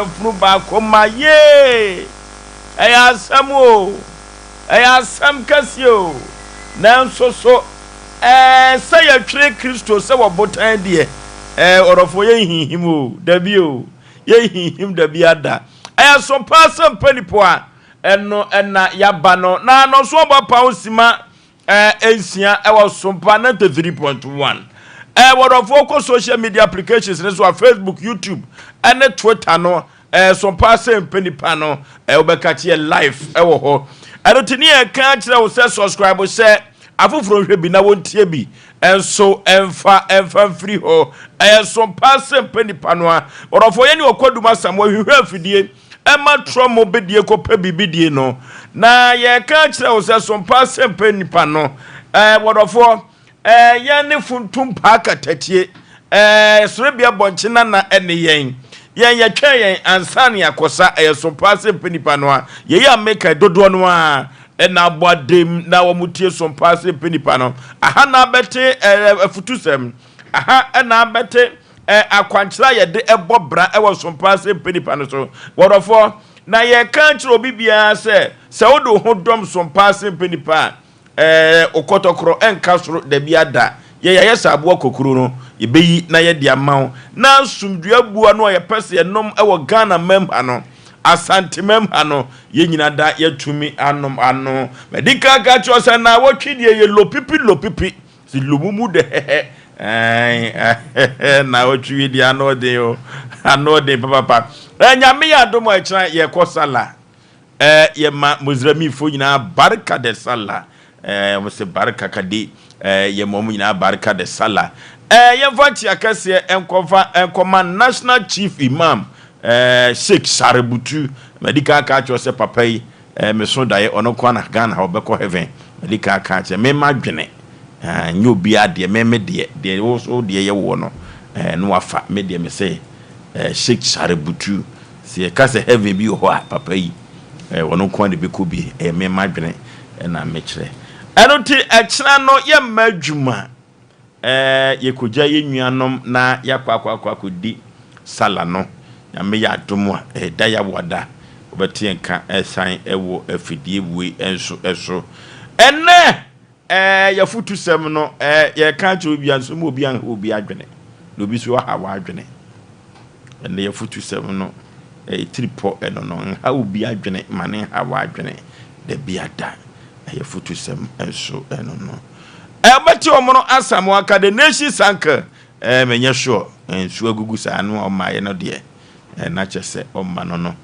Funu baako ma yee! Ɛyɛ asɛm o! Ɛyɛ asɛm kɛseɛ o! Nanso so ɛɛ sɛ yɛtwere Kristo sɛ ɔbotan deɛ, ɛɛ ɔdɔfoɔ yɛnhinhim o, dabi o, yɛnhinhim dabiara da. Ɛyɛ so paa sɛ mpanipo a ɛno na yɛaba no, na anɔso ɔbɔ apaw sima nsia ɛwɔ Sompa 93.1. Wɔdɔfoɔ kɔ social media applications ne so a Facebook, YouTube ɛne Twitter no Sompa sɛ mpɛ nipa no wobɛka kyeɛ live ɛwɔ hɔ. Ɛno ti ne yɛka kyerɛ wo sɛ subscribe sɛ afoforɔ nhwɛ bi na wɔntie bi nso ɛmfa ɛmfa mfiri hɔ. Ɛyɛ Sompa sɛ mpɛ nipa no a wɔdɔfoɔ yɛne ɔkwadum asam wɔhwehwɛ afidie ɛma trɔ mo bɛdie kɔpɛ biribi die no na yɛka kyerɛ wo sɛ sompa sɛmpɛ nipa no ɛɛ wɔdɔfoɔ ɛɛ yɛn ne funtum paa katakyie ɛɛ sorebea bɔnkye nana ɛne yɛn yɛn yɛtwɛn yɛn ansa ne akɔsa ɛyɛ sompa sɛmpɛ nipa no a yɛyi ameka dodoɔ no a ɛna abɔ adem na wɔn tie sompa sɛmpɛ nipa no aha na abɛte ɛɛ afutusɛm aha ɛna abɛte Akwankyerɛ a yɛde bɔ bra wɔ sompa ase mpɛ nipa no so. Wɔdɔfoɔ, na yɛka kyerɛ obi biara sɛ, sɛ wode wo ho dɔm sompa ase mpɛ nipa a, ɛɛ, wo kɔtɔkorɔ nka soro dabi da. Yɛ yɛayɛ sɛ aboa kokuro no, yɛbɛyi na yɛde ama wo. Na asomdwoeɛ aboa no a yɛpɛ sɛ yɛnom wɔ Ghana mam ha no, Asante mam ha no, yɛn nyina da yɛatumi anom ano. Madi kan aka akyerɛ wo sɛ naawɔtwe deɛ yɛ lopipi lopipi. Si lumu mu dɛ ɛɛ na ɔtwi wi deɛ ano ɔden o ano ɔden papapa ɛɛ nyame yɛ adom a ɛkyerɛ yɛkɔ sala ɛɛ yɛma mozramifo nyinaa barika de sala ɛɛ wɔn sɛ barika kade ɛɛ yɛma wɔn nyinaa barika de sala ɛɛ yɛmfa nkyia kɛseɛ nkɔfa nkɔma national chief imam ɛɛ sheikh sarebutu madi kan aka akyerɛ sɛ papa yi Eh me so daeɛ ɔno nkoa na Ghana ha ɔbɛkɔ heaven madi kan aka akyerɛ me madwene eh nyɛ obiara deɛ me me deɛ deɛ wo so deɛ yɛ woɔ no eh no wafa me deɛ me sɛ eh Sheikh Sharebutu sɛ yɛka sɛ heaven bi wɔ hɔ a papa yi eh ɔno nkoa na ɛbɛkɔ bi ɛyɛ me madwene ɛna mekyerɛ ɛno nti ɛkyena no yɛmma adwuma Ɛɛ yɛkɔgya yɛn nuanom na yɛakɔ akɔ akɔ akɔdi Sallah no, Nyame yɛ adom a, ɛyɛ da Yawoada, wobɛte yɛn nka ɛsan wɔ afidie wei nso so. Ɛnnɛ ɛɛ yɛafotusɛm no ɛɛ yɛreka akyerɛ obi nso ma obi anha obi adwene, na obi nso aha w'adwene. Ɛnnɛ yɛafotusɛm no ɛyɛ tiripɔ ɛno no, nha obi adwene ma ne nha w'adwene dabiada. Ɛyɛ afotusɛm nso ɛno no. Ɛbɛte wɔn no Asamoah ka the nation sank eh menyɛ sure nsuo agugu saa no a ɔmaeɛ no deɛ eh, na kyɛ sɛ ɔma no no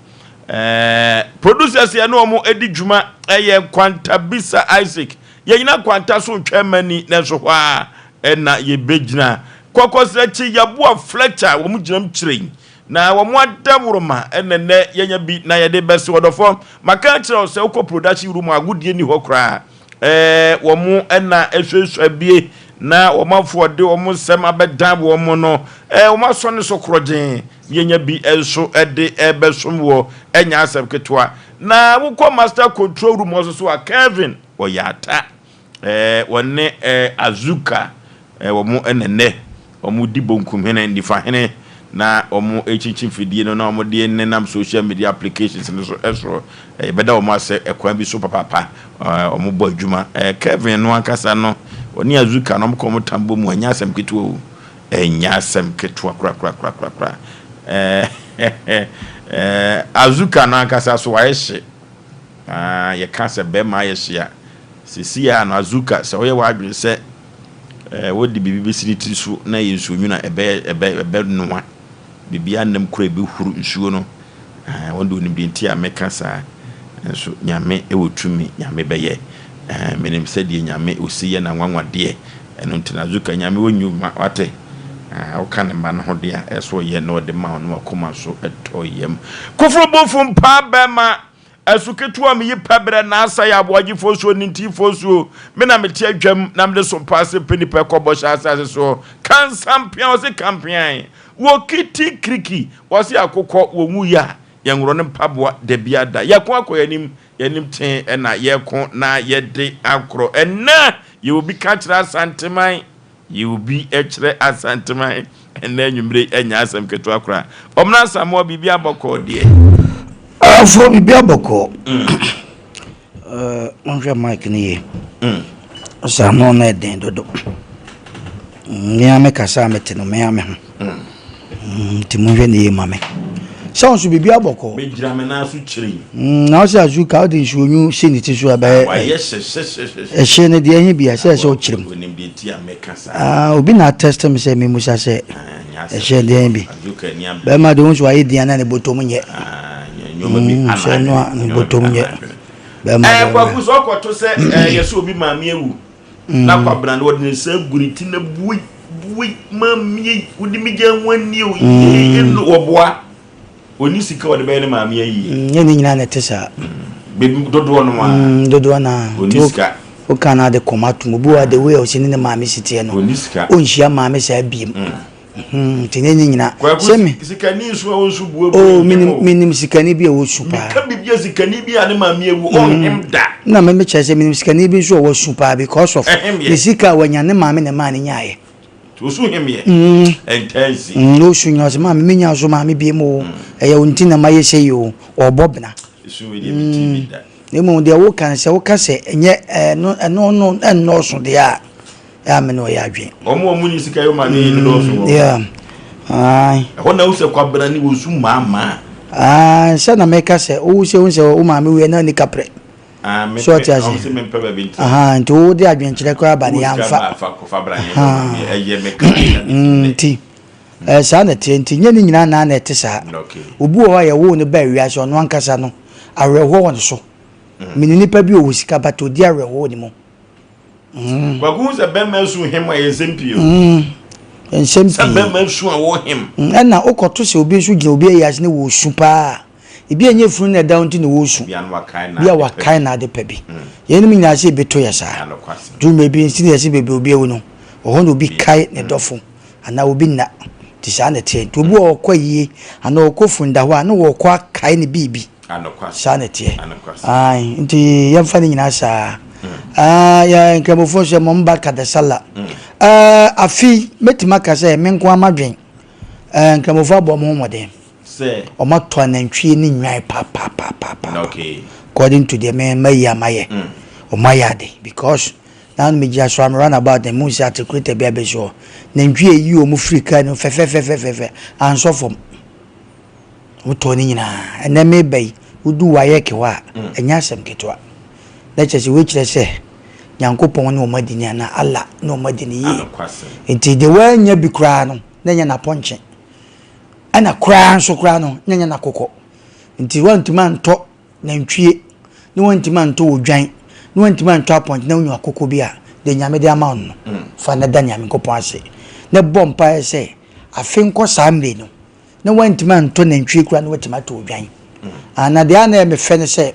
eh, producers yɛ ne wɔn adi dwuma ɛyɛ Nkwanta Bisa Isaac yɛnyina Nkwanta so ntwɛn mani nanso hɔ a ɛna yɛbɛgyina Kɔkɔsakyi Yaboa Fletcher wɔn gyinam kyerɛn na wɔn adaworoma ɛna nnɛ yɛnya bi na yɛde bɛse ɔdɔfoɔ maka akyerɛ wo sɛ wokɔ production room a agodie ni hɔ koraa Ɛɛ, wɔn na asuasua bie na wɔn afoɔde wɔn nsɛm abɛdan wɔn no, ɛɛ, wɔn asɔ ne so korɔgyen. Yɛnya bi nso de ɛbɛsom wɔ ɛnyɛ asɛm ketewa. Na wokɔ master control room hɔ nso so a, Kevin ɔyɛ ata. Ɛɛ, wɔne ɛɛ Azuka ɛɛ wɔn na nnɛ Wɔdi bonkumhene, nifahene, na wɔkyinkyin fidie no na wɔde nenam social media applications no so soro. Yɛbɛda wɔn ase kwan bi so papaapa. Wɔbɔ adwuma. Kevin no ankasa no, ɔne Azuka no, wɔkɔ wɔn tam bɔ mu. Ɛnyɛ asɛm ketewa o. Ɛnyɛ asɛm ketewa korakorakorakora. Azuka no ankasa so wayɛ hye. Yɛka sɛ bɛrima ayɛ hye a, seesei ara no Azuka, sɛ woyɛ w'adwene sɛ Wode biribi bɛsi ne tiri so na ɛyɛ nsuo nwunu a, ɛbɛyɛ ɛbɛ ɛbɛnoa. Biribiara nnam koraa ɛbɛhuru nsuo no. Wɔn deɛ wɔnim deɛ nti a meka saa. Nso Nyame wɔ tumi, Nyame bɛyɛ. Menim sɛdeɛ Nyame ɔsi yɛ n'anwanwadeɛ. Ɛno nti na Azuka, Nyame wɔ nnwuma, wate? Woka ne mma no ho deɛ a, ɛsɛ sɛ ɔyɛ na ɔde ma wo na w'akoma nso tɔ yam. Koforo bofo mpaa bɛrima Asu ketewa meyi pɛbrɛ na asɛe aboagyefoɔ suo ne ntifoɔ suo. Me na mete adwam na mede sompa ase pɛ nipa kɔ bɔhyɛ asase soɔ. Ka nsampea ɔse kampean wɔ kiti kiriki ɔse akokɔ wɔ nwuiɛ a yɛnworɔ ne mpaboa dabia da. Yɛko akɔ yɛnim yɛnim tee ɛna yɛko na yɛde akorɔ. Ɛnɛ yɛ obi ka kyerɛ Asanteman. Yɛ obi kyerɛ Asanteman. Ɛnnɛ anwummere yi ɛnyɛ asɛm ketewa koraa. Ɔmena Asamoah biribi abɔkɔɔ deɛ. Afoɔ biribi abɔkɔɔ. Monhwɛ mic no yie. Ɔsɛ ano no ɛden dodo. Mmea me kasa a mete no mmea me ho. Nti monhwɛ no yie ma me. Sɛ wo nso biribi abɔkɔɔ. Megyina me nan so kyerɛ yi. Na wo sɛ Azuka wode nsuo nwu si ne ti so a ɛbɛyɛ. Wayɛ hyɛhyɛhyɛhyɛ. Ɛhye no deɛ ɛhe bia sɛ ɛsɛ ɔkyerɛ mu. Onim deɛ ti a mɛka saa. Ah, obi na atɛste me sɛ memusa sɛ ɛhyɛ deɛ bi. Bɛrima deɛ wo nso wayɛ din ana ne bɔtɔm nyɛ. Sɛ no a ne bɔtɔm nyɛ. Bɛrima deɛ. Ɛɛ kwaku sɛ ɔkɔto sɛ ɛɛ yɛsɛ obi maame awu. Na kwabena no wɔde ne nsa agu ne ti na bui bui maame yi wode me gya ho ani o. Wɔboa. Ɔnni sika a ɔde bɛyɛ ne maame ayie. Nyɛ ne nyinaa na ɛte saa. Baabi dodoɔ no ara. Dodoɔ no ara. Ɔnni sika. Woka no ade kɔma atom. Obi wɔ hɔ a the way a ɔsi ne ne maame si teɛ no. Ɔnni sika. Ɔnhyia maame saa biem. Nti nyɛ ne nyinaa. Kwaku Sɛ me. Sikani nso a ɔnsu buebue Oh, nhem menim o. menim sikani bi a ɔsu paa. Meka biribi a sikani bi a ne maame awu ɔnhem da. Na me mekyerɛ sɛ menim sikani bi nso a wasu paa because of Ɛhem yɛ. ne sika a wanya ne maame na ɛmaa no nyaeɛ. Osu hem yɛ. Ɛntaa nsi. Na osu nyina ɔsɛ maame menya so maame biem o. Ɛyɛ wo nti na mayɛ sɛ yi o. Ɔbɔ bena. Esu wei deɛ metee bi da. Na mmom deɛ woka no sɛ woka sɛ ɛnyɛ ɛno ɛno no ɛnnɔɔso deɛ a ɛyɛ a me ne ɔyɛ adwene. Wɔn a wɔnni sika yɛ maame yi no dɔɔso wɔ hɔ. Yeah. Ae. Ɛhɔ na wohu sɛ kwabena ne wɔsu maamaa. Ae sɛ na meka sɛ wowu sɛ wohu sɛ wo maame wuiɛ na ɔnni kaprɛ. Ah, So ɔte ase? Ɔmo se mempɛ baabi ntena. Ahaa, nti wo de adwenkyerɛ koraa ba ne yɛamfa. Fa kɔfa bra ne ɛyɛ me ka Nti, ɛɛ saa na ɛteɛ nti nyɛ ne nyinaa naa na ɛte saa. Obi wɔ hɔ a yɛwoo no baa wiase ɔno ankasa no awerɛhoɔ wɔ ne so. Menim nipa bi ɔwɔ sika but ɔdi awerɛhoɔ wɔ ne mu. Kwaku hu sɛ bɛrima su hem a ɛyɛ nsɛm pii o. Nsɛm pii. Sɛ bɛrima su a wɔ hem. Ɛna wokɔto sɛ obi nso gyina obi ayi ase ne wɔsu paa. Ebi a ɛnyɛ funu na ɛda hɔ nti na wɔresu. Bi a wakae n'ade pa bi. Yeinom nyinaa sɛ ebi to yɛ saa. Duru mmerɛ bi nti na yɛse baabi a obi awu no, ɛhɔ na obi kae ne dɔfo anaa obi nna. Nti saa na ɛteɛ. Nti obi wɔ hɔ ɔkɔ ayie anaa ɔkɔ funu da hɔ a na ɔrekɔ akae ne biribi. Saa na ɛteɛ. Ae, nti yɛmfa ne nyinaa saa. Ah, yɛ Nkramofoɔ nso yɛmmɔ mba kadasala. Ah, afe yi, mɛtumi aka sɛ me nko ara m'adwen, eh, Nkramofoɔ abɔ wɔn ho mmɔden. Sɛ. Wɔatɔ anantwie ne nnwan papapapaapa. Okay. According to deɛ me mayi a mayɛ. Wɔayɛ ade because na no megyina so a me run about na mehu sɛ articulator bi abɛsi hɔ. Nantwie a ɛyi wɔn firi kaa no mu fɛfɛfɛfɛfɛ ansɔ fam. Wotɔɔ ne nyinaa. Ɛnnɛ mereba yi, wodu WAEC hɔ a, ɛnyɛ asɛm ketewa. Na kyerɛ sɛ wei kyerɛ sɛ Nyankopɔn ne wɔn adi ni anaa Allah ne wɔn adi ni yie. Nti deɛ wannya bi koraa no, na ɛnyɛ n'apɔnkye. Ɛna koraa nso koraa no, na ɛnyɛ n'akokɔ. Nti wantumi antɔ nantwie, na wantumi antɔ odwan, na wantumi antɔ apɔnkye na wonya akokɔ bi a, deɛ Nyame de ama wo no, fa na da Nyankopɔn ase. Na bɔ mpaeɛ sɛ afe nkɔ saa mmerɛ no, na wantumi antɔ nantwie koraa na watumi atɔ odwan. Ah, na deɛ a na ɛyɛ me fɛ ne sɛ,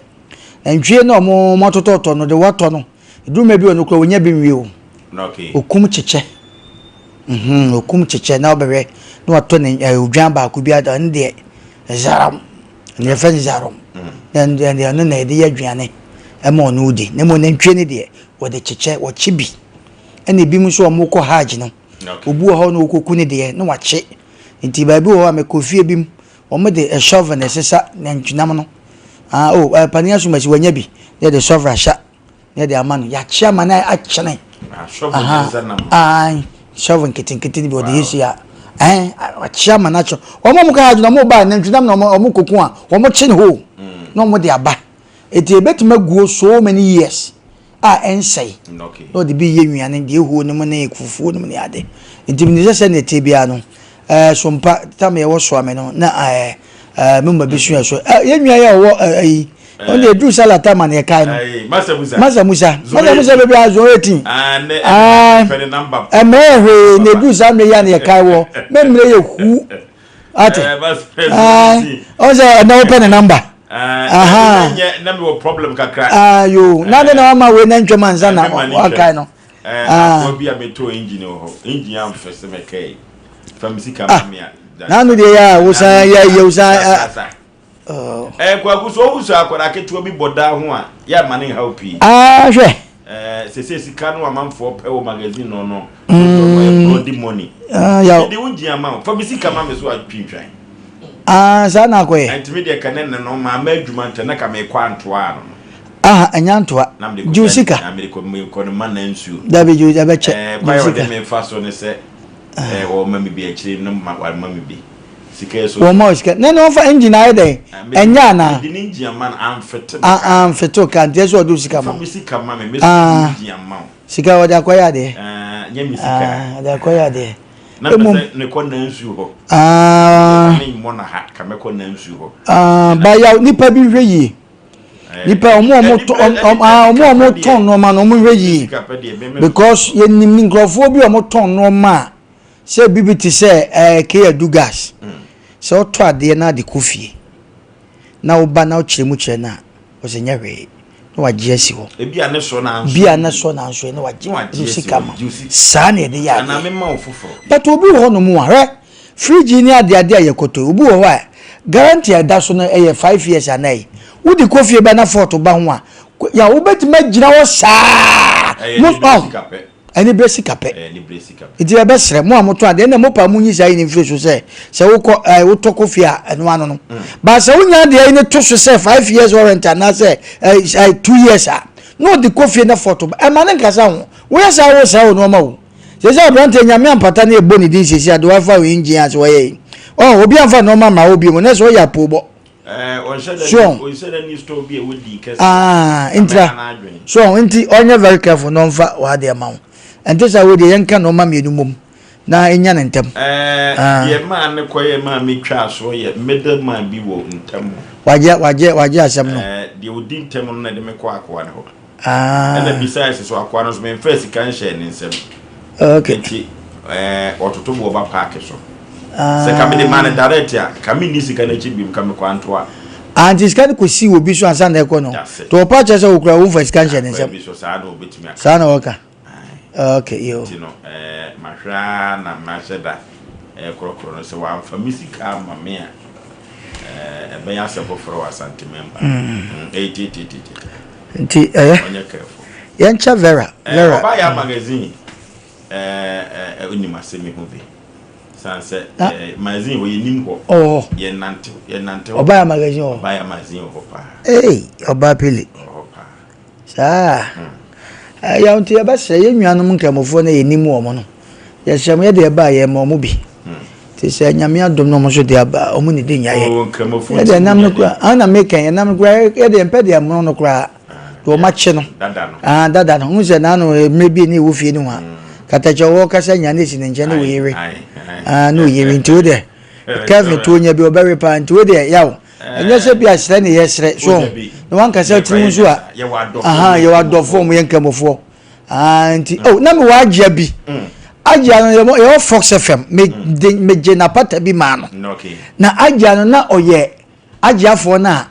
nantwie no a wɔn atotɔtɔ no, deɛ watɔ no, ɛduru mmerɛ bi ɔno koraa ɔnya bi nwie o. Okum kyekyɛ. Mhm, okum kyekyɛ na ɔbɛhwɛ na watɔ ne eh, odwan baako bi ada ɛno deɛ zaram. Ɛno yɛfrɛ no zarom. Na ɛno deɛ ɛno na yɛde yɛ aduane ɛma ɔno di. Na mmom nantwie no deɛ wɔde kyekyɛ, wɔkye bi. Ɛna ebinom nso a wɔkɔ hajj no, obi wɔ hɔ na ɔkɔku ne deɛ na wakye. Nti baabi wɔ hɔ a mekɔ fie bi mu, wɔn de shovel na ɛsesa nantwinam no. Ah, oh, eh, panin asomasi wanya bi, na yɛde shovel ahyɛ na yɛde ama no. Yɛakye ama no akyene. Ah, shovel de sesa nam. Ah, shovel nketenkete no bi wɔde yɛ si a. Eh, akye ama no akyene. Wɔn a wɔka adwene wɔn ba nantwinam na wɔn koko a, wɔn kye ne hɔ na wɔn de aba. Eti ebetumi aguo so many years. a ɛnsɛe, na ɔde bi yɛ nnuane, deɛ ɛhuo no mu ne fufuo no mu ne ade. Nti menim sɛ sɛdeɛ ɛteɛ biara no, ɛɛ sompa tam yɛwɔ soame no na ɛɛ ɛɛ me mma bi sua so. Ɛ yɛn nua yɛ ɔwɔ ɛɛ ɛyi, ɔno deɛ ɛduru sala tam a na yɛkae no. Masa Musa. Masa Musa. Masa Musa baabi a zone 18. Ɛɛ ɛmɛɛ hwee na ɛduru saa mmerɛ yi a na yɛkae wɔ. Mɛmmerɛ yɛ hu. Ate. Ɛɛ ɔn sɛ ɛnɛ wopɛ ne namba. Aha. Na mi wɔ problem kakra. Ah yo, na de na wama we na ntwam ansa na wakae no. Eh, ah. bi a meto engine wɔ hɔ. Engine amfɛ sɛ mɛkae. Fa me sika ma me a. Na no de ya wo san ya ya wo san. Eh, kwaku so wo so akwara ketewa bi bɔ daa ho a, ya ma ne nhaw pii. Ah, hwɛ. Ɛɛ sese sika no amanfoɔ pɛ wɔ magazine no no. Mm. Bloody money. Ah, yaw. Mede wo gyina ma wo. Fa me sika ma me so atwintwan. Ah, saa na akɔyɛ. Ɛntumi deɛ ka ne ne no maa ma adwuma ntɛ na ka mekɔ antoa no no. Ah, ɛnyɛ antoa. Gye wo sika. Na mede kɔ mekɔ no ma na nsuo. Dabi gye ɛbɛkyɛ. Ɛɛ kwan a ɔde me fa so ne sɛ ɛɛ ɔma me bi akyire no ma wama me bi. Sika so. Wɔn ma sika. Na na ɔfa engine ayɛ dɛn? Ɛnyɛ anaa? Mede ne engine ama no amfete me ka. Amfete wo ka nti ɛsɛ ɔde wo sika ma. Fa me sika ma me me so engine ama wo. Sika wɔde akɔyɛ adeɛ. Nyɛ me sika. Wɔde akɔyɛ adeɛ. Na mpɛ sɛ mekɔ nansuo hɔ. Ka me mmɔ na ha ka mɛkɔ nansuo hɔ. Bayaw nipa bi hwɛ yie. Nipa ɔmo ɔmo tɔ ɔmo ɔmo tɔn nneɛma no ɔmo hwɛ yie because yɛnim nkurɔfoɔ bi ɔmo tɔn nneɛma a sɛ bibi te sɛ ɛɛ keyadu gas sɛ ɔtɔ adeɛ na ade kɔ fie na woba na wokyerɛ mu kyerɛ no a ɔsɛ nyɛ hwee na wagye asi hɔ. Ebi a ne sɔ na anso. Bi a ne sɔ na anso na wagye ne sika ma. Saa na yɛde yɛ adeɛ. Anaa mema wo foforɔ. But obi wɔ hɔ nom a hwɛ fridge ne ade ade a yɛkɔtɔ obi wɔ hɔ a guarantee a ɛda so no ɛyɛ 5 years anaa yi. Wode kɔ fie ba na fault ba ho a ya wobɛtumi agyina hɔ saa. Ɛyɛ ne bere sika pɛ. Ɛne bere sika pɛ. Nti yɛbɛsrɛ mo a motɔ adeɛ ɛna mo pa mo nyi saa yi ne mfiri so sɛ sɛ wokɔ ɛɛ wotɔ kɔ fie a ɛno ano no. Ba sɛ wonya adeɛ yi ne to so sɛ 5 years warranty anaasɛ ɛɛ ɛɛ 2 years a na ɔde kɔ fie na fault ba ɛma ne nkasa ho woyɛ saa wo saa wɔ nneɛma wo sɛ sɛ aberanteɛ Nyame ampata ne ɛbɔ ne din siesie ade wafa wo engine ase wɔyɛ yi ɔ obi amfa nneɛma ma wo bi mu na sɛ ɔyɛ apoobɔ. So ah ntira so nti ɔnyɛ very careful na ɔnfa w'adeɛ ma wo ɛnte sɛ wo deɛ yɛnka nneɛma mmienu mmom na ɛnya ne ntɛm. Deɛ maa ne kɔyɛ maa mi twa asoɔ yɛ middle man bi wɔ ntam. Wagye wagye wagye asɛm no. Deɛ odi ntam no na ɛde me kɔ akoa ne hɔ. Ɛna besides so akoa no so memfa sika nhyɛ ne nsam. Nti ɔtoto boɔ ba paaki so. Sɛ ka mede maa no direct a, ka menni sika no akyi biom, ka mekɔ antoa. Ah, nti sika no kɔsii obi so ansa na ɛkɔ no. That's it. Nti ɔpa kyerɛ sɛ wokura womfa sika nhyɛ ne Akoa nsam. bi so saa na obɛtumi aka. Saa na wɔka. Okay, yo. Nti no mahwɛ ara na mahyɛ da korɔkorɔ no sɛ wamfa me sika ama me a, ɛbɛyɛ asɛm foforɔ wɔ Asanteman mu. Ɛyɛ tietietie. Nti ɛyɛ. Ɔnyɛ careful. Yɛnkyɛ Vera. Vera. Ɔbaa yɛ magazine onim asɛm yi ho bi. San sɛ magazine hɔ yɛnim hɔ. Ɔwɔ. Yɛnante yɛnante hɔ. Ɔbaa yɛ magazine wɔ. Ɔbaa yɛ magazine wɔ hɔ paa. Ee, ɔbaa pele. Wɔ hɔ paa. Saa. Ɛyɛ nti yɛbɛsrɛ yɛn nuanom nkramofoɔ no yɛnim wɔn no. Yɛsrɛ mo yɛde ɛba a yɛma wɔn bi. Nti sɛ Nyame adom na wɔn nso de aba a wɔn ne di nya yɛ. Yɛde ɛnam no koraa, ana meka ɛnam no koraa yɛde yɛmpɛ deɛ ɛmono no koraa. Deɛ wɔn akye no. Dada no. Ah, dada no. N sɛ n'ano mmerɛ bi ne ɛwɔ fie no ho a. Katakyɛ ɔwɔ kasa nya ne si ne nkyɛn ne wɔ yere. Ah, ne wɔ yere nti wo deɛ. Kevin to onya bi ɔbɛwe paa nti wo deɛ yaw. Ɛnyɛ sɛ bi asrɛ ne yɛsrɛ so na wankasa tiri ho nso a. Aha, yɛwɔ adɔfoɔ mo yɛ nkramofoɔ. Ah, nti oh na mewɔ agyea bi. Agyea no yɛwɔ yɛwɔ Fox FM. Me de me gye n'apata bi maa no. Na agyea no na ɔyɛ agyeafoɔ no a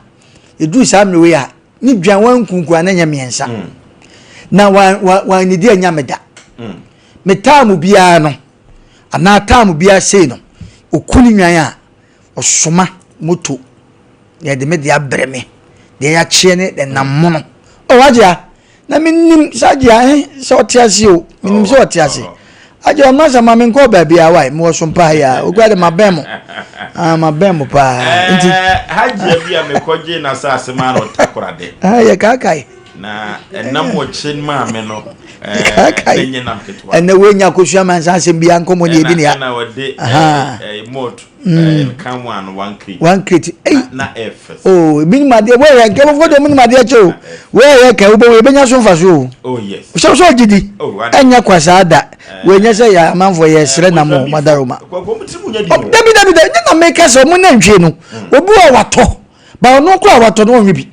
ɛduru saa mmerɛ wei a ne dwan wankunku a na nyɛ mmiɛnsa. Na wan wan wannidi anya me da. Me taamu biara no anaa taamu biara sei no ɔku ne nwan a ɔsoma moto na yɛde me de abrɛ me deɛ yɛakyeɛ ne ɛnam mono. Oh agyea na menim sɛ agyea eh sɛ ɔte ase o menim sɛ ɔte ase agyea ɔma sɛ ma menkɔ baabi a wae mewɔ so mpaa yi a okura de mabɛn mo ah mabɛn mo paa nti Hajia bi a mekɔgye n'asase maa no Takoradi. Ah yɛ kaakae. Na ɛnam ɔkye maa me no kaakae. Na nyɛ nam ketewa. Ɛnɛ woanya kosua mansa asɛm bi ankɔmmɔ ne yɛdi ne ya. Ɛna ɔde malt nka one one crate. One crate. Ei. Na ɛfɛ. Oh, ebi nim adeɛ wɔyɛ nkɛmɔfoɔ deɛ ɔmo nim adeɛ kyɛ o. Wɔyɛ kɛ wobɛwɔ ebɛnya so nfa so o. Oh yes. Sɛ sɛ ɔgye di. Ɛnyɛ kwa saa da. Wɔnyɛ sɛ yɛ amanfoɔ yɛ srɛ nam o madaroma. Dabi dabi dabi ne na meka sɛ ɔmo nantwie no. Obi wɔ watɔ. Ba ɔno koraa watɔ no ɔnwe bi.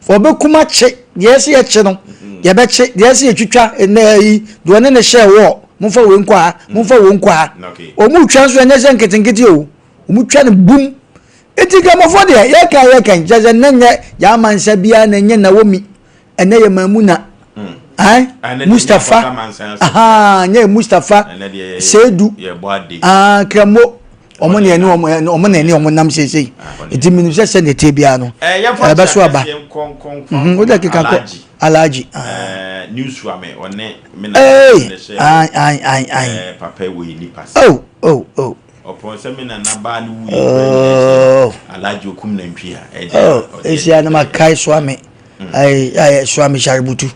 Ɔbɛkum akye deɛ ɛsɛ yɛkye no yɛbɛkye deɛ ɛsɛ yɛtwitwa ɛnɛ yi deɛ ɔne ne hyɛ wɔ momfa wei nkɔ ha momfa wei nkɔ ha wɔn twa nso ɛnyɛ sɛ nketenkete o wɔn twa no bum eti nkramofoɔ deɛ yɛka yɛka nkyɛn sɛ nnɛ nyɛ yɛama nsa biara na ɛnyɛ Naomi ɛnɛ yɛ Maimuna ɛn Mustapha ahaa nyɛ Mustapha Seidu ah Kramo wɔn na ɛne wɔn wɔn na ɛne wɔn nam seesei eti minim sɛ sɛ na ɛte biara no ɛbɛso aba o de keka kɔ. Alhaji. Ɛɛ New Suame ɔne me na Hey! ne hyɛ Ae ae ae ae. ɛɛ papa wɔ yi nipa sɛ. Oh oh oh. Ɔpɔn sɛ me nana baa no wuiɛ koraa nyinaa Oh. sɛ Alhaji okum nantwi a ɛdeɛ Oh, ɔde esia na ɛdeɛ. makae Suame. Ae ae Suame Shaributu.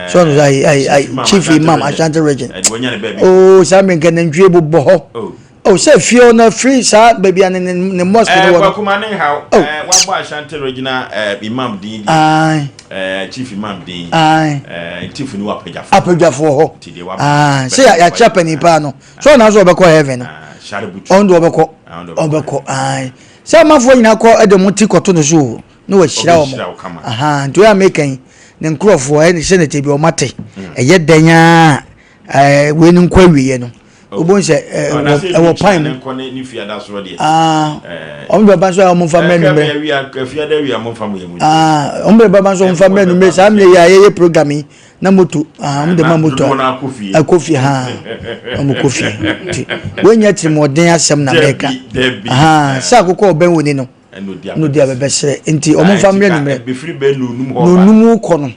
So ɔno ae ae ae Chief Imam Chief Imam Ashanti Ashanti Region. Region. Ɛde wanya ne baabi. Oh, saa mmerɛ nka nantwie bobɔ hɔ. Oh. Oh, sɛ fie hɔ no firi saa baabi a ne ne ne mosque no Ɛɛ wɔ no. Kwaku ma ne nhaw. Oh. Ɛɛ wabɔ Ashanti Regional ɛɛ Imam din deɛ. Ae. Ɛɛ Chief Imam din. Ae. Ɛɛ Ntifo ni wɔ apadwafoɔ. Apadwafoɔ hɔ. Nti deɛ wabɔ. Ae, sɛ yɛ yɛakyerɛ panin paa no. So ɔno nso ɔbɛkɔ heaven no. Ah, Shaributu. Ɔno deɛ ɔbɛkɔ. Ah, ɔno deɛ ɔbɛkɔ. Ɔbɛkɔ. Ae. Sɛ amanfoɔ nyinaa kɔ de wɔn ti kɔto no so o, na wahyira wɔn. Ɔbɛhyira wo kama. Ahaa, nti wei a meka yi, ne nkurɔfoɔ ɛne sɛ ne te bi wɔn ate. Ɛyɛ dɛn ara a, ɛɛ wei no nkɔ awieɛ no. Wobɛhu sɛ ɛwɔ ɛwɔ pan mu. Ah, wɔn bɛ ba nso a wɔn mfa mmerɛ nummerɛ. Ah, wɔn bɛ ba nso wɔn mfa mmerɛ nummerɛ saa mmerɛ yi a yɛyɛ program yi na moto ah wɔn de ma moto akɔ fie ha wɔn kɔ fie nti wɔnyɛ tirimɔden asɛm na mɛka ah sɛ akokɔ ɔbɛn wɔ ni no. Ɛna na odi abɛbɛsrɛ nti ɔmo nfa mmerɛ nummerɛ Bɛfiri bɛɛ nonum hɔ na onum kɔ no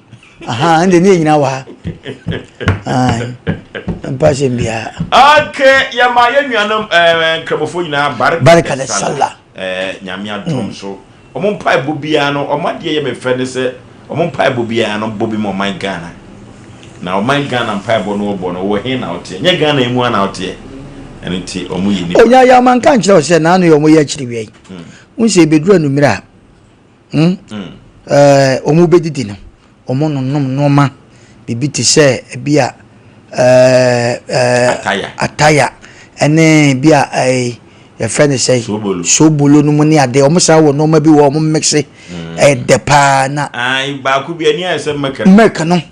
ahan ɛnde ne yɛ nyinaa wɔ ha ahan mpa asɛm biara. Okay, yɛma yɛn nuanom ɛɛ nkramofoɔ nyinaa barika Barika de sallah. Ɛɛ nyame adom so wɔn mpaebɔ biara no wɔn adeɛ yɛ me fɛ ne sɛ wɔn mpaebɔ biara no bɔ bi ma ɔman Ghana na ɔman Ghana mpaebɔ no wɔbɔ no wɔ he na ɔteɛ nyɛ Ghana yi mu a na ɔteɛ ɛno nti wɔn yɛ nipa. Onya yɛ ɔma nka nkyerɛ wo sɛ naano yɛ ɔmo yɛ akyiri wia yi. Wohu sɛ ɛbɛduru anwummerɛ a, hmm, ɛɛ, wɔn bɛdidi no, wɔn nonom nneɛma, biribi te sɛ ebi a ɛɛ, ɛɛ, Ataya. ataya ɛne bi a ɛɛ, yɛfrɛ no sɛ Sobolo. sobolo no mu ne adeɛ. Wɔn san wɔ nneɛma bi wɔ wɔn mixe, ɛyɛ dɛ paa na Ayi baako bi ani ayɛ sɛ mɛka. milk no.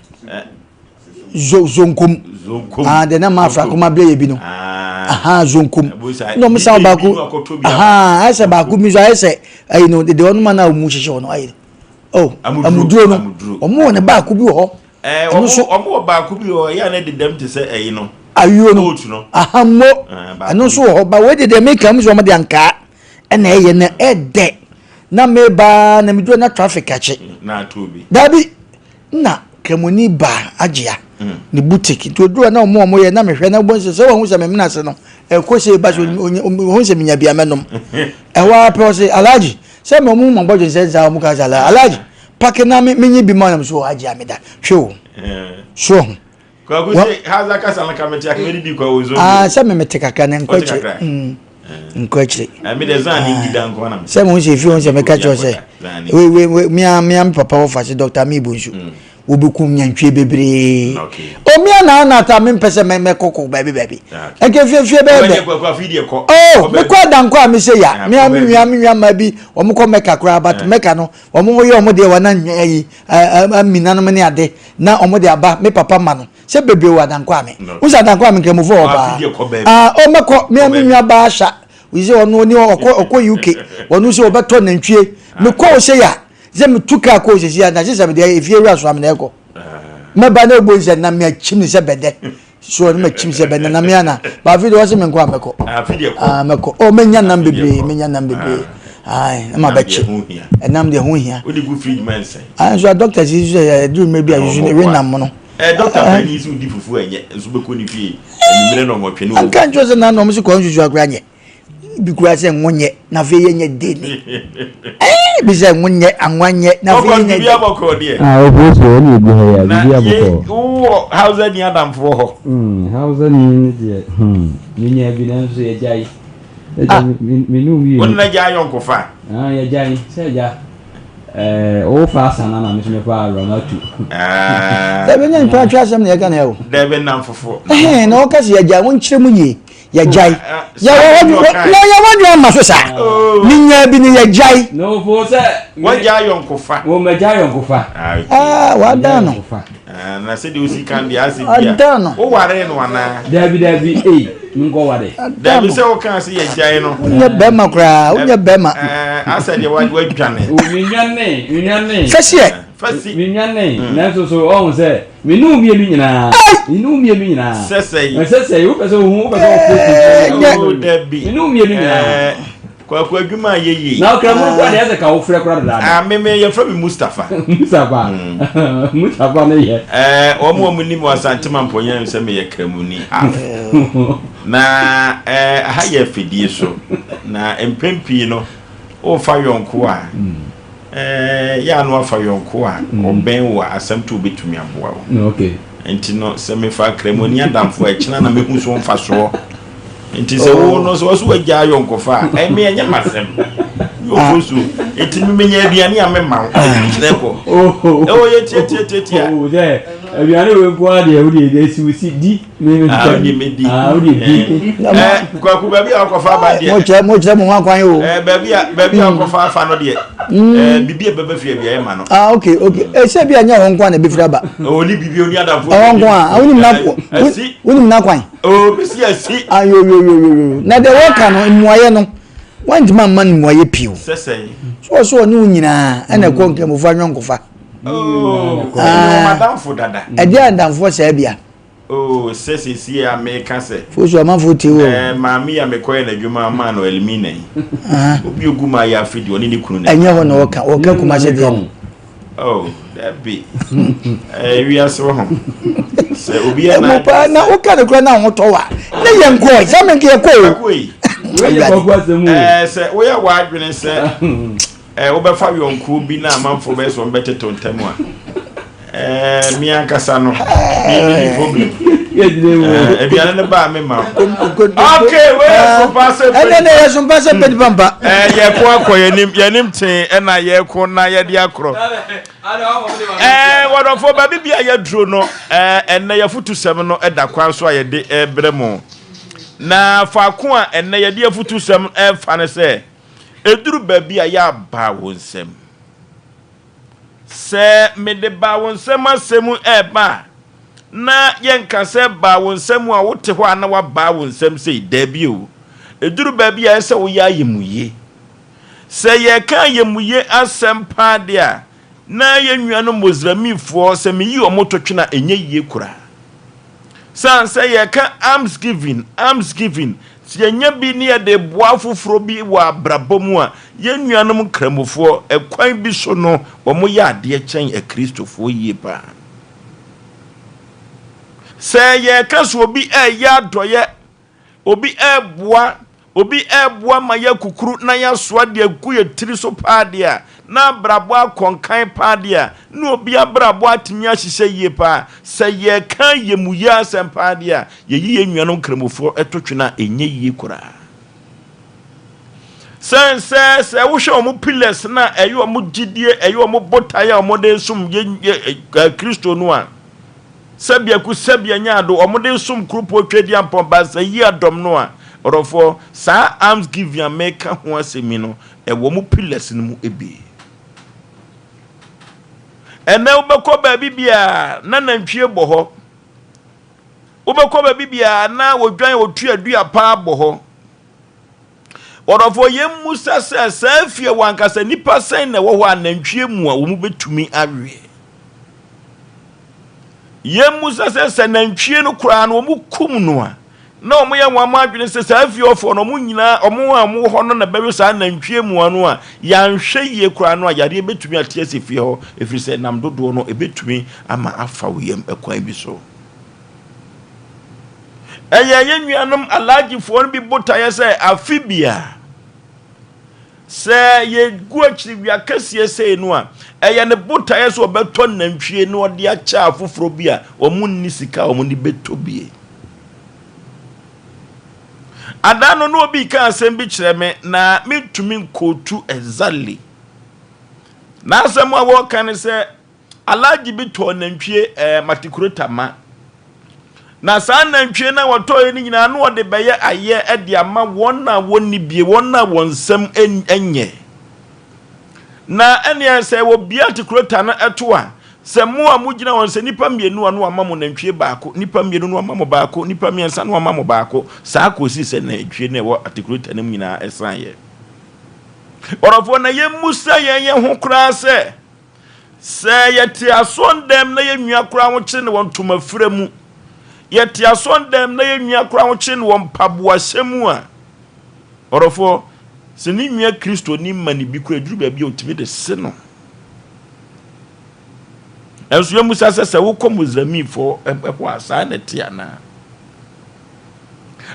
Zo zonkom. Zonkom. Ah, deɛ na maa afra kɔma brɛ yɛ bi no. Ah. Aha, zonkom. Ɛbo Na ɔmo san baako. Aha, ayɛ sɛ baako bi nso ayɛ sɛ ayi no deɛ ɔno ma na ɔmo hyehyɛ hɔ no ayi. Oh, amuduro no. Ɔmo wɔ ne baako bi wɔ hɔ. Ɛɛ, Ɛno nso. ɔmo wɔ baako bi wɔ hɔ yɛ a na ɛdedam te sɛ ɛyi no. Ayuo no. Oat no. Aha mo. Ɛno nso wɔ hɔ ba wei de deɛ meka mo sɛ ɔmo de ankaa ɛna ɛyɛ na ɛdɛ na meba na meduro na traffic akye. Na ato bi. Dabi. Nna Kramoni baa Agyea ne boutique nti oduru hɔ na ɔmo a ɔmo yɛ na mehwɛ na wobɛhu sɛ sɛ wahu sɛ me mena ase no ɛkɔ sei ba sɛ ɔhu sɛ menya bi a mɛnom. Ɛhɔ ara pɛ ɔse Alhaji sɛ me ɔmo ma bɔdwen sɛ nsaa ɔmo ka sɛ Alhaji pake na me menye bi ma nam so Agyea meda hwɛ o so ho. Kwaku se Hausa kasa no ka mete aka mɛdidi kwa wɔ zongo. Ah sɛ me mete kakra na nkɔ Ɔte akyire. kakra. Nkɔ akyire. Eh, me de zan ni dida nko na me. Sɛ mo sɛ efi ho sɛ meka kyerɛ sɛ we we we mea mea me papa wɔfa se Dr. Amibo nso. Wɔbɛkum nyantwie bebree. Okay. O mea na na ta mempɛ sɛ mɛ mɛkɔ kɔ baabi baabi. Okay. Ɛnka fie fie bɛyɛ Wobɛnyɛ dɛ. kwaku afi deɛ kɔ. Oh, Kɔ baabi. mekɔ adankɔ a mesɛ ya. Ah, Mea kɔ me baabi. nua me nua mmaa bi wɔn kɔ Mecca koraa but Mecca no wɔn yɛ wɔn deɛ wɔn anwea yi amina nom ne ade na wɔn de aba me papa ma no sɛ bebree wɔ adankɔ ame No. n sɛ adankɔ ame nkramofo wɔ paa ah o mɛkɔ me me nua baa hyɛ sɛ ɔno ne ɔkɔ ɔkɔ UK ɔno sɛ ɔbɛtɔ nantwie mekɔ o sɛ ya sɛ metu kaa kɔ o sɛ ya na sɛ sɛ mede efie wura so amena ɛkɔ mɛba na ɔbɔ nsɛ na meakyim ne sɛ bɛdɛ so ɔno makyim sɛ bɛdɛ na mea na baafi deɛ ɔse menkɔ a mɛkɔ ah mɛkɔ oh mɛnya nam bebree mɛnya nam bebree ayi na ma bɛkye ɛnam deɛ ho hia wode gu fridge ma nsɛn ayi nso a doctor si so sɛ ɛduru mmerɛ bi a susu ne we nam no ɛɛ doctor panyin sɛ wodi fufu ɛnyɛ nso bɛkɔ ne fie anwummerɛ na ɔnwɔtwe ne anka nkyerɛ sɛ na na ɔmo se kɔ nsusu akora nyɛ bi kura sɛ ngo nyɛ na afei yɛ nyɛ den ɛɛ bi sɛ ngo nyɛ anwa nyɛ na afei yɛ nyɛ den. Biribi deɛ. Ah, obi so ɛna egu ha yi a biribi abɔkɔ. Na wowɔ Hausa ni adamfoɔ hɔ. Hmm, Hausa ni ne deɛ hmm, menya bi nanso yɛgyae. Ɛgya me me ne owie. Wo nna gya ayɔnkofa. Ah, yɛgyae sɛ agya. Ɛɛ, wo fa asana na me so mefa Ramatu. Ah. Dabi nyɛ ntwatwa asɛm na yɛka na ɛwɔ. Dabi nam fofo. Ɛhɛn na wɔka sɛ yɛgyae wɔn nkyerɛ mu yie. Yɛgyae. Yɛwɔ na yɛwɔ dwen ama so saa. Menya bi ne yɛgyae. No fo sɛ. Wɔgya ayɔnkofa. Wɔn mɛgya ayɔnkofa. Ah, wadan no. Na sɛdeɛ osi kan deɛ asɛ bi a. Wowaree no anaa? Dabi dabi ei menkɔ ware. Dabi sɛ wokaa sɛ yɛgyae no. Wonyɛ bɛrima koraa wonyɛ bɛrima. Asɛ deɛ wadwane. Menwane menwane. Fɛsiɛ. Fɛsi. Menwane nanso so ɔhu sɛ me ne wo mmienu nyinaa. Me ne wo mmienu nyinaa. Sɛsɛyi. Sɛsɛyi wopɛ sɛ wohu wopɛ sɛ wofo. Dabi. Me ne wo mmienu nyinaa. Kwaku adwuma a yɛyɛ. Na ɔkra mu kura deɛ ɛsɛ ka wo frɛ kura dadaada. Ah, me me yɛfrɛ me Mustapha. Mustapha. Mustapha ne yɛ. Ɛɛ wɔn a wɔn nim wɔ Asante Mampɔnyɛ sɛ meyɛ kramuni half. Na ɛɛ aha yɛ afidie so na mpɛn pii no wofa yɔnko a ɛɛ yɛ ano afa yɔnko a ɔbɛn wo a asɛm to obetumi aboa wo. Okay. Nti no sɛ mefa kramoni adamfo a ɛkyena na mehu so mfasoɔ. Nti sɛ wo no sɛ wɔso wagya ayɔnkofa a ɛme ɛnyɛ m'asɛm. Yɛ so nti memenya aduane a mema wo kyerɛ kɔ. Ɛwɔ yɛ tiatiatiatia. Oh, sɛ aduane wei nko ara deɛ wode esi wo si di. Ah, wode me di. Ah, wode di. Eh, Kwaku baabi a wakɔfa aba deɛ. Mokyerɛ mokyerɛ mo ho akwan o. Eh, baabi a baabi a wakɔfa afa no deɛ. Eh, bibi a bɛbɛ fi awia ma no. Ah, okay, okay. Ɛsɛ bi a nyɛ wɔn nko a na ebi firi aba. Oni bibi oni adamfo. Wɔn nko a, wonim na wonim na kwan. Oh, mesi asi. Ah, yo yo yo yo yo. Na deɛ wɔka no mmuayɛ no, wɔntumi amma no mmuayɛ pii o. Sɛ sɛn. So ɔso ɔne wo nyinaa ɛna ɛkɔ nkramofo anyɔnkofa. Oh, ɛyɛ wɔn adamfo dada. Ɛdeɛ adamfoɔ saa bia. Oh, sɛ sɛsie a meka sɛ. Fosu amanfoɔ tie wo. Ɛɛ maame yi a mekɔyɛ n'adwuma maa no Elmina yi. Obi ogu maa yɛ afe deɛ ɔne ne kunu na. Ɛnyɛ hɔ na ɔka, ɔka Kumase deɛ no. Oh, dabi. Ɛɛ wiase wɔ ho. Sɛ obi yɛ na. Ɛmu paa na woka ne kura na ahotɔ wa. Ne yɛ nkɔɔ, sɛ me nka yɛ kɔ o. Akɔ yi. Wei yɛ kɔkɔ asɛm o. Ɛɛ sɛ woyɛ w'adwene sɛ. Eh, wobɛfa yɔnkoɔ bi na amanfoɔ bɛyɛ sɛ wɔbɛtetew ntam a, eh, me ankasa no, me problem. Eh, aduane no baa me ma. Okay, wei yɛ sompa sɛ pɛ. Ɛnɛ na yɛ sompa sɛ pɛ nipa mpa. Eh, yɛko akɔ yɛnim yɛnim tee ɛna yɛko na yɛde akorɔ. Eh, wɔdɔfoɔ baabi bi a yɛduro no, eh, ɛnɛ yɛfotusɛm no ɛda kwan so a yɛde ɛbrɛ mo. Na faako a ɛnɛ yɛde afutusɛm ɛfa no sɛ, Ɛduru baabi a yɛabaa wo nsam. Sɛ mede baa wo nsam asɛm reba a, na yɛnka sɛ baa wo nsam a wote hɔ a na wabaa wo nsam sei. Daabi o. Ɛduru baabi a ɛsɛ sɛ woyɛ ayamuyie. Sɛ yɛreka ayamuyie asɛm paa deɛ a, na yɛn nuanom Mozlamifoɔ, sɛ meyi wɔn to twene a, ɛnyɛ yie koraa. Sane sɛ yɛka almsgiving, almsgiving, sɛ yɛnya bi ne yɛde boa afoforɔ bi wɔ abrabɔ mu a, yɛn nuanom Nkramofoɔ, ɛkwan bi so no, wɔyɛ adeɛ kyɛn Akristofoɔ yie paa. Sɛ yɛka sɛ obi reyɛ adɔeɛ, Obi reboa, obi reboa ma yɛakukuru na yɛasoa de agu yɛn tiri so paa deɛ a, na abrabɔ akɔ nkan paa deɛ a, na obi abrabɔ atumi ahyehyɛ yie paa. Sɛ yɛreka ayamuyie asɛm paa deɛ a, yɛyi yɛn nuanom Nkramofoɔ to twene a, ɛnyɛ yie koraa. Sɛn sɛ sɛ wohwɛ wɔn pillars no a ɛyɛ wɔn gyidie, ɛyɛ wɔn botaeɛ a wɔde resom yɛn Kristo no a, Sɛbea ku sɛbea nyaado wɔn de som kuropɔn Tweaduampɔn Baasa yi adɔm no a, ɔdɔfoɔ, saa alms giving a meka ho asɛm yi no, ɛwɔ mo pillars no mu bi. Ɛnɛ wobɛkɔ baabi biara na nantwie bɔ hɔ. Wobɛkɔ baabi biara na odwan otua dua paa bɔ hɔ. Ɔdɔfoɔ, yɛmmusa sɛ, saa fie wɔ ankasa nnipa sɛn na ɛwɔ hɔ a nantwie mu a wɔn bɛtumi aweɛ? Yɛmmusa sɛ, sɛ nantwie no koraa no wɔn kum no a, na wɔn yɛ wɔn adwene sɛ saa fie ɔfoɔ no wɔn nyinaa wɔn a wɔn wɔ hɔ no na bɛwe saa nantwie mua no a, yɛanhwɛ yie koraa no a yareɛ bɛtumi ate asi fie hɔ, ɛfiri sɛ nam dodoɔ no ɛbɛtumi ama afa wo yam ɛkwan bi so. Ɛyɛ yɛn nuanom Alhajifoɔ no bi botaeɛ sɛ afe biara, sɛ yɛgu akyiriwia kɛseɛ sei no a, ɛyɛ ne botaeɛ sɛ ɔbɛtɔ nantwie na ɔde akyɛ afoforɔ bi a wɔn nni sika a wɔn de bɛtɔ bie. Ada no na obi ka asɛm bi kyerɛ me na mentumi nkootu exactly. N'asɛm a wɔreka ne sɛ Alhaji bi tɔɔ nantwie ɛɛ matikurota ma. Na saa nantwie no a wɔtɔeɛ no nyinaa na wɔde bɛyɛ ayɛ de ama wɔn a wɔnni bie, wɔn a wɔn nsam nyɛ. Na ɛneɛ sɛ wɔbia atikurota no to a, sɛ mo a mogyina hɔ no, sɛ nnipa mmienu a na wɔama mo nantwie baako, nnipa mmienu na wɔama mo baako, nnipa mmiɛnsa na wɔama mo baako, saa kɔsi sɛ nantwie no a ɛwɔ atikurota no mu nyinaa ɛsaeɛ. Ɔdɔfoɔ, na yɛmmusa yɛn yɛn ho koraa sɛ, Sɛ yɛte asɔndɛm na yɛn nua koraa ho kyere no wɔ ntomafira mu, yɛte asɔndɛm na yɛn nua koraa ho kyere no wɔ mpaboahyɛ mu a, ɔdɔfoɔ, Sɛ ne nua Kristoni ma no bi koraa, ɛduru baabi a ɔtumi de se no. Nanso yɛmmisa sɛ, sɛ wokɔ Muslimfoɔ hɔ a, saa na ɛte anaa?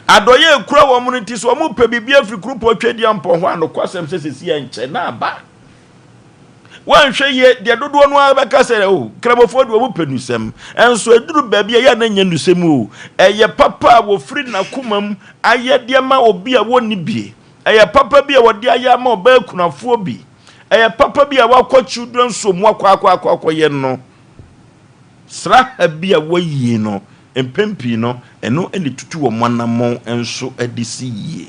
Adɔeɛ a ɛkura wɔn no nti, sɛ wɔpɛ biribi afiri Kuropɔn Tweaduampɔn hɔ a, nokwasɛm sɛ sɛsi ɛnkyɛ na aba. Woanhwɛ yie, deɛ dodoɔ no ara bɛka sɛ, o, Nkramofoɔ deɛ wɔpɛ nusɛm. Nso ɛduru baabi a, ɛyɛ a na ɛnyɛ nusɛm o. Ɛyɛ papa a wɔfiri n'akoma mu ayɛ de ama obi a wɔnni bie. Ɛyɛ papa bi a wɔde ayɛ ama ɔbaa kunafoɔ bi. Ɛyɛ papa bi a wakɔ children's home wakɔ akɔ akɔ akɔyɛ no. Sraha bi a wɔayi no, mpɛn pii no, ɛno na ɛtutu wɔn anammɔn nso de si yie.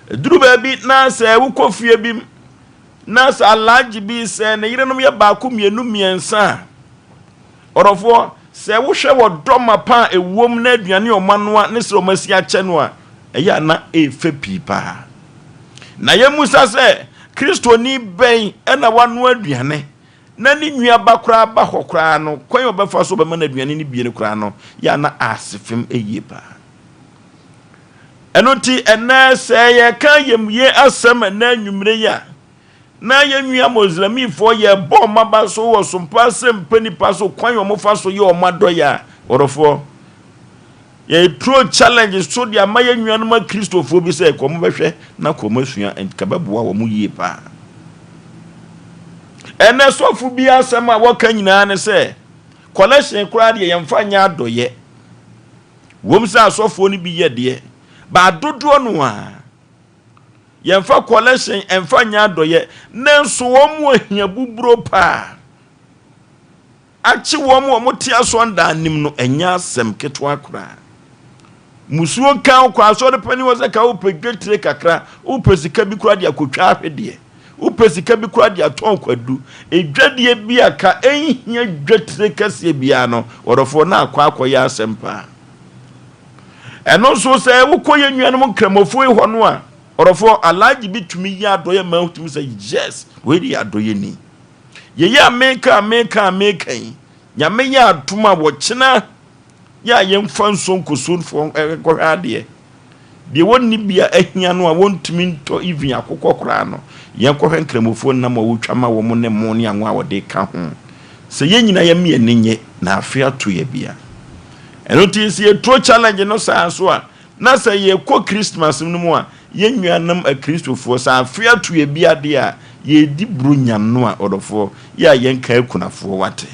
Ɛduru baabi na sɛ wokɔ fie bi mu na sɛ alhaji bi sɛ ne yerenom yɛ baako mmienu mmiɛnsa a, ɔdɔfoɔ, sɛ wohwɛ wɔ dɔ mapa a ɛwom na aduane a wɔanoa ne sɛ wɔasi akyɛ no a, ɛyɛ a na ɛyɛ pii paa. Na yɛmmisa sɛ, Kristoni bɛn na wanoa aduane na ne nua ba koraa ba hɔ koraa no, kwan a ɔbɛfa so ɔbɛma no aduane no bie no koraa no, yɛ a na ase fam yie paa. Ɛno nti, ɛnnɛ sɛ yɛka ayamye asɛm ɛnnɛ anwummere yi a, na yɛn nua Moslemifoɔ yɛbɔ wɔn aba so wɔ sompa asɛmpa nipa so kwan a wɔfa so yɛ wɔn adɔeɛ a, ɔdɔfoɔ, yɛturo challenge so de ama yɛn nuanom akristofoɔ bi sɛ kɔ wɔbɛhwɛ na kɔ wɔn asua, nka bɛboa wɔn yie paa. Ɛnnɛ sɔfo bi asɛm a wɔka nyinaa ne sɛ, collection koraa deɛ yɛmfa nyɛ adɔeɛ. Wom sɛ asɔfoɔ no bi yɛ deɛ, but dodoɔ no ara, yɛmfa collection mfa nyɛ adɔeɛ, nanso wɔn mu ahia buburo paa. Akye wɔn a wɔte asɔndan anim no, ɛnyɛ asɛm ketewa koraa. Musuo nka wo kɔ asɔre panin hɔ sɛ ka wopɛ dwetire kakra, wopɛ sika bi koraa de akɔtwa ahwedeɛ. Wopɛ sika bi koraa de atɔn kwadu. Edwadie bi a ka ɛnhia dwatire kɛseɛ biara no, ɔdɔfoɔ, na akɔ akɔyɛ asɛm paa. Ɛno nso sɛ wokɔ yɛn nuanom nkramofoɔ yi hɔ no a, ɔdɔfoɔ, Alhaji bi tumi yɛ adɔeɛ ma wotumi sɛ yes, wei deɛ adɔeɛ ni. Yei a meka a meka a meka yi, Nyame yɛ adom a wɔkyena yɛ a yɛmfa nsuo nkɔsuo nkɔhwɛ adeɛ. Deɛ wɔnni bi a ahia no a wɔntumi ntɔ even akokɔ koraa no, yɛnkɔhwɛ Nkramofoɔ nam a wɔtwa ma wɔn ne mo ne anwa a wɔde ka ho. Sɛ yɛn nyinaa yɛma yɛn ani nnye na afe ato yɛn bi a. Ɛno nti sɛ yɛturo challenge no saa nso a, na sɛ yɛkɔ Christmas no mu a, yɛn nuanom Akristofoɔ, sɛ afe ato yɛn bi adeɛ a, yɛredi Buronya no a, ɔdɔfoɔ, yɛ a yɛnkae akunafoɔ, wate?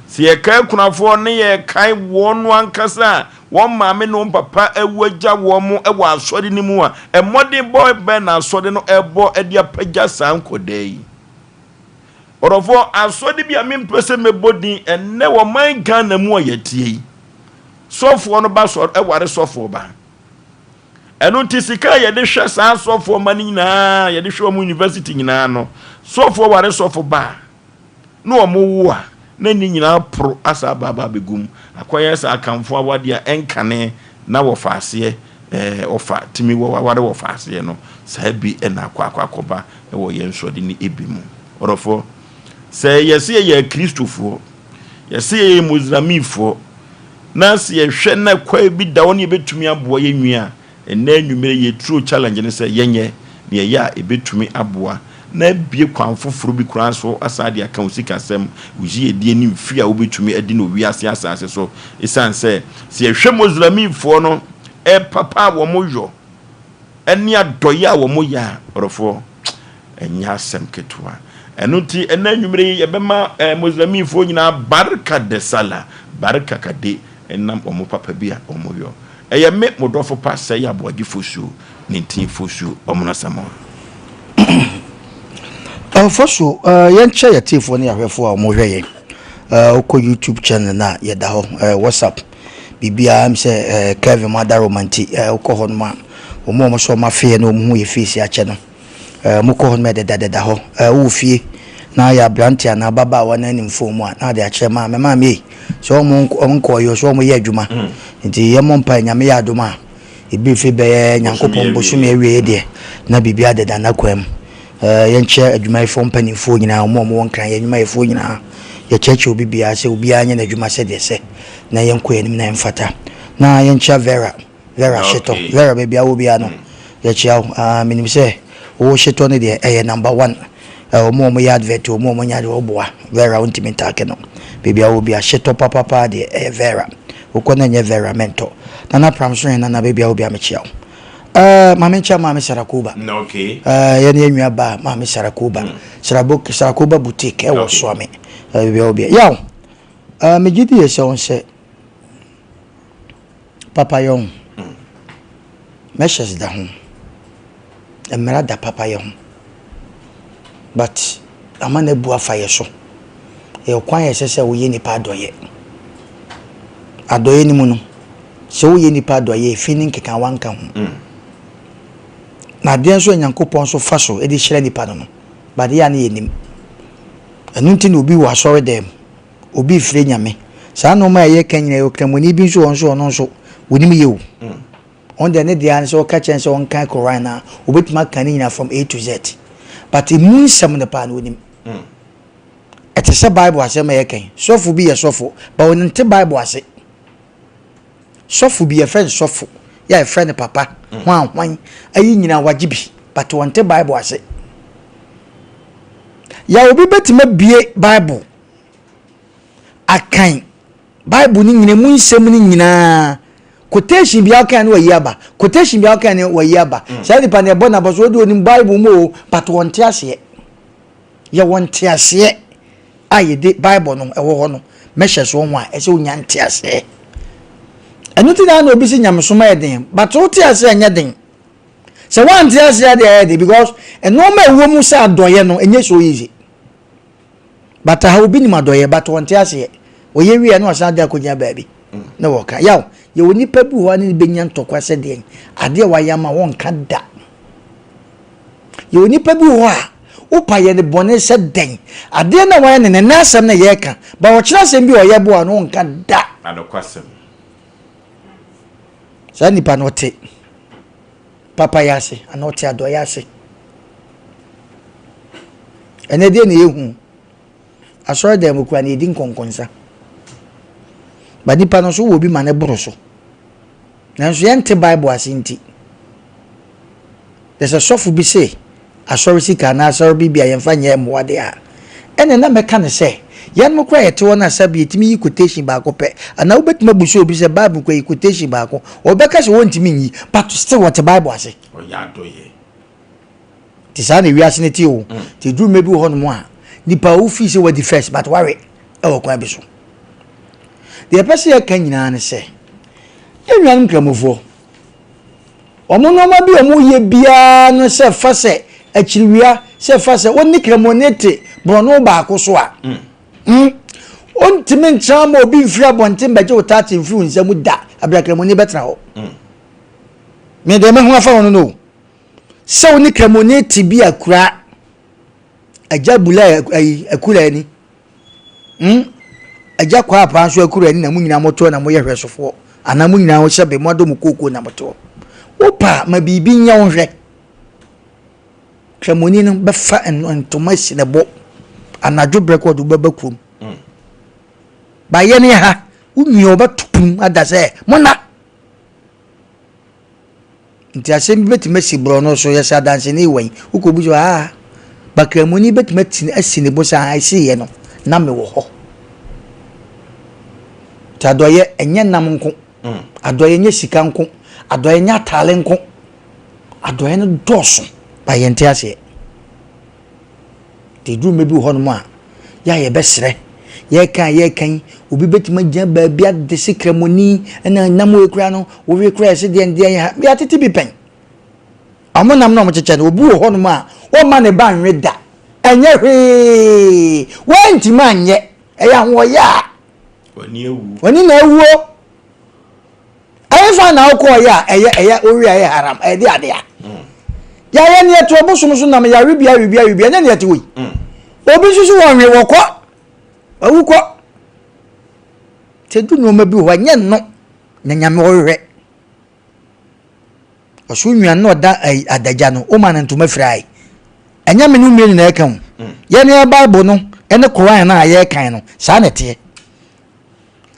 Sɛ yɛkae akunafoɔ ne yɛkae wɔn no ankasa a wɔn maame ne wɔn papa awu agya wɔn wɔ asɔre no mu a, mmɔdenbɔ bɛn na asɔre no rebɔ de apagya saa nkwadaa yi? Ɔdɔfoɔ, asɔre bi a mempɛ sɛ mɛbɔ din ɛnnɛ wɔ man Ghana mu a yɛteɛ yi, sɔfoɔ no ba sɔre ware sɔfoɔ ba. Ɛno nti sika a yɛde hwɛ saa sɔfoɔ ma no nyinaa, yɛde hwɛ wɔn university nyinaa no, sɔfoɔ ware sɔfo ba a, na wɔwo a, na ne nyinaa poro asa aba aba abɛgu mu. Akɔyɛ sɛ Akanfoɔ awadeɛ a ɛnkane na wɔfa aseɛ, ɛɛ, wɔfa tumi wɔ aware wɔfa aseɛ no, saa bi na akɔ akɔ akɔba wɔ yɛn nsɔde no bi mu. Ɔdɔfoɔ, sɛ yɛse yɛyɛ Akristofoɔ, yɛse yɛyɛ Muslimfoɔ, na sɛ yɛhwɛ na kwan bi da hɔ na yɛbɛtumi aboa yɛn nua a, Ɛnnɛ anwummere yi yɛturo challenge no sɛ yɛnyɛ nea ɛyɛ a ɛbɛtumi aboa na abue kwan foforo bi koraa so asan de aka wo sikasɛm, wo yiedie ne mfie a wobɛtumi adi no wɔ wiase asase so. Ɛsiane sɛ, sɛ yɛhwɛ Muslimfoɔ no papa a wɔyɔ ne adɔeɛ a wɔyɛ a, ɔdɔfoɔ, ɛnyɛ asɛm ketewa. Ɛno nti ɛnnɛ anwummere yi yɛbɛma Muslimfoɔ nyinaa Barka de Salah, Barka Kade, ɛnam wɔn papa bi a wɔyɔ. Ɛyɛ me mo dɔfo pa sɛe aboagye fosuo ne ntin fosuo ɔmono asɛm a. Fosuo, yɛnkyɛ yɛ tiefoɔ ne ahwɛfoɔ a wɔhwɛ yɛn. Wokɔ YouTube channel no a yɛda hɔ, WhatsApp, biribiara m sɛ Kevin mo adaroma nti wokɔ hɔ nom a wɔn a wɔn sɛ wɔn afeɛ na wɔn ho yɛ face akyɛ no. Mokɔ hɔ no ɛdedadeda hɔ. Wowɔ fie na ayɛ aberante anaa ababaawa na anim fon mu a, na ade akyerɛ maame, maame ei, sɛ wɔn nkɔɔ yɛ sɛ wɔn yɛ adwuma. Nti yɛmmɔ mpae, Nyame yɛ adom a, ebi mfe bɛyɛ Nyankopɔn bosome awieɛ deɛ, na biribi adeda n'akwan mu. Yɛnkyɛ adwumayɛfoɔ mpanimfoɔ nyinaa, wɔn a wɔwɔ Nkran, yɛn adwumayɛfoɔ nyinaa, yɛkyerɛkyerɛ obi biara sɛ obiara nyɛ n'adwuma sɛdeɛ ɛsɛ, na yɛnkɔ yɛn anim na ɛmfata. Na yɛnkyɛ Vera. Vera Hyetɔ. Vera baabi a wɔ biara no. Yɛkyea wo. Ah, menim sɛ wo hyetɔ no deɛ ɛyɛ number one. Eh, wɔn a wɔyɛ advert, wɔn a wɔnyɛ adeɛ, wɔboa. Vera, wontumi ntaake no. Baabi a wɔ bi a, hyetɔ papapaa deɛ ɛyɛ Vera. Wokɔ na ɛnyɛ Vera, mɛntɔ. Nana Pram so yɛn nana, baabi a wɔ bi a mekyea wo. Eh, maame nkyea Maame Sarakoba. Okay. Eh, yɛne yɛn nua baa Maame Sarakoba. Sarabo, Sarakoba Boutique ɛwɔ Okay. Soame. Eh, baabi a wɔ bi a. Yaw, eh, megye di yɛ sɛ wo sɛ Papayɛ ho. Measures da ho. Mmara da papayɛ ho. But ama no abu afa yɛ so. Ɛyɛ kwan a ɛsɛ sɛ woyɛ nipa adɔyɛ. Adɔyɛ no mu no, sɛ woyɛ nipa adɔyɛ efi ne nkekawa nka ho. Na adeɛ nso a Nyankopɔn nso fa so de hyira nipa no no, but yɛ a na yɛnim. Ɛno nti na obi wɔ asɔre dɛm. Obi refrɛ Nyame. Saa nnoɔma a yɛka nyinaa yi, Ɔkramoni bi nso wɔ hɔ nso ɔno nso ɔnim yɛ o. Ɔno deɛ ne deɛ ara ne sɛ ɔka kyerɛ no sɛ ɔnkan Koran no a, ɔbɛtumi aka ne nyinaa from A to Z. But ɛmu nsɛm no paa no ɔnim. Ɛte sɛ Bible asɛm a yɛka yi. Sɔfo bi yɛ sɔfo, but ɔnte Bible ase. Sɔfo bi yɛfrɛ no sɔfo, yɛ a yɛfrɛ no papa, hwan hwan, ayi nyinaa wagye bi, but ɔnte Bible ase. Yɛ obi bɛtumi abue Bible akan Bible no nyinaa mu nsɛm no nyinaa quotation bi ɔkan no wayi aba quotation bi ɔkan no wayi aba mm. Saa nipa no ɛbɔ n'abɔ so ɔde onim Bible mu o but wɔnte aseɛ. Yɛwɔ nteaseɛ a yɛde Bible no ɛwɔ hɔ no mɛhyɛ so ho a ɛsɛ onya nteaseɛ. Ɛno ti na na obi si nyamesom ayɛ den but wote aseɛ ɛnyɛ den. Sɛ woante aseɛ deɛ ɛyɛ den because nneɛma ɛwɔ mu sɛ adɔeɛ no ɛnyɛ so easy. But aha obi nim adɔeɛ but ɔnte aseɛ. Ɔyɛ wie a na wasan de akɔgyina baabi na wɔka. Yaw, yɛwɔ nipa bi wɔ hɔ a ne ne bɛnya ntɔkwa sɛ deɛn, adeɛ a wayɛ ama wɔnka da. Yɛwɔ nipa bi wɔ hɔ a wopa yɛ ne bɔne sɛ dɛn, adeɛ no a wayɛ no ne nɛ asɛm na yɛreka, but ɔkyerɛ asɛm bi a ɔyɛ boa no ɔnka da. Anokwasɛm. Saa nipa no ɔte papayɛ ase anaa ɔte adɔeɛ ase. Ɛnɛ deɛ na yɛhu asɔre dan mu kura na yɛdi nkɔnkɔnsa. Ba nipa no nso wɔ bi ma ne boro so. Nanso yɛnte Bible ase nti. Na sɛ sɔfo bi se asɔre sika anaa asɔre biribi a yɛmfa nyɛ mmoa de a, ɛnneɛ na mɛka no sɛ, yɛnom koraa a yɛte hɔ no a sɛbe yɛtumi yi quotation baako pɛ, anaa wobɛtumi abusa obi sɛ Bible koraa yi quotation baako, ɔbɛka sɛ wɔntumi nyi, but still wɔte Bible ase. Ɔyɛ adɔyɛ. Nti saa na wiase no te o. Nti ɛduru mmerɛ bi wɔ hɔnom a, nipa a wofii sɛ wadi first but wawe wɔ kwan bi so. Deɛ yɛpɛ sɛ yɛka nyinaa ne sɛ, yɛn nuanom Nkramofoɔ, Wɔn nneɛma bi a wɔyɛ biara no sɛ fa sɛ akyiriwia, sɛ fa sɛ wo ne Kramoni te borɔno baako so a, mm, ontumi ntra ma obi mfiri abɔnten bɛgye wo taate mfiri wo nsa mu da abira Kramoni bɛtena hɔ. Me deɛ mahu afa ho no no. Sɛ wo ne Kramoni te bi akura agya bula ayi akura ani. Hmm? Agya kwaa paa nso akura ani na mo nyinaa motoɔ na moyɛ hwɛsofoɔ anaa mo nyinaa hyɛ be mo adɔ mo kookoo na motoɔ. Wopa ma biribi nyɛ wo hwɛ. Kramoni no bɛfa ntoma si ne bo anadwo berɛ kɔ ɔde wobɛba kurom. Ba yɛ ne ha wo nua wɔbɛto pum ada sɛ mona. Nti asɛm bi bɛtumi asi borɔno so, yɛsɛ adanseni wɔ yi, wokɔbu sɛ aa, bakramuni bɛtumi atini asi ne bo sɛ aa ɛsiiɛ no, na mewɔ hɔ. Nti adɔeɛ ɛnyɛ nam nko, adɔeɛ nyɛ sika nko, adɔeɛ nyɛ ataale nko, adɔeɛ no dɔɔso, ba yɛnte aseɛ. Nti ɛduru mmerɛ bi wɔ hɔnom a, yɛ a yɛbɛsrɛ. Yɛreka a yɛreka yi, obi bɛtumi agyina baabi ade se kramoni ɛna nam wei koraa no, wowe koraa ɛse deɛ deɛ ha. Yɛatete bi pɛn. Ɔmo nam na ɔmo kyekyɛ no, obi wɔ hɔnom a, ɔmma ne ba nwe da. Ɛnyɛ hwee. Wantumi anyɛ. Ɛyɛ ahoɔyɛ a. W'ani na awuo. Ɛhefa na wokɔɔyɛ a ɛyɛ ɛyɛ wowe a ɛyɛ haram ɛyɛ de ade a yɛayɛ ne ɛto ɔbosom so nam yɛawe bi awe bi awe bi ɛnyɛ ne ɛte wei obi nso so wɔnwe wɔkɔ wawu kɔ sɛ du nneɛma bi wɔ hɔ ɛnyɛ no na nyame ɔhwehwɛ ɔso nnuane na ɔda adagya no woma no ntoma firae ɛnyɛ me no mmienu na ɛka ho yɛne bible no ɛne koran no a yɛrekan no saa na ɛteɛ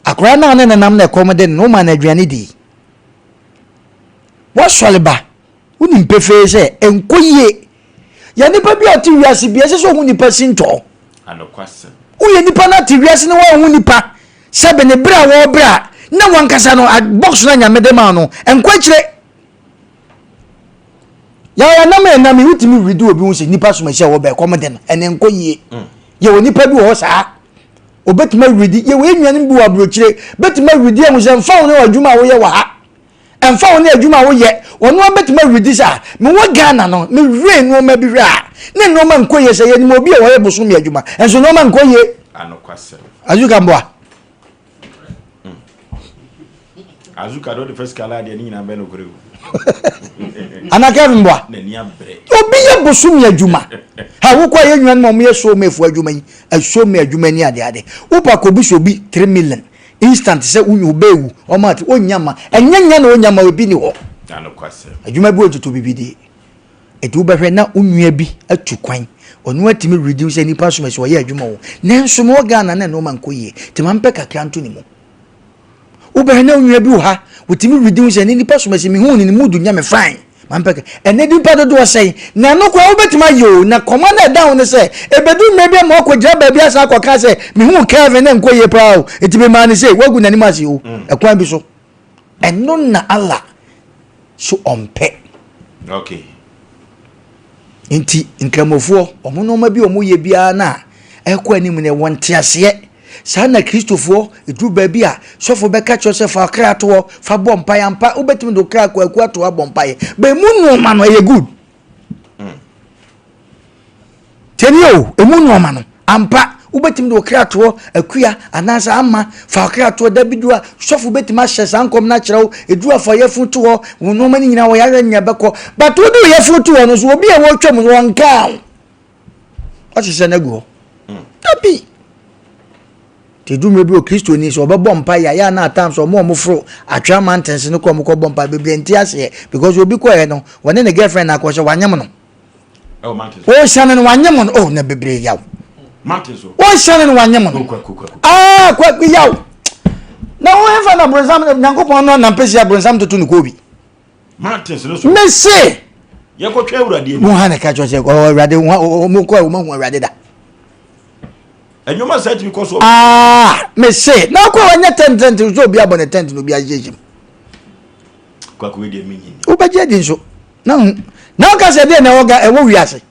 Akwadaa no a ne nenam na ɛkɔm de no, woma no aduane di. Woasɔre ba, Wonim pefee sɛ ɛnkɔ yie. Yɛ nipa bi a ɔte wiase bi, ɛsɛ sɛ ɔhu nipa sintɔ. Woyɛ nipa no ate wiase no woanhu nipa sɛbe ne berɛ a wɔrebrɛ a na wankasa no box no a Nyame de maa no ɛnkɔ akyire. Yɛwɔ yɛnam yɛnam yi wotumi redi obi ho sɛ nipa som ɛsɛ wɔ bɛɛ kɔm de no ɛne nkɔ yie. Yɛwɔ nipa bi wɔ hɔ saa obetumi awuridi. Yɛwɔ yɛn nuanom bi wɔ aburokyire betumi awuridi ahu sɛ mfa wo ne adwuma a woyɛ wɔ ha. Ɛmfa ho ne adwuma a woyɛ, ɔno ara bɛtumi awuridi sɛ, ah, mewɔ Ghana no, mehwɛ nneɛma bi hwɛ a, ne nneɛma nkɔ yie. Sɛ yɛnim obi a ɔyɛ bosome adwuma, nso nneɛma nkɔ yie. Anokwasɛm. Azuka mboa. Azuka de ɔde fɛ sika la adeɛ ne nyinaa bɛ nokorɛ o. Ana Kevin mboa. N'ani abrɛ. Obi yɛ bosome adwuma. Ha wokɔ a yɛ nnuanom a wɔyɛ somefoɔ adwuma yi, asome adwuma ni ade ade. Wopa kɔbi so obi 3 million. Instant sɛ wo nyi ɔbɛ ewu ɔma ati onya ma ɛnyɛ nya na onya ma ebi ni hɔ. Adwuma bi wɔ ntutu bibi die. Eti wobɛhwɛ na wo nua bi atu kwan ɔno atumi reduce sɛ nipa som ɛsɛ ɔyɛ adwuma o. Nanso mewɔ Ghana na nneɛma nkɔ yie nti ma mpɛ kakra nto ne mu. Wobɛhwɛ na wo nua bi wɔ ha wotumi reduce sɛ ne nipa som ɛsɛ mehu ne ne mood nyɛ me fine. Mampɛ ɛnɛ nipa dodoɔ sɛn na ɛno koraa wobɛtumi ayɛ o na kɔma no ɛda ho ne sɛ ɛbɛdu mmerɛ bi ama wakɔgyina baabi asan akɔka sɛ mehuu Kelvin na nkɔ yie paa o nti memaa no sei woagu n'anim ase o mm. ɛkwan bi so ɛno na Allah so ɔmpɛ okay. Nti nkramofoɔ wɔn nneɛma bi a wɔyɛ biara no a ɛkɔ anim no ɛwɔ nteaseɛ. Saa na Kristofoɔ ɛduru baabi a sɔfo bɛka kyerɛ sɛ fa kra to hɔ fa bɔ mpaeɛ ampa wobɛtumi de wo kra kwaku ato hɔ abɔ mpaeɛ bɛ mu nneɛma no ɛyɛ good. Mm. Tiɛni o, emu nneɛma no, ampa, wobɛtumi de wo kra toɔ akua anaasɛ ama, fa wo kra toɔ da bi du a, sɔfo bɛtumi ahyɛ saa nkɔm no akyerɛ wo, ɛduru a fa yafunu to hɔ, wo nneɛma no nyinaa wɔyɛ nyɛ bɛkɔ, but wode wo yafunu to hɔ no so, obi a wɔretwa mu no wɔnkaa wo, wɔahyehyɛ no agu hɔ. Mm. Dabi. Nti ɛduru mmerɛ bi wɔ Kristoni sɛ ɔbɛbɔ mpaeɛ a, yɛ a na at times wɔn a wɔforo Atwea mountains no kɔ wɔkɔbɔ mpaeɛ bebree nte aseɛ because obi kɔɛ no wɔne ne girlfriend na akɔ sɛ wanyem no. Wɔnhyɛne no wanyem no oh na bebree yaw. Wɔnhyɛne no wanyem no. Ah kwaku yaw. Na wɔn hefa na bronsam Nyankopɔn no nam pɛsi a bronsam toto no kɔɔ bi. Mese. Yɛkɔtwa awurade anim. Mo ha na ka kyerɛ sɛ awurade mo kɔ a wɔn ahu awurade da. Ɛnwoma saa tumi kɔ so. Ah mese na akɔ wɔnyɛ tent tent so obi abɔ ne tent na obi ahyehyɛ mu. Kwaku deɛ menyi. Wobɛgye adi nso. Na hu. Na ɔka sɛ deɛ na ɛwɔ ga ɛwɔ wiase.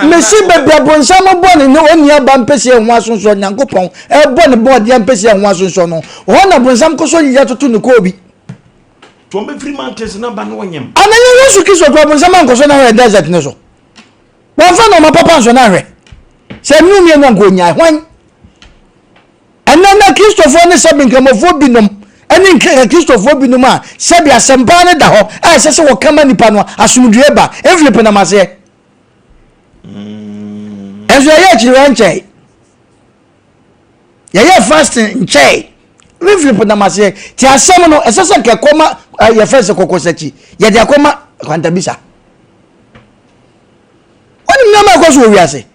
Mesi baabi abonsam bɔ ne ne onua aba mpɛsi ɛho asonsɔ Nyankopɔn ɛbɔ ne bɔɔdeɛ mpɛsi ɛho asonsɔ no hɔ na bonsam kɔ so yiya toto ne kɔɔ bi. Tɔn bɛfiri mountains na ba na ɔnyem. Ana yɛ Yesu Kristo kura bonsam ankɔsɔ na hwɛ desert ne so. Wɔmfa nneɛma papa nsɔ na hwɛ. Sɛ ɛnu mmienu anka onyae hwan? Ɛnnɛ na Kristofoɔ ne sɛbe Nkramofoɔ binom ne Nkra-Kristofoɔ binom a sɛbe asɛmpa no da hɔ a ɛsɛ sɛ wɔka ma nnipa no asomdwoeɛ ba mfilipi nam aseɛ. Ɛnso yɛyɛ akyiriwia nkyɛe. Yɛyɛ fasting nkyɛe. Mfilipi nam aseɛ. Ti asɛm no ɛsɛ sɛ nka ɛkɔma yɛfrɛ sɛ kɔkɔsakyi. Yɛde akɔma kwantabisa. Wonim nneɛma a ɛkɔ so wɔ wiase.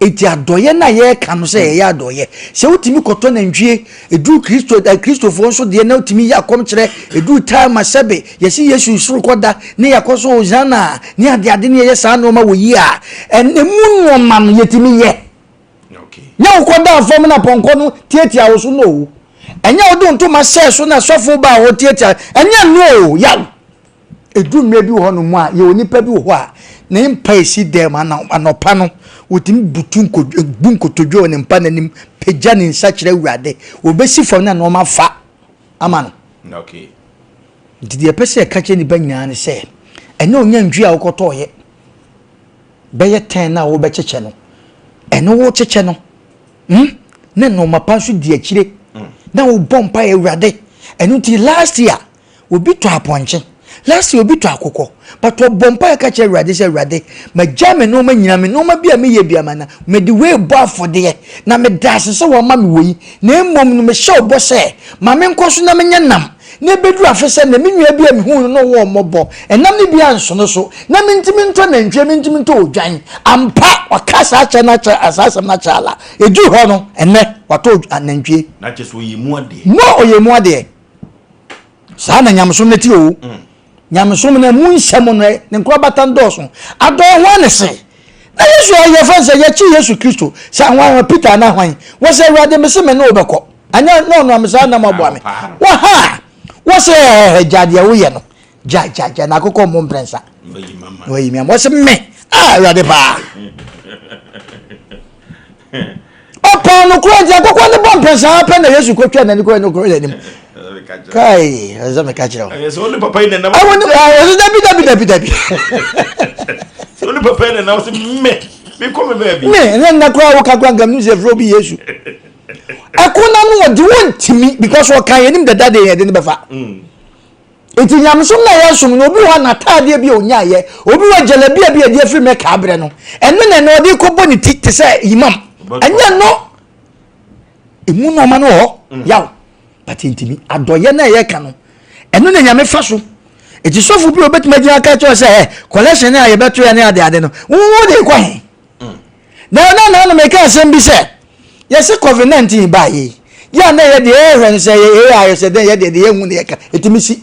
Enti adɔeɛ no a yɛreka no sɛ yɛyɛ adɔeɛ, sɛ wotumi kɔtɔ nantwie, ɛduru Kristo, eh, Kristofoɔ nso deɛ na wotumi yɛ akɔmkyerɛ, ɛduru time a sɛbe yɛsi Yesu soro kɔda ne yɛakɔ so Hosanna ne adeade ne yɛyɛ saa nneɛma wɔ yi a, ɛnɛ mu nneɛma no yɛtumi yɛ. Nyɛ wokɔdaa fam na pɔnkɔ no tiatia wo so no o. Ɛnyɛ wode ntoma hyɛɛ so na sɔfo baa hɔ tiatia, ɛnyɛ no o, yaw. Ɛduru mmerɛ bi wɔ hɔnom a, yɛwɔ nipa bi wɔ hɔ a, ne mpa ɛsi dɛm anɔpa no, ɔtumi butu bu nkotodwe wɔ ne mpa no anim, pagya ne nsa kyerɛ Awurade. Ɔbɛsi fam na nneɛma fa ama no. Okay. Nti deɛ ɛpɛ sɛ ɛka kyerɛ nipa nyinaa ne sɛ, ɛnyɛ onya ntwi a wokɔtɔɔyɛ bɛyɛ tɛn no a wobɛkyekyɛ no, ɛno wokyekyɛ no, hmm? na nneɛma pa nso di akyire, mm. na wobɔ mpa Awurade. Ɛno nti last year Obi tɔ apɔnkye. Last year obi tɔ akokɔ. But ɔbɔ mpaeɛ ka kyerɛ Awurade sɛ, Awurade, magyae me nneɛma nyinaa, me nneɛma bi a meyɛ bi ama na mede wei bɔ afɔdeɛ, na meda ase sɛ woama me wei. Na mmom no, mehyɛ wo bɔ sɛ, ma menkɔ so na menyɛ nam, na ɛbɛduru afe sɛ nnɛ, me nua bi a mehuu no na ɔwɔ mmɔbɔ, ɛnam no bi anso no so, na mentumi ntɔ nantwie, mentumi ntɔ odwan. Ampa, waka saa akyɛ no akyerɛ, saa asɛm no akyerɛ Allah. Ɛduru hɔ no, ɛnnɛ, watɔ nantwie. Na kyerɛ sɛ ɔyɛ mu adeɛ. No, ɔyɛ mu adeɛ. Saa na nyamesom no te o. Mm. Nyamesom no mu nsɛm no ne nkorabata no dɔɔso. Adɔe ho ne se. Na Yesu a yɛfrɛ no sɛ yɛkyi Yesu Kristo sɛ hwan hwan Peter anaa hwan wɔ sɛ Awurade mese me ne wo bɛkɔ anyɛ na ɔno a mesaa nam aboa me wɔ ha wɔ sɛ ɛhɛhɛ gya deɛ woyɛ no gya gya gya na akokɔ mmɔ mprɛnsa na wayi me ama wɔ sɛ me a Awurade paa Ɔpɔn no koraa nti akokɔ no bɔ mpɛnsaa pɛ na Yesu kɔtwa n'ani kɔɛ no kɔɛ n'anim. Kai, ɛsɛ sɛ meka kyerɛ wo. Ɛyɛ sɛ wo ne papa yi nenam. Ɛwɔ ne ɛsɛ dabi dabi dabi dabi. Sɛ wo ne papa yi nenam sɛ me mekɔ me baabi. Me ɛnyɛ nna koraa woka koraa nka menim sɛ ɛfrɛ obi Yesu. Ɛko na no ɔde wɔntumi because ɔka yɛnim dada de yɛde no bɛfa. Mm. Enti nyamesom no a yɛsom no, obi wɔ hɔ a n'ataadeɛ bi a ɔnyaeɛ, obi wɔ jalabia bi a ɛde afiri Mecca abrɛ no, ɛno na ɛnɛ ɔde rekɔbɔ ne ti te sɛ imam. Ɛnyɛ no. Emu nneɛma no wɔ hɔ, mm. yaw. But ntumi, adɔyɛ no a yɛka no, ɛno na nyame fa so. Eti sɔfo bi a obetumi agyina aka kyerɛ sɛ, ɛ collection a yɛbɛto yɛ ne ade ade no, wo de kɔ he? Na na na na meka asɛm bi sɛ yɛse covid 19 baa yei yɛ a na yɛ deɛ yɛhwɛ no sɛ yɛ AI sɛ dɛn yɛ deɛ deɛ yɛhu ne yɛka ɛtumi si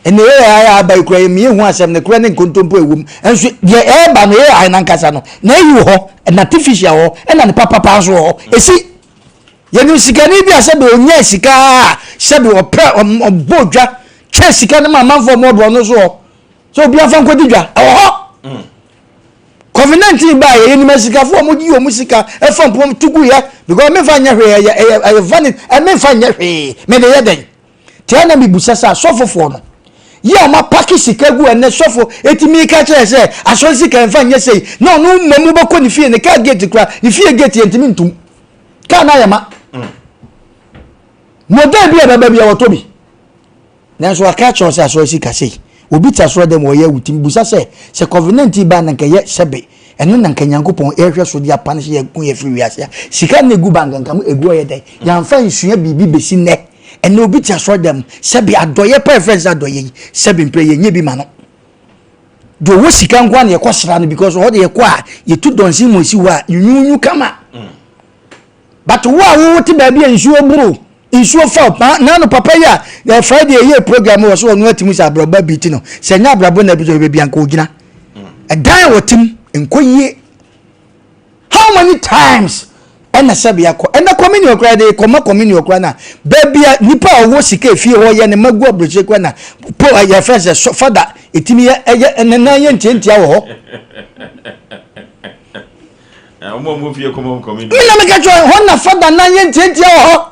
ɛnna AI a aba yi kura yɛ mmiɛ hu asɛm ne kura ne nkontompo ɛwɔ mu nso deɛ ɛreba no AI nankasa no na ɛyi wɔ hɔ ɛna artificial wɔ hɔ ɛna ne papapa nso wɔ hɔ ɛsi yɛnim sikani bi a sɛbi ɔnya sika a sɛbi ɔpɛ ɔbɔ dwa kyɛ sika no ma amanfoɔ ɔmɔborɔ no so hɔ sɛ obi afa nkɔdi dwa ɛwɔ hɔ Covid 19 baa yɛ yɛnim asikafo a wɔyi wɔn sika ɛfa mpom to gu yɛ because mefa nyɛ hwee ɛyɛ ɛyɛ ɛyɛ vanity ɛmefa nyɛ hwee mede yɛ dɛn tia na mebusa sɛ asɔfofoɔ no yɛ a wɔapake sika gu ɛnɛ sɔfo etimi ka kyerɛ sɛ asɔre sika ɛmfa nyɛ sei na ɔno mmom wobɛkɔ ne fie ne kaa gate kura ne fie gate yɛntumi ntum kaa no ayɛ ma mɔdɛn bi a ɛbɛba bi a wɔtɔ bi Nanso wɔaka akyerɛ wo sɛ asɔre sika sei. Obi te asɔre dɛm ɔyɛ awu tumi busa sɛ, sɛ covid 19 baa na nka ɛyɛ sɛbe ɛno na nka Nyankopɔn ɛrehwɛ so de apanishe yɛn ku yɛn firi wiase a, sika na egu bank nka mu egu ɔyɛ dɛn? Yɛamfa ansua biribi besi nnɛ. Ɛnɛ obi te asɔre dɛm sɛbe adɔyɛ pa ɛfrɛ no sɛ adɔyɛ yi sɛbe mprɛ yɛnyɛ bi ma no. Deɛ ɔwɔ sika nko ara na yɛkɔ sra no because ɔhɔ de yɛkɔ a yɛtu dɔnsen mu esi hɔ a nyunyunyu kama. But wo a wo te baabi a nsuo boro nsuo fa pa na no papa yi a eh, Friday ɛyɛ program wɔ so ɔno atumi sɛ abrabɔ bi ti no sɛ nyɛ abrabɔ na bi sɛ baabi anka ogyina ɛdan a wɔtem nkɔ yie how many times ɛna sɛbi akɔ ɛna communion koraa de kɔma communion koraa na baabi a nipa a ɔwɔ sika efie hɔ yɛ ne ma gu aburokyire koraa na po yɛ fɛn sɛ fada etimi yɛ ɛyɛ ne nan yɛ ntiantia wɔ hɔ. Me na meka kyerɛ hɔ na fada nan yɛ ntiantia wɔ hɔ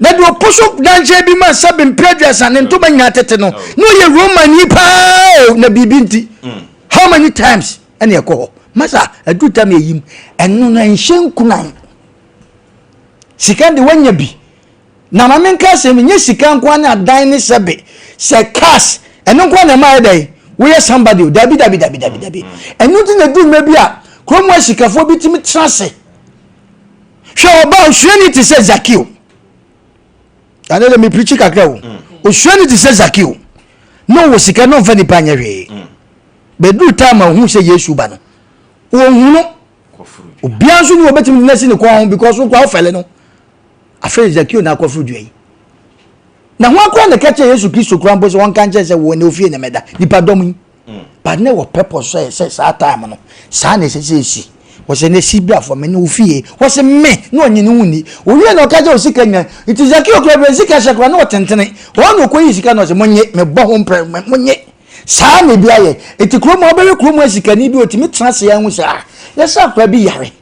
na deɛ ɔpo so dankyɛn bi ma sɛbe mpere aduasa ne ntoma nyinaa tete no na ɔyɛ romani paa o na biribi nti mm. how many times ɛna ɛkɔ hɔ masa aduru tam yɛyim ɛno no ɛnhyɛ nkunan sika de wanya bi Na ma menka asɛm bi, nyɛ sika nko ara ne adan ne sɛbe, sɛ cars, ɛno nko ara na ɛma ayɛ dɛn, woyɛ somebody o, dabi dabi dabi dabi dabi. Ɛno nti na ɛduru mmerɛ bi a, kurom asikafoɔ bi tumi tena ase. Hwɛ ɔbaa osuani te sɛ Zakeo. Ɛno de mepirikyi kakra o. Osuani te sɛ Zakeo. Na ɔwɔ sika na ɔmfa nipa nyɛ hwee. Bɛduru time a ohuu sɛ Yesu ba no, ɔnhu no. Obiara nso ni wɔbɛtumi de no asi ne kɔn ho because wokɔ wofɛle no. Afei Zakeo na akɔforo dua yi. Na ho akora na ɛka kyerɛ Yesu Kristo kora mpo sɛ wɔnka nkyerɛ sɛ wɔ ne ofie na mɛda nipa dɔm yi. Mm. But ne wɔ purpose sɛ sɛ saa time no saa na ɛsɛ sɛ ɛsi. Wɔsɛ ne si bra fɔ me ne ofie. Wɔsɛ me na ɔnye ne ho ni. Owie na ɔka kyerɛ osika nyina. Nti Zakeo kora bɛ sika hyɛ kora na ɔtentene. Wɔn na ɔkɔyi sika na ɔsɛ monye mebɔ ho mprɛ monye. Saa na ebi ayɛ. Nti kurom ɔbɛhwɛ kurom asikani bi otumi tena ase ahu sɛ ah yɛsɛ akora bi yare.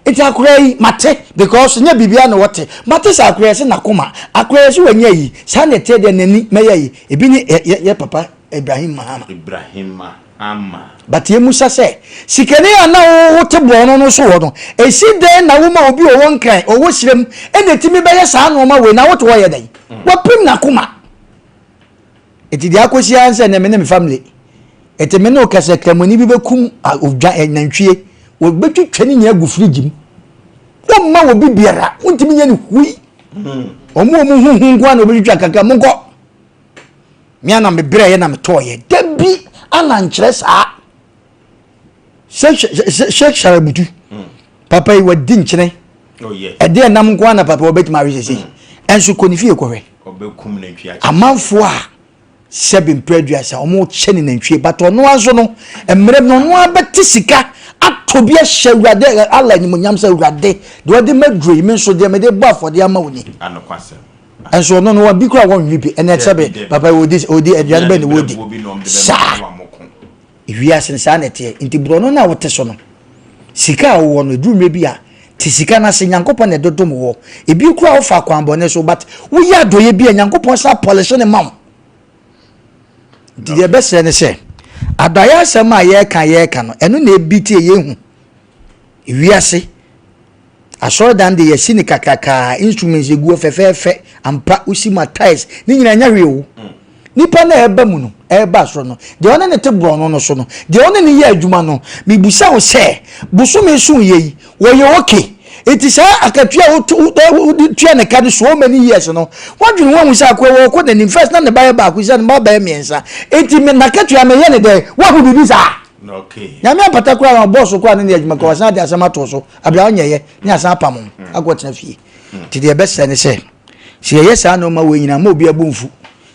Nti akora yi mate because nyɛ biribiara na wɔte mate sɛ akora yɛ sɛ n'akoma akora yɛ sɛ wanya yi saa na ɛteɛ deɛ n'ani mɛyɛ yi ebi ne yɛ yɛ papa Ibrahim Mahama. Ibrahim Mahama. But yɛ musa sɛ sikani a na wo te borɔno no so hɔ no esi dɛn na woma obi ɔwɔ nkran ɔwɔ sirem ɛna etimi bɛyɛ saa nnoɔma wei na wote hɔ yɛ dɛn wapim n'akoma. Eti deɛ akɔsi ara sɛ ɛnɛ me ne me family ɛte me ne wo kasa kramoni bi bɛkum odwa nantwie wɔbɛtwitwa ne nyinaa gu fridge mu wɔmma wɔ bi biara wontumi nyɛ no hui wɔn a wɔn huhu nko ara na wɔbɛtwitwa kakra monkɔ me ana mebrɛeɛ na metɔɔyɛ da bi ana nkyerɛ saa Sheikh Sharabutu papa yi wadi nkyene oh, ɛde ɛnam nko ara na papa wɔbɛtumi awe sese mm. ɛnso kɔ ne fie kɔhwɛ amanfoɔ a Sɛbi mprɛ aduasa ɔmo kyɛ ne nantwie but ɔno ara nso no mmerɛ bi no ɔno ara bɛte sika atɔ bi ahyɛ awurade Allah animonyam sɛ awurade deɛ ɔde ma duro yi me nso deɛ mede bɔ afɔdeɛ ama wo ni. Nso ɔno no bi koraa wɔnwe bi ɛnɛ sɛbi papa ɔdi ɔdi aduane bɛ ne wɔdi saa. Wiase no, saa na ɛteɛ. Nti borɔno no a wote so no, sika a wowɔ no, ɛduru mmerɛ bi a, te sika no ase, Nyankopɔn na ɛdodom woɔ. Ebi koraa wofa akwanbɔne so, but woyɛ adɔeɛ bi a, Nyankopɔn san pɔlehye no ma wo. Nti deɛ ɛbɛsrɛ ne sɛ, adɔeɛ asɛm a yɛreka yɛreka no, ɛno na ebi tie yɛhu. Wiase, Asɔredan de yɛasi no kakrakaa, instruments egu hɔ fɛfɛɛfɛ, ampa wosi ma tiles, ne nyinaa nyɛ hwee o. Nipa no a ɛreba mu no, ɛreba soro no, deɛ ɔne ne te borɔno no so no, deɛ ɔne ne yɛ adwuma no, mebisa wo sɛ, bosome so yɛ yi, wɔyɛ okay? Enti saa akatua a wode tua ne ka no so many years no, woadwene ho ahu sɛ akoa wɔkɔ n'anim, first na ne ba yɛ baako, sɛ ne ba bɛyɛ mmiɛnsa, enti n'akatua meyɛ ne dɛn? Woahu biribi saa? Nyame ampata koraa na ɔbɔɔ so koraa ne ne adwuma koraa wasan de asɛm ato so abira ɔnyɛyɛ ne asan apam ho mm. akɔ tena fie mm. nti deɛ ɛbɛsrɛ ne sɛ sɛ yɛyɛ saa nneɛma wei nyinaa ma obi abu mfu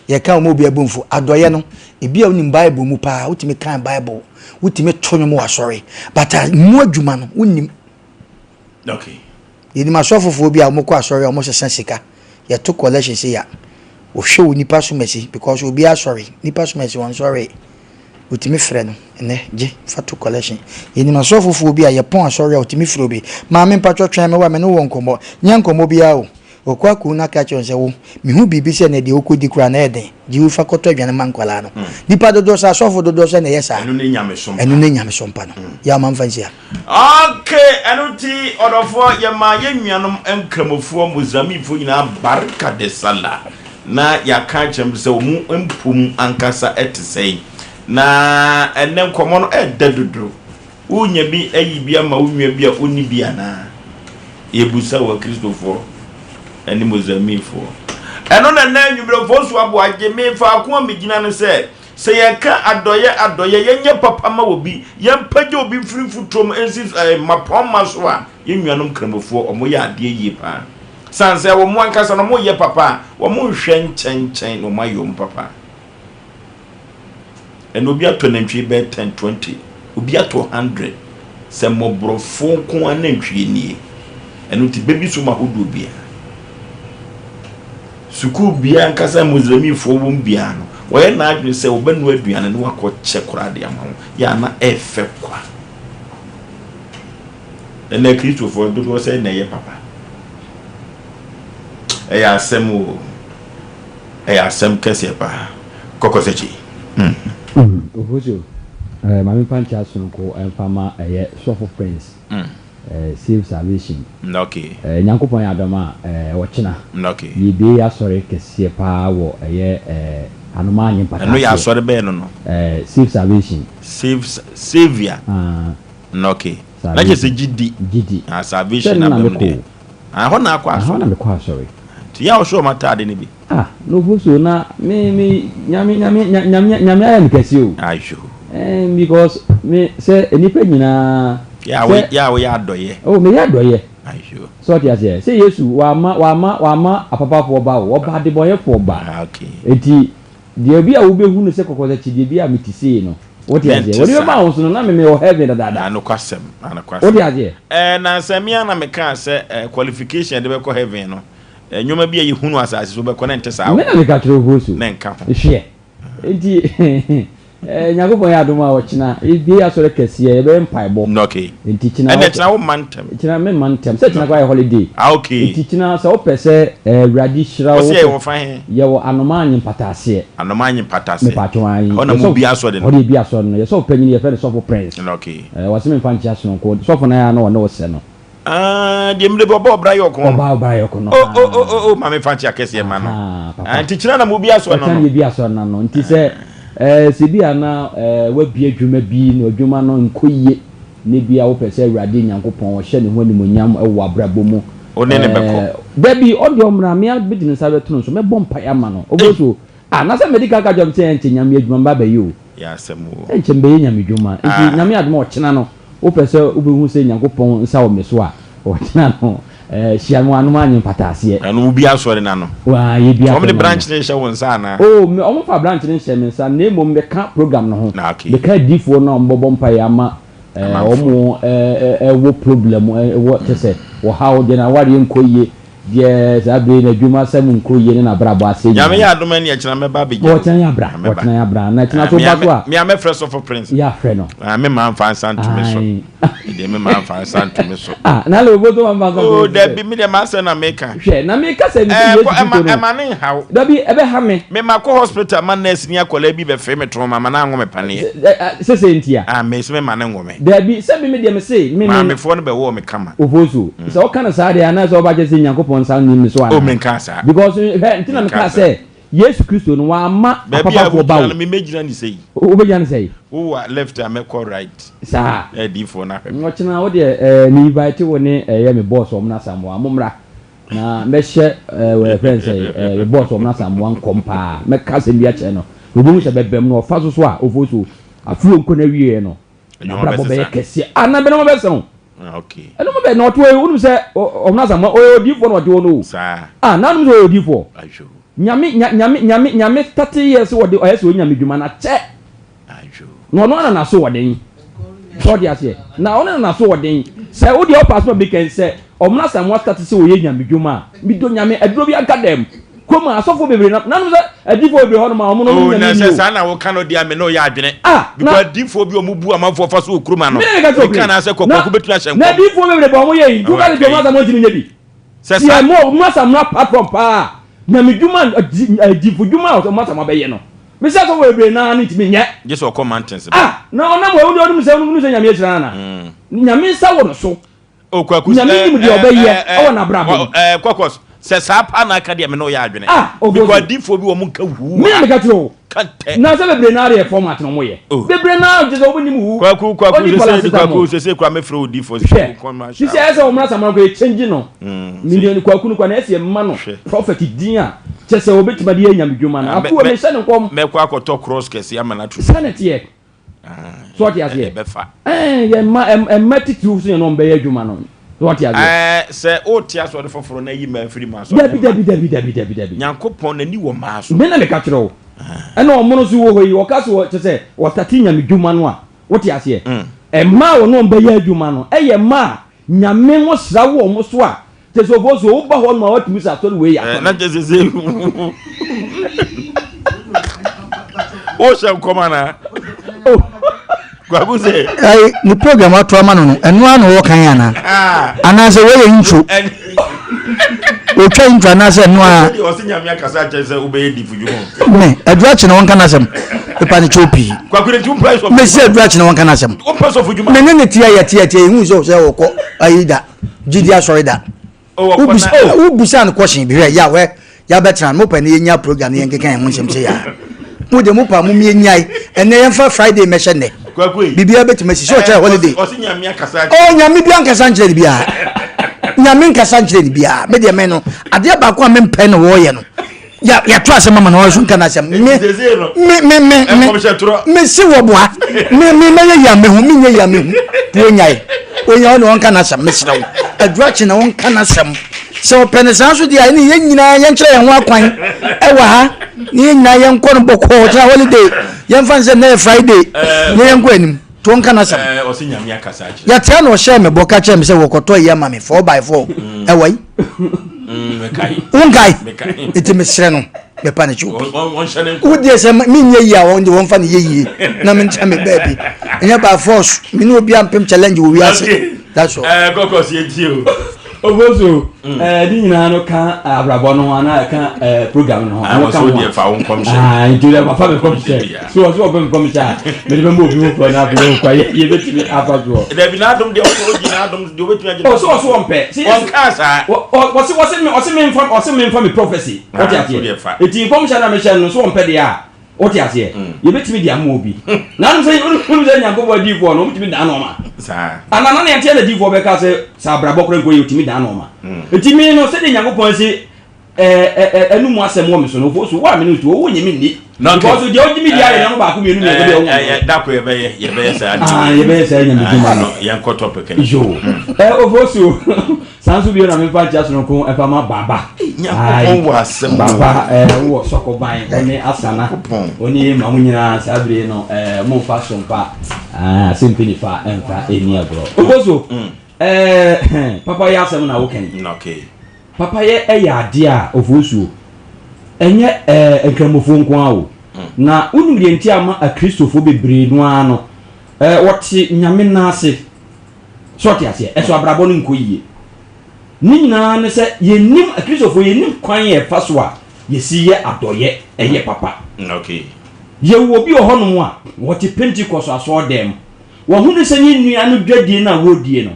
yɛka ma obi abu mfu adɔyɛ no ebi a wonim bible mu paa wotumi kan bible wotumi to nnwom wɔ asɔre but ah, mu adwuma no wonim okay. Yɛnim asɔfofoɔ bi a wɔkɔ asɔre a wɔsesa sika yɛto collection sei a wɔhwɛ wo nipa somasi because obi asɔre nipa somasi wɔn sɔre wɔtumi frɛ no ɛnɛ gye fa to collection yɛnim asɔfofoɔ bi a yɛpɔn asɔre a wɔtumi frɛ obi maame mpatwɔ twɛn me wa me ne wɔ nkɔmmɔ nyɛ nkɔmmɔ biara o Ɔkɔ akɔhu no aka akyerɛ no sɛ, Wo, mehu biribi sɛ na deɛ wokɔdi koraa no ɛyɛ den, gye wo fa kɔtɔ aduane ma nkwadaa no. Nnipa dodoɔ sɛ, asɔfo dodoɔ sɛ na ɛyɛ saa. Ɛno ne nyamesom pa. Ɛno ne nyamesom pa no. Yaw ma mfa nsi ha. Ok, ɛno nti ɔdɔfoɔ yɛma yɛn nuanom Nkramofoɔ, Mozambiquefoɔ nyinaa Barka de Sallah na yɛaka akyerɛ wɔn sɛ wɔn mpom ankasa te sɛn. Na ɛnnɛ nkɔmmɔ no ɛɛdɛ dodo. Worenya bi ayi bi ama wo nua bi a onni bi anaa? Yɛbisa wɔ Akristofoɔ ne Mozambiquefoɔ. Ɛno na nnɛ anwummerɛ Fosu Aboagye me faako a megyina ne sɛ, sɛ yɛka adɔeɛ adɔeɛ, yɛnyɛ papa ma obi, yɛmpagya obi mfiri mfuturo mu nsi mmapɔmma so a, yɛn nuanom Kramofoɔ wɔyɛ adeɛ yie paa. Sane sɛ wɔn ankasa no wɔyɛ papa a, wɔnhwɛ nkyɛnkyɛn na wɔayɛ wɔn papa. Ɛnna obi atɔ nantwie bɛyɛ 10, 20, obi atɔ 100. Sɛ mmɔborɔfoɔ nko ara nantwie nie. Ɛno nti bɛbi som ahodoɔ biara. Sukuu biara ankasa Muslimifoɔ wɔm biara no, wɔyɛ n'adwene sɛ wɔbɛnoa aduane na wakɔkyɛ koraa de ama wɔn. Yɛ a na ɛfɛ kwa. Ɛnna Kristofoɔ dodoɔ sɛ na ɛyɛ papa. Ɛyɛ asɛm o. Ɛyɛ asɛm kɛseɛ paa. Kɔkɔ sɛkyi. Mm. Ofosu, eh, ma memfa nkyea sononko mfa ma ɛyɛ Sɔfo Prince, eh, Save Salvation. Okay. Eh, Nyankopɔn yɛ adom a, eh, ɔkyena, Okay. yɛbie asɔre kɛseɛ paa wɔ ɛyɛ, eh, Anomaa Nye Mpata Ɛno yɛ aseɛ. asɔre bɛn no no? Eh, Save Salvation. Save, Saviour. Ah. Okay. Na kyerɛ sɛ Salvation. gyidi. Gyidi. Ah, Sɛ salvation no na aba mu mekɔ deɛ. o. Ah, ɛhɔ na akɔ Ɛhɔ asɔre. na mekɔ asɔre. Nti yɛ a wohyɛ wɔn ataade no bi. Ah nofosuo na me me nyame nyame nyame nyame ayɛ me kɛse o. Ayo. Eh because me sɛ nnipa nyinaa. Yɛ a wo yɛ a woyɛ adɔyɛ. Oh meyɛ adɔyɛ. Ayo. Sɛ ɔte aseɛ sɛ Yesu wama wama wama apapafoɔ ba o ɔba adebɔnyɛfoɔ ba. Ah okay. Eti deɛ bi a wobɛhu no sɛ kɔkɔsakyideɛ bi a mete sei no wote aseɛ Mente wɔde saa. bɛma wo so no na me mewɔ heaven dadaada. Anokwasɛm anokwasɛm. Wote aseɛ. Eh nansa me ara na mekaa sɛ eh qualification a yɛde bɛkɔ heaven no Nneɛma bi a yɛhu no asase so bɛkɔ na ɛnte saa Me wɔ na meka kyerɛ wo so. Na ɛnka ho. Hwɛ. Enti Nyankopɔn yɛ adom a ɔkyena yɛbie asɔre kɛseɛ yɛbɛyɛ mpaebɔ. Okay. Enti kyena Ɛnna kyena wo mma ntɛm. Kyena me mma ntɛm. Sɛ kyena koraa yɛ holiday. Ah okay. Enti kyena sɛ wopɛ sɛ Awurade hyira wo. Wose yɛwɔ fa he? Yɛwɔ Anomaa Nye Mpataaseɛ. Anomaa Nye Mpataaseɛ. Mepatwo ae. Ɛhɔ na mobie asɔre no. Hɔ na yɛbie asɔre no. Yɛ sɔfo panyin yɛfrɛ no Sɔfo Prince. Okay. Wɔse memfa nkyea sononko. Sɔfo no ara na ɔne wo sɛ no. Ah, deɛ mmerɛ bi ɔba ɔbra yɛ ɔko no. Ɔba ɔbra yɛ ɔko no. Oh, oh, oh, oh, oh, maame fa nkyɛ akɛseɛ ma no. Aha, papa. Ah, nti kyerɛ na mo bi asɔre no no. Ɔkyɛn bi asɔre no no. Nti sɛ ɛɛ sɛ bi a na ɛɛ wabie adwuma bi na adwuma no nkɔ yie ne bi a wopɛ sɛ Awurade Nyankopɔn ɔhyɛ ne ho animuonyam wɔ abrabɔ mu. Wo ne ne bɛkɔ. Dabi, ɔdeɛ ɔmmra, me ara mede ne nsa bɛto no so, mɛbɔ mpaeɛ ama no. Ɔbɛhu so, ah, na sɛ madi kan aka akyerɛ no sɛ ɛnkyɛ Nyame adwuma mɛba abɛyɛ o. Yɛ asɛm o. Ɛnkyɛ mebɛyɛ Nyame dwuma. Nti Nyame adom a ɔkyena no, wopɛ sɛ wobɛhu sɛ Nyankopɔn nsa wɔ me so a, ɔkyena no, Hyia me wɔ anom anye mpataaseɛ. Ɛno wo bi asɔre no ano? Waa yɛ bi asɔre no ano. Wɔn de branch no rehyɛ wo nsa anaa? Oh me wɔn fa branch no nhyɛ me nsa na mmom me ka program no ho. Na okay. Me ka adiifoɔ no a wɔn bɛbɔ mpaeɛ ama wɔn ɛwɔ problem ɛwɔ kyɛ sɛ ɔhaw deɛ n'awareɛ nkɔ yie deɛ saa bere yi n'adwuma asɛm nkɔ yie ne n'abrabɔ asɛe nyinaa. Nyame yɛ adom a ɛneɛ kyena mɛba abɛgya wo. Ɔkyena yɛ abra ɔkyena yɛ abra na kyena so ba so a. Me a mɛfrɛ sɔfo Prince. Yɛ afrɛ no. Me maa nfa nsa nto me so. Me deɛ me maa nfa nsa nto me so. Ah, na le oboto ma nfa nsa nto Oh, me so. dabi, me deɛ m'asɛm na meka. Hwɛ, na meka sɛ mese Yesu Kristo no. Ɛma ne nhaw. Dabi, ɛbɛha me. Me ma kɔ hospital ma nurse ni akwadaa bi bɛfee me to ma ma no anwo me paneɛ. Sese ntia. Ah, me se me ma no nwo me. Dabi, sɛ me me deɛ me se me me. Maamefoɔ no bɛwɔɔ me kama. Ofosu, sɛ woka no saa deɛ anaasɛ woba kyɛ sɛ Nyankopɔn nsa nni me so anaa? Oh, menkaa saa. Because hwɛ, nti na mekaa sɛ Yesu Kristo no wamma Baabi a apapafoɔ ba wogyina o. no, me mɛgyina no sɛi. Wobɛgyina no sɛi? Wowɔ left a mɛkɔ right. Saa. Na adiyifoɔ no ahwɛ me. Ɔkyena wo deɛ eh, me invite wo ne ɛyɛ me boss wɔn na Asamoah mo mmra na mɛhyɛ eh, wɔ yɛfrɛ no sɛ eh, me boss wɔn na Asamoah nkɔm paa. Mɛka asɛm bi akyerɛ no. Obehu sɛ bɛbɛm no ɔfa so so a Ofosu afe onkɔ n'awieɛ no. Adwuma N'abrabɔ bɛyɛ bɛsesa. kɛseɛ. Ah, na bɛnoma bɛsesa o. Ah, okay. Ɛnoma bɛ na ɔte hɔ yi, wonim sɛ ɔmo Asamoah ɔyɛ odiyifoɔ na ɔte hɔ no o. Saa. Ah, na wonim sɛ ɔyɛ odiyifoɔ. Adwo. Nyame, nya, nyame, nyame, nyame tate yɛ sɛ ɔde ɔyɛ sɛ ɔyɛ nyame dwuma na kyɛ. Adwo. Na ɔno ara na n'aso wɔ den. Sɛ ɔde aseɛ. Na ɔno na n'aso wɔ den. Sɛ wo deɛ ɔpa asɛm a meka yi sɛ ɔmo Asamoah starte sɛ ɔyɛ nyame dwuma a, medɔ nyame, aduro bi anka dɛm. Kurom a asɔfoɔ bebree na, nanom sɛ adiifoɔ bebree hɔ nom a ɔmo no ɔmo Oh, nyame na ni sɛ o. saa na woka no deɛ a me ne wo yɛ adwene. Ah, na. Because adiifoɔ bi a ɔmo bu amanfoɔ fa so wɔ kurom ha no, Me na meka kyerɛ wo meka naa sɛ pere. Na, kɔkɔɔko bɛtumi ahyɛ na nkɔm. adiifoɔ bebree bɔ ɔmo yɛ yi, nti woka sɛ deɛ ɔmo Asamoah ntumi nyɛ bi. Sɛ Deɛ saa. mo ɔmo Asamoah platform paa, nyame dwuma, adi, adiifo dwuma a ɔmo Asamoah bɛyɛ no, me sɛ asɔfoɔ bebree naa no ntumi nyɛ. Gye sɛ ɔkɔ mountains ba. Ah, na ɔnam hɔ, wo deɛ wonim sɛ, wonim sɛ Nyame ahyira no anaa? Nyame nsa wɔ no so. Oh, Kwaku, Nyame eh, nim deɛ eh, ɔbɛyɛ eh, eh, wɔ n'abrabɔ mu. Eh, Kwakɔs, sɛ saa paa na aka deɛ me ne wo yɛ adwene. Ah, Obozo. Because adiifoɔ bi wɔn nka huu Me na meka kyerɛ wo. Ka ntɛ. Na sɛ bebree naa deɛ format na wɔn yɛ. Oh. Bebree naa kyerɛ sɛ wɔn nim hu. Kwaku, Kwaku, Ɔni sese, paracetamol. Kwaku, sese kura mɛfrɛ odiifoɔ. Sese Hwɛ, kɔn ma sisi ayɛ sɛ wɔn asamara kɔ yɛ change no. Mm, Me deɛ Kwaku no kɔ na ɛsɛ mma no Hwɛ. prophet din a kyerɛ sɛ wɔbɛtumi de yɛ nyame dwuma no. Ah, mɛ- Afuo mɛ- mehyɛ no nkɔm. Mɛkɔ akɔtɔ cross kɛse ama no ato. Saa na ɛteɛ. So ɔte aseɛ? Ɛbɛfa. Ɛɛ yɛ mma mma titiriw so yɛn na wɔn bɛyɛ adwuma no. So ɔte aseɛ? Ɛɛ sɛ wote asɔre foforɔ na ayi mmaa firi mu asɔre. Dabi dabi dabi dabi dabi dabi. Nyankopɔn n'ani wɔ mmaa so. Me na meka kyerɛ wo. Ɛna wɔn nso wɔ hɔ yi wɔka so kyɛ sɛ wɔtate nyame dwuma no a wote aseɛ? Mmaa a wɔne wɔn bɛyɛ adwuma no ɛyɛ mmaa a Nyame ho sra wɔ wɔn so a Kyɛ sɛ ɔbɔ so woba hɔ nom a watumi sɛ asɔre wei yɛ asɔre. Na kyɛ sɛ sɛ wohyɛ nkɔm anaa? Oh. Kwaku sɛ. Ayi ne program ato ama no no ɛno ara na ɔwɔ kan anaa? Ah. Anaasɛ wɔyɛ intro? Otwa intro anaasɛ ɛno ara? Ɔsɛ nyame akasa akyerɛ sɛ wobɛyɛ difo dwuma. Me aduru akyi na wɔnka n'asɛm pepa ne kyɛw pii. Kwaku de nti wompɛ sɔfo. Mesi aduru akyi na wɔnka n'asɛm. Wompɛ sɔfo dwuma. Me ne ne teɛ yɛ teɛ teɛ ehu sɛ sɛ ɔkɔ ayi da. Gyidi asɔre da. Wobisa no question bi hwɛ ya hwɛ yabɛtena no mopɛ ne yɛnya program ne yɛnkeka yɛn ho nsɛm sɛ yaa mo de mo pa mo yɛnyae ɛnɛ yɛmfa Friday mɛhyɛ nnɛ biribiara bɛtumi asi sɛ ɔkyerɛ holiday oh nyame bi ankasa nkyerɛ ne biara nyame nkasa nkyerɛ ne biara me deɛ me no adeɛ baako a mempɛ no wɔyɛ no yɛto asɛm ama no ɔso nka no asɛm me me me me me me se wɔ boa me me mɛyɛ yi a mehu menyɛ yi a mehu wɔnyae wɔnya wo ne wɔnka no asɛm mesrɛ wo aduru akye na wɔnka no asɛm sɛ ɔpɛ no saa nso deɛ a ɛne yɛn nyinaa yɛnkyerɛ yɛn ho akwan ɛwɔ ha ne yɛn nyinaa yɛnkɔ no bɔkɔɔ kyerɛ holiday yɛmfa no sɛ nnɛ yɛ Friday ne yɛnkɔ anim to nka n'asɛm. Ɛɛ ɔsi nyame akasa akyerɛ. Yɛtea na ɔhyɛɛ me bɔ ka kyerɛ me sɛ wɔkɔtɔ yi ama me 4x4 ɛwɔ yi. Wonkae? Nti mesrɛ no mepa ne kyɛw pii. Wo deɛ sɛ menyɛ yie a wɔn deɛ wɔmfa no yɛ yie na menkyɛ me baabi. Ɛnyɛ by force me ne obi ampem challenge wɔ wiase. That's all. Ɛɛ kɔkɔ si eti o. Oboso, ɛɛ ne nyinaa no ka abrabɔ no ho anaa ɛka ɛɛ program no ho. Ɛwɔ so deɛ fa wo nkɔmhyɛ. Aa nti dɛ wafa mi nkɔmhyɛ. So ɔso ɔfɛ mi nkɔmhyɛ a mede bɛ mu obi foforɔ na afei ɔkwa yɛ yɛ bɛtumi afa soɔ. Dabi n'adom deɛ ɔsɔ ɔgyi n'adom deɛ ɔbɛtumi agyina. Ɔso ɔso ɔmpɛ. Ɔnkaa saa. Ɔse ɔse me ɔse me nfa ɔse me nfa mi prophecy. Ɔte aseɛ. Eti nkɔmhyɛ na mehyɛ no so ɔmpɛ deɛ a. Wote aseɛ? Yɛbɛtumi de ama obi. Na wonim sɛ, wonim sɛ Nyankopɔn adiyifoɔ no, wɔtumi dan nnoɔma. Anaa na nea ɛteɛ na adiyifoɔ bɛka sɛ, sɛ abrabɔ koraa nkɔ yie, wɔtumi dan nnoɔma. Enti me no, sɛdeɛ Nyankopɔn asi Ɛɛ ɛnu mu asɛm wɔ me so no ofo so wo a me ne to wo nye me nni. Because deɛ ɔgye me di ayɛ nneɛma baako mmienu mmiɛnsa bi a ɔwɔ. Ɛɛ dako yɛbɛyɛ yɛbɛyɛ saa. Aa yɛbɛyɛ saa nyame dwuma no. Yɛnkɔ topic no. Yo ɛɛ ofo so saa nso bio na memfa nkyia sononko ɛfa ma baba. Nyankopɔn wɔ asɛm o. Baba ɛɛ wɔ sɔkɔban ɔne asana ɔne ma mo nyinaa saa bere no ɛɛ mo nfa so mfa ɛɛ asɛmpi nifa ɛnfa ɛni agorɔ. Ofo so ɛɛ papa yɛ asɛm na wokɛn. Okay. Papayɛ yɛ adeɛ a ofosuo, ɛnyɛ ɛɛ nkramofoɔ nko ara o. Na wonim deɛ nti a ama akristofoɔ bebree no ara no ɛɛ wɔte Nyame nan ase. So ɔte aseɛ? Ɛso abrabɔ no nkɔ yie. Ne nyinaa ne sɛ yɛnnim, akristofoɔ yɛnnim kwan a ɛfa so a yɛsi yɛ adɔyɛ ɛyɛ papa. Okay. Yɛwɔ obi wɔ hɔnom a wɔte Pentecost asɔɔdan mu. Wahunu sɛ ne nua no dwadie no a wɔredie no,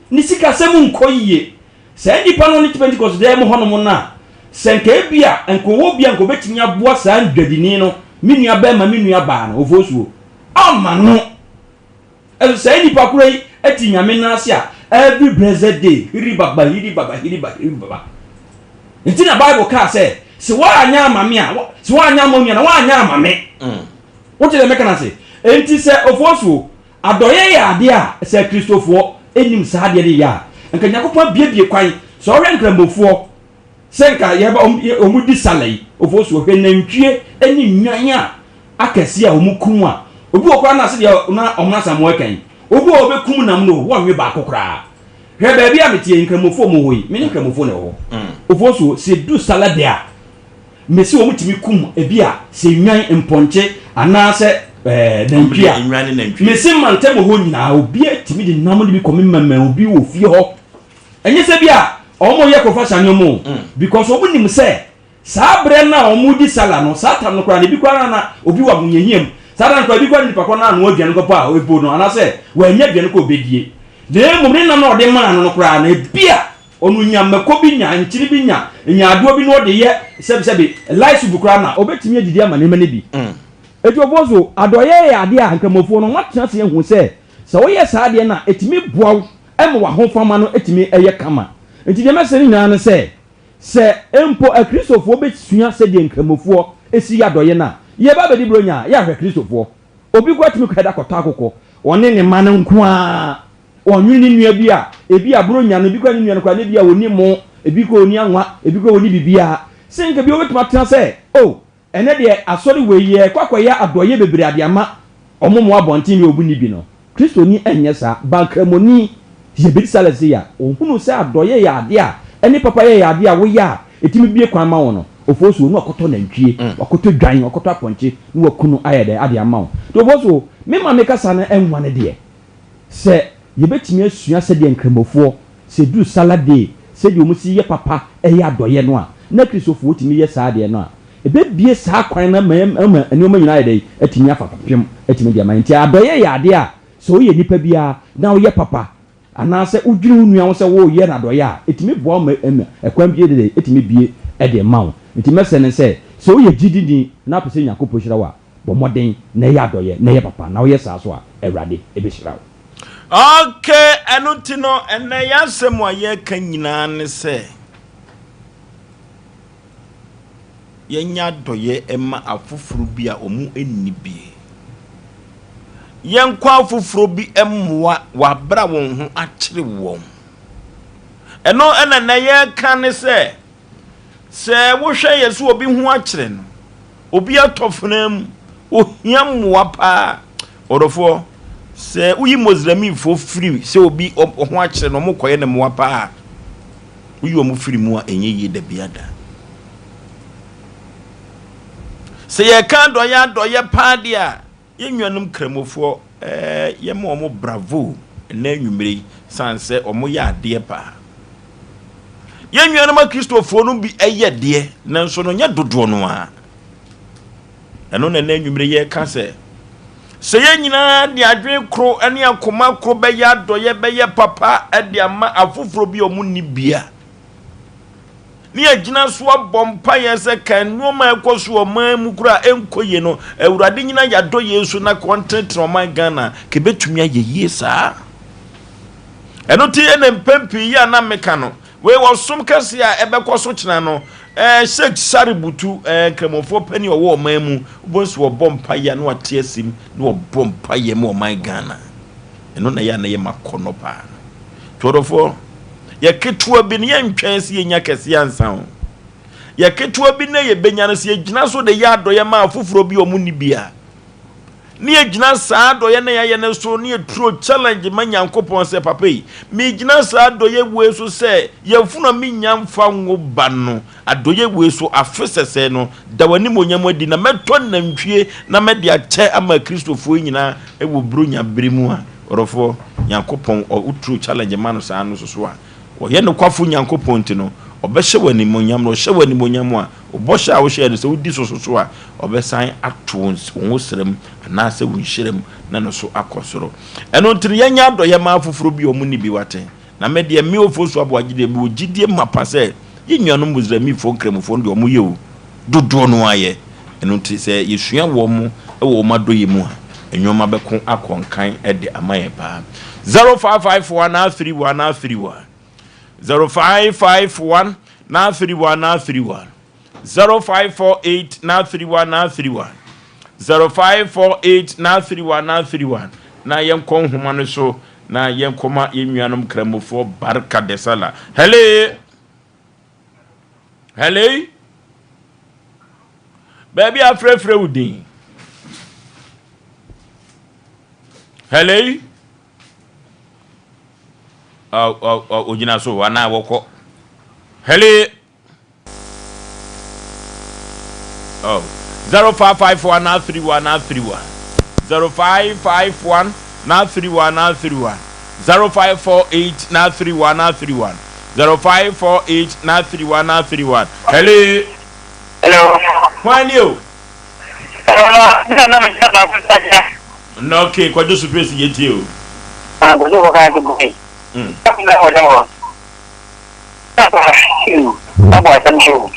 ne sikasɛm nkɔ yie. Saa nnipa no ne Pentekoste dan mu hɔnom no a, sɛ nka ebia nka ɔwɔ obi a nka obetumi aboa saa dwadini no, me nua barima, me nua baa no, ofosuo, ɔmma no. Ɛso saa nnipa koro yi te Nyame nan ase a, every blessed day, hiri baba, hiri baba, hiri ba, hiri baba. Nti na Bible kaa sɛ, sɛ woanyɛ ama me a, sɛ woanyɛ ama onua na woanyɛ ama me. Wote deɛ mɛka no ase? Enti sɛ ofosuo, Adɔeɛ yɛ adeɛ a sɛ Kristofoɔ nnim saa adeɛ no yɛ a, nka Nyankopɔn abiebie kwan. Sɛ ɔhwɛ Nkramofoɔ sɛ nka yɛba wɔn di sala yi, ofosuo, hwɛ nantwie ne nnwan a akɛseɛ a wɔn kum a, obi wɔ koraa na ase deɛ na wɔn asamoah kan yi, obi wɔ ɔbɛkum nam no wɔnwe baako koraa. Hwɛ baabi a meteɛ yi, Nkramofoɔ mu hɔ yi, me ne Nkramofoɔ na ɛwɔ hɔ. Ofosuo, sɛ ɛdu sala deɛ a, Mese wɔn tumi kum ebi a sɛ nnwan, mpɔnkye anaasɛ ɛɛ nantwi a. Nnwan ne nantwi. Mese mantam hɔ nyinaa obiara tumi de nam no bi kɔ mema obi wɔ fie hɔ. Ɛnyɛ sɛ bi a wɔn yɛ kɔfa hyɛ nneɛma o. Because wɔn nim sɛ saa berɛ no a wɔn di sala no saa tam no koraa no ebi koraa na obi wɔ ahohiahia mu. Saa da no koraa ebi koraa nipa korɔ no anoa aduane kɔpɔ a epo no anaasɛ wɔanya aduane kɔ obedie. Na mmom ne nam na ɔde maa no no koraa no ebi a Ɔno nya mako bi nya nkyene bi nya nyaadoa bi na ɔde yɛ sɛbesɛbe light soup koraa na ɔbɛtumi adidi ama ne mma no bi. Enti ɔfoɔ nso, adɔeɛ yɛ adeɛ a Nkramofoɔ no wɔatena ase ahu sɛ, sɛ woyɛ saa adeɛ no a, ɛtumi boa wo ma w'ahofama no tumi yɛ kama. Enti deɛ mɛsrɛ no nyinaa ne sɛ, sɛ mpo Akristofoɔ bɛsua sɛdeɛ Nkramofoɔ si yɛ adɔeɛ no a, yɛreba abɛdi Buronya a, yɛahwɛ Kristofoɔ. Obi koraa tumi kɔda kɔtɔ akokɔ, ɔne ne mma no nko ara. Ɔnnwene ne nua bi a ebia Buronya no, ebi koraa ne nua no koraa, na ebia ɔnni mo, ebi koraa ɔnni anwa, ebi koraa ɔnni biribiara. Sɛ nka bi ɔbɛtumi atena sɛ, Oh, ɛnnɛ deɛ asɔre wei yɛrekɔ akɔyɛ adɔeɛ bebree ade ama wɔn mo abɔnten deɛ wɔn nni bi no. Kristoni nyɛ saa. Ba Nkramoni yɛ biribi saa lɛse a, ɔhunu sɛ adɔeɛ yɛ adeɛ a, ɛne papayɛ yɛ adeɛ a woyɛ a, ɛtumi bue kwan ma wo no, Ofosuo, na wakɔtɔ nantwie, wakɔtɔ dwan, wakɔtɔ apɔnkye, na waku no ayɛ dɛn ade ama wo. Nti Ofosuo, me ma me kasa no nwane deɛ. Sɛ yɛbɛtumi asua sɛdeɛ Nkramofoɔ, sɛ ɛduru Salah day, sɛdeɛ wɔn si yɛ papa yɛ adɔeɛ no a, na Kristofoɔ tumi yɛ saa adeɛ no a, ɛbɛbue saa kwan no ama ama nneɛma nyinaa ayɛ dɛn? Atumi afa fapem atumi de ama yɛn. Nti adɔeɛ yɛ adeɛ a, sɛ woyɛ nipa biara na woyɛ papa, anaasɛ wodwene wo nua ho sɛ woreyɛ no adɔeɛ a, ɛtumi boa wo ma ma ɛkwan bi yɛ dɛn? Ɛtumi bue de ma wo. Nti mɛsrɛ no sɛ, sɛ woyɛ gyidini na wopɛ sɛ Nyankopɔn hyira wo a, Bɔ mmɔden na yɛ adɔeɛ na yɛ papa, na woyɛ saa so a, Awurade bɛhyira wo. Ok, ɛno nti no, ɛnnɛ yɛn asɛm a yɛreka nyinaa ne sɛ yɛnyɛ adɔeɛ mma afoforo bi a wɔn nni bi. Yɛnkɔ afoforo bi mmoa wɔ abere a wɔn ho akyere wɔn. Ɛno ɛna nnɛ yɛreka ne sɛ Sɛ wohwɛ yɛ sɛ obi ho akyere no, obi atɔ fenaa mu, ohia mmoa paa. Ɔdɔfoɔ, sɛ woyi Muslimfoɔ firi sɛ obi ho akyere no, wɔkɔyɛ no mmoa paa. Woyi wɔn firi mu a, ɛnyɛ yie da biara da. Sɛ yɛka adɔyɛ adɔyɛ paa deɛ a, Yɛn nuanom Kramofoɔ eh, yɛma wɔn bravo nnɛ anwummere yi, sane sɛ wɔyɛ adeɛ paa. Yɛn nuanom Akristofoɔ no bi yɛ deɛ, nanso no nyɛ dodoɔ no ara. Ɛno na nnɛ anwummere yɛreka sɛ, sɛ yɛn nyinaa de adwene koro ne akoma koro bɛyɛ adɔyɛ bɛyɛ papa de ama afoforɔ bi a wɔn nni bi a, ne yɛagyina so abɔ mpaeɛ sɛ ka nneɛma a ɛkɔ so ɔman mu koraa ɛnkɔ yie no, Awurade nyina yɛadɔ yie so na kɔntenetene ɔman Ghana, ka ɛbɛtumi ayɛ yie saa. Ɛno ti ɛna mpɛn pii yi a na meka no, wei ɔsom kɛseɛ a ɛbɛkɔ so kyena no, Ɛɛ Sheikh Shaributu, ɛɛ Nkramofoɔ panin a ɔwɔ ɔman mu, wobɛhu sɛ wɔbɔ mpaeɛ a na wate asim na wɔbɔ mpaeɛ ma ɔman Ghana. Ɛno na ɛyɛ a na ɛyɛ m'akɔnnɔ paa no. Nti ɔdɔfoɔ, yɛ ketewa bi no yɛntwɛn sɛ yɛnya kɛseɛ ansa o. Yɛ ketewa bi na yɛbɛnya no sɛ yɛgyina so de yɛ adɔeɛ ma afoforɔ bi a wɔn nni bi a, ne yɛgyina saa adɔeɛ na yɛayɛ no so ne yɛturo challenge ma Nyankopɔn sɛ papa yi, megyina saa adɔeɛ wei so sɛ yɛfunu a mennya mfa nwo ba no, adɔeɛ wei so afe sɛsɛɛ no, da w'animuonyam adi na mɛtɔ nantwie na mɛde akyɛ ama Kristofoɔ yi nyinaa wɔ Buronya bere mu a, ɔdɔfoɔ, Nyankopɔn, woturo challenge ma no saa no so so a, Ɔyɛ nokwafo Nyankopɔn nti no, ɔbɛhyɛ wo animuonyam, na ɔhyɛ wo animuonyam a, wo bɔhyɛ a wohyɛɛ no, sɛ wodi so so a, ɔbɛsan ato wo ngosra mu anaasɛ wo nhyira mu na no so akɔ soro. Ɛno nti no, yɛnyɛ adɔeɛ mma afoforɔ bi a wɔn nni bi, wate? Na me deɛ, me Ofosu Aboagye deɛ, mewɔ gyidie mapa sɛ yɛn nuanom Muslimfoɔ Nkramofoɔ no deɛ wɔyɛ o, dodoɔ no ara yɛ. Ɛno nti sɛ yɛsua wɔn wɔ wɔn adɔeɛ mu a, nnoɔma bɛko akɔ nkan de ama yɛn paa. 0551 931 931 0551 931 931 0548 931 931 0548 931 931 na yɛnkɔ nhoma no so na yɛnkɔma yɛn nuanom Nkramofoɔ Barka de Sallah. Hello! Hello? Baabi a frɛfrɛ wo din. Hello? Ogyina so anaa wɔkɔ. Hello? Oh. 0551 931 931 0551 931 931 0548 931 931 0548 931 931 Hello. Hello. Hwan ni o? Hello, na na me sa ba ko sa ja. Na okay, kwadwo so pesi yɛtie o. Ah, ko so ko ka ko boy. Na ho da ho. Abɔ asɛm so.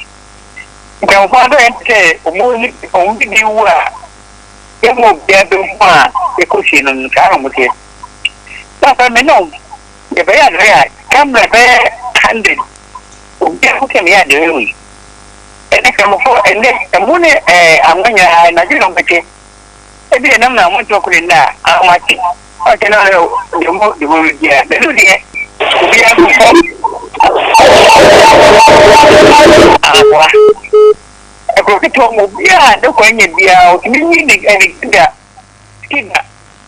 Nkramofoɔ adɔeɛ ne sɛ wɔn ne wɔn bibi wu a yɛma obiara bɛhu a yɛkɔsie no no saa na wɔteɛ. Na afei me ne wo yɛbɛyɛ adɔeɛ a camera bɛyɛ 100 obiara hu sɛ meyɛ adɔeɛ wei. Ɛnɛ nkramofoɔ ɛnɛ ɛmo ne ɛɛ anwa nyinaa anadwo na wɔbɛkyɛ. Ebi ɛnam na wɔntumi kɔ ne nna a ahomakye. Ɔkyɛ na ɔyɛ deɛ mo deɛ mo bia bɛdu deɛ obiara nkɔ aboa ɛkuro ketewa mu obiara ne kwan nyɛ biara ɔtumi yi ne ɛne gida gida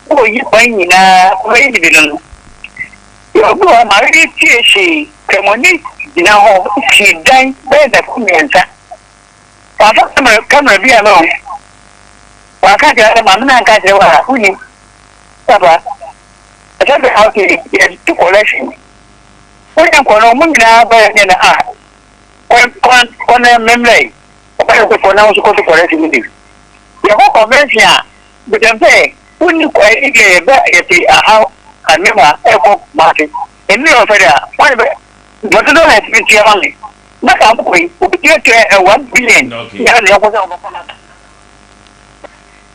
na ɔyi kwan nyinaa ɔbɛyɛ ne bi no no yɛ obi wɔ maame bi tie hwee kramoni gyina hɔ si dan bɛyɛ dako mmiɛnsa wafa kamera kamera bi a no waka kyerɛ maame no anka kyerɛ wɔ a wonim Papa, ɛsɛ sɛ afei yɛto collection. Wonya nkɔ no, wɔn nyinaa bɛyɛ nyɛ na ah, kɔ kɔ kɔ na mmemmrɛ yi. Ɔbɛyɛ sɛ kɔ na nso kɔto collection no bi. Yɛkɔ convention a, bɛtɛm sɛ wonni kɔ ɛyi deɛ yɛbɛ yɛte aha anema ɛkɔ Kumasi. Ɛnu yɛ ɔfɛ deɛ a, wɔn bɛ bɔtɔ dɔ na ɛtumi tua ma me. Na ka akokɔ yi, obi tua tua 1 billion. Yɛn na yɛkɔ sɛ ɔbɛkɔ na.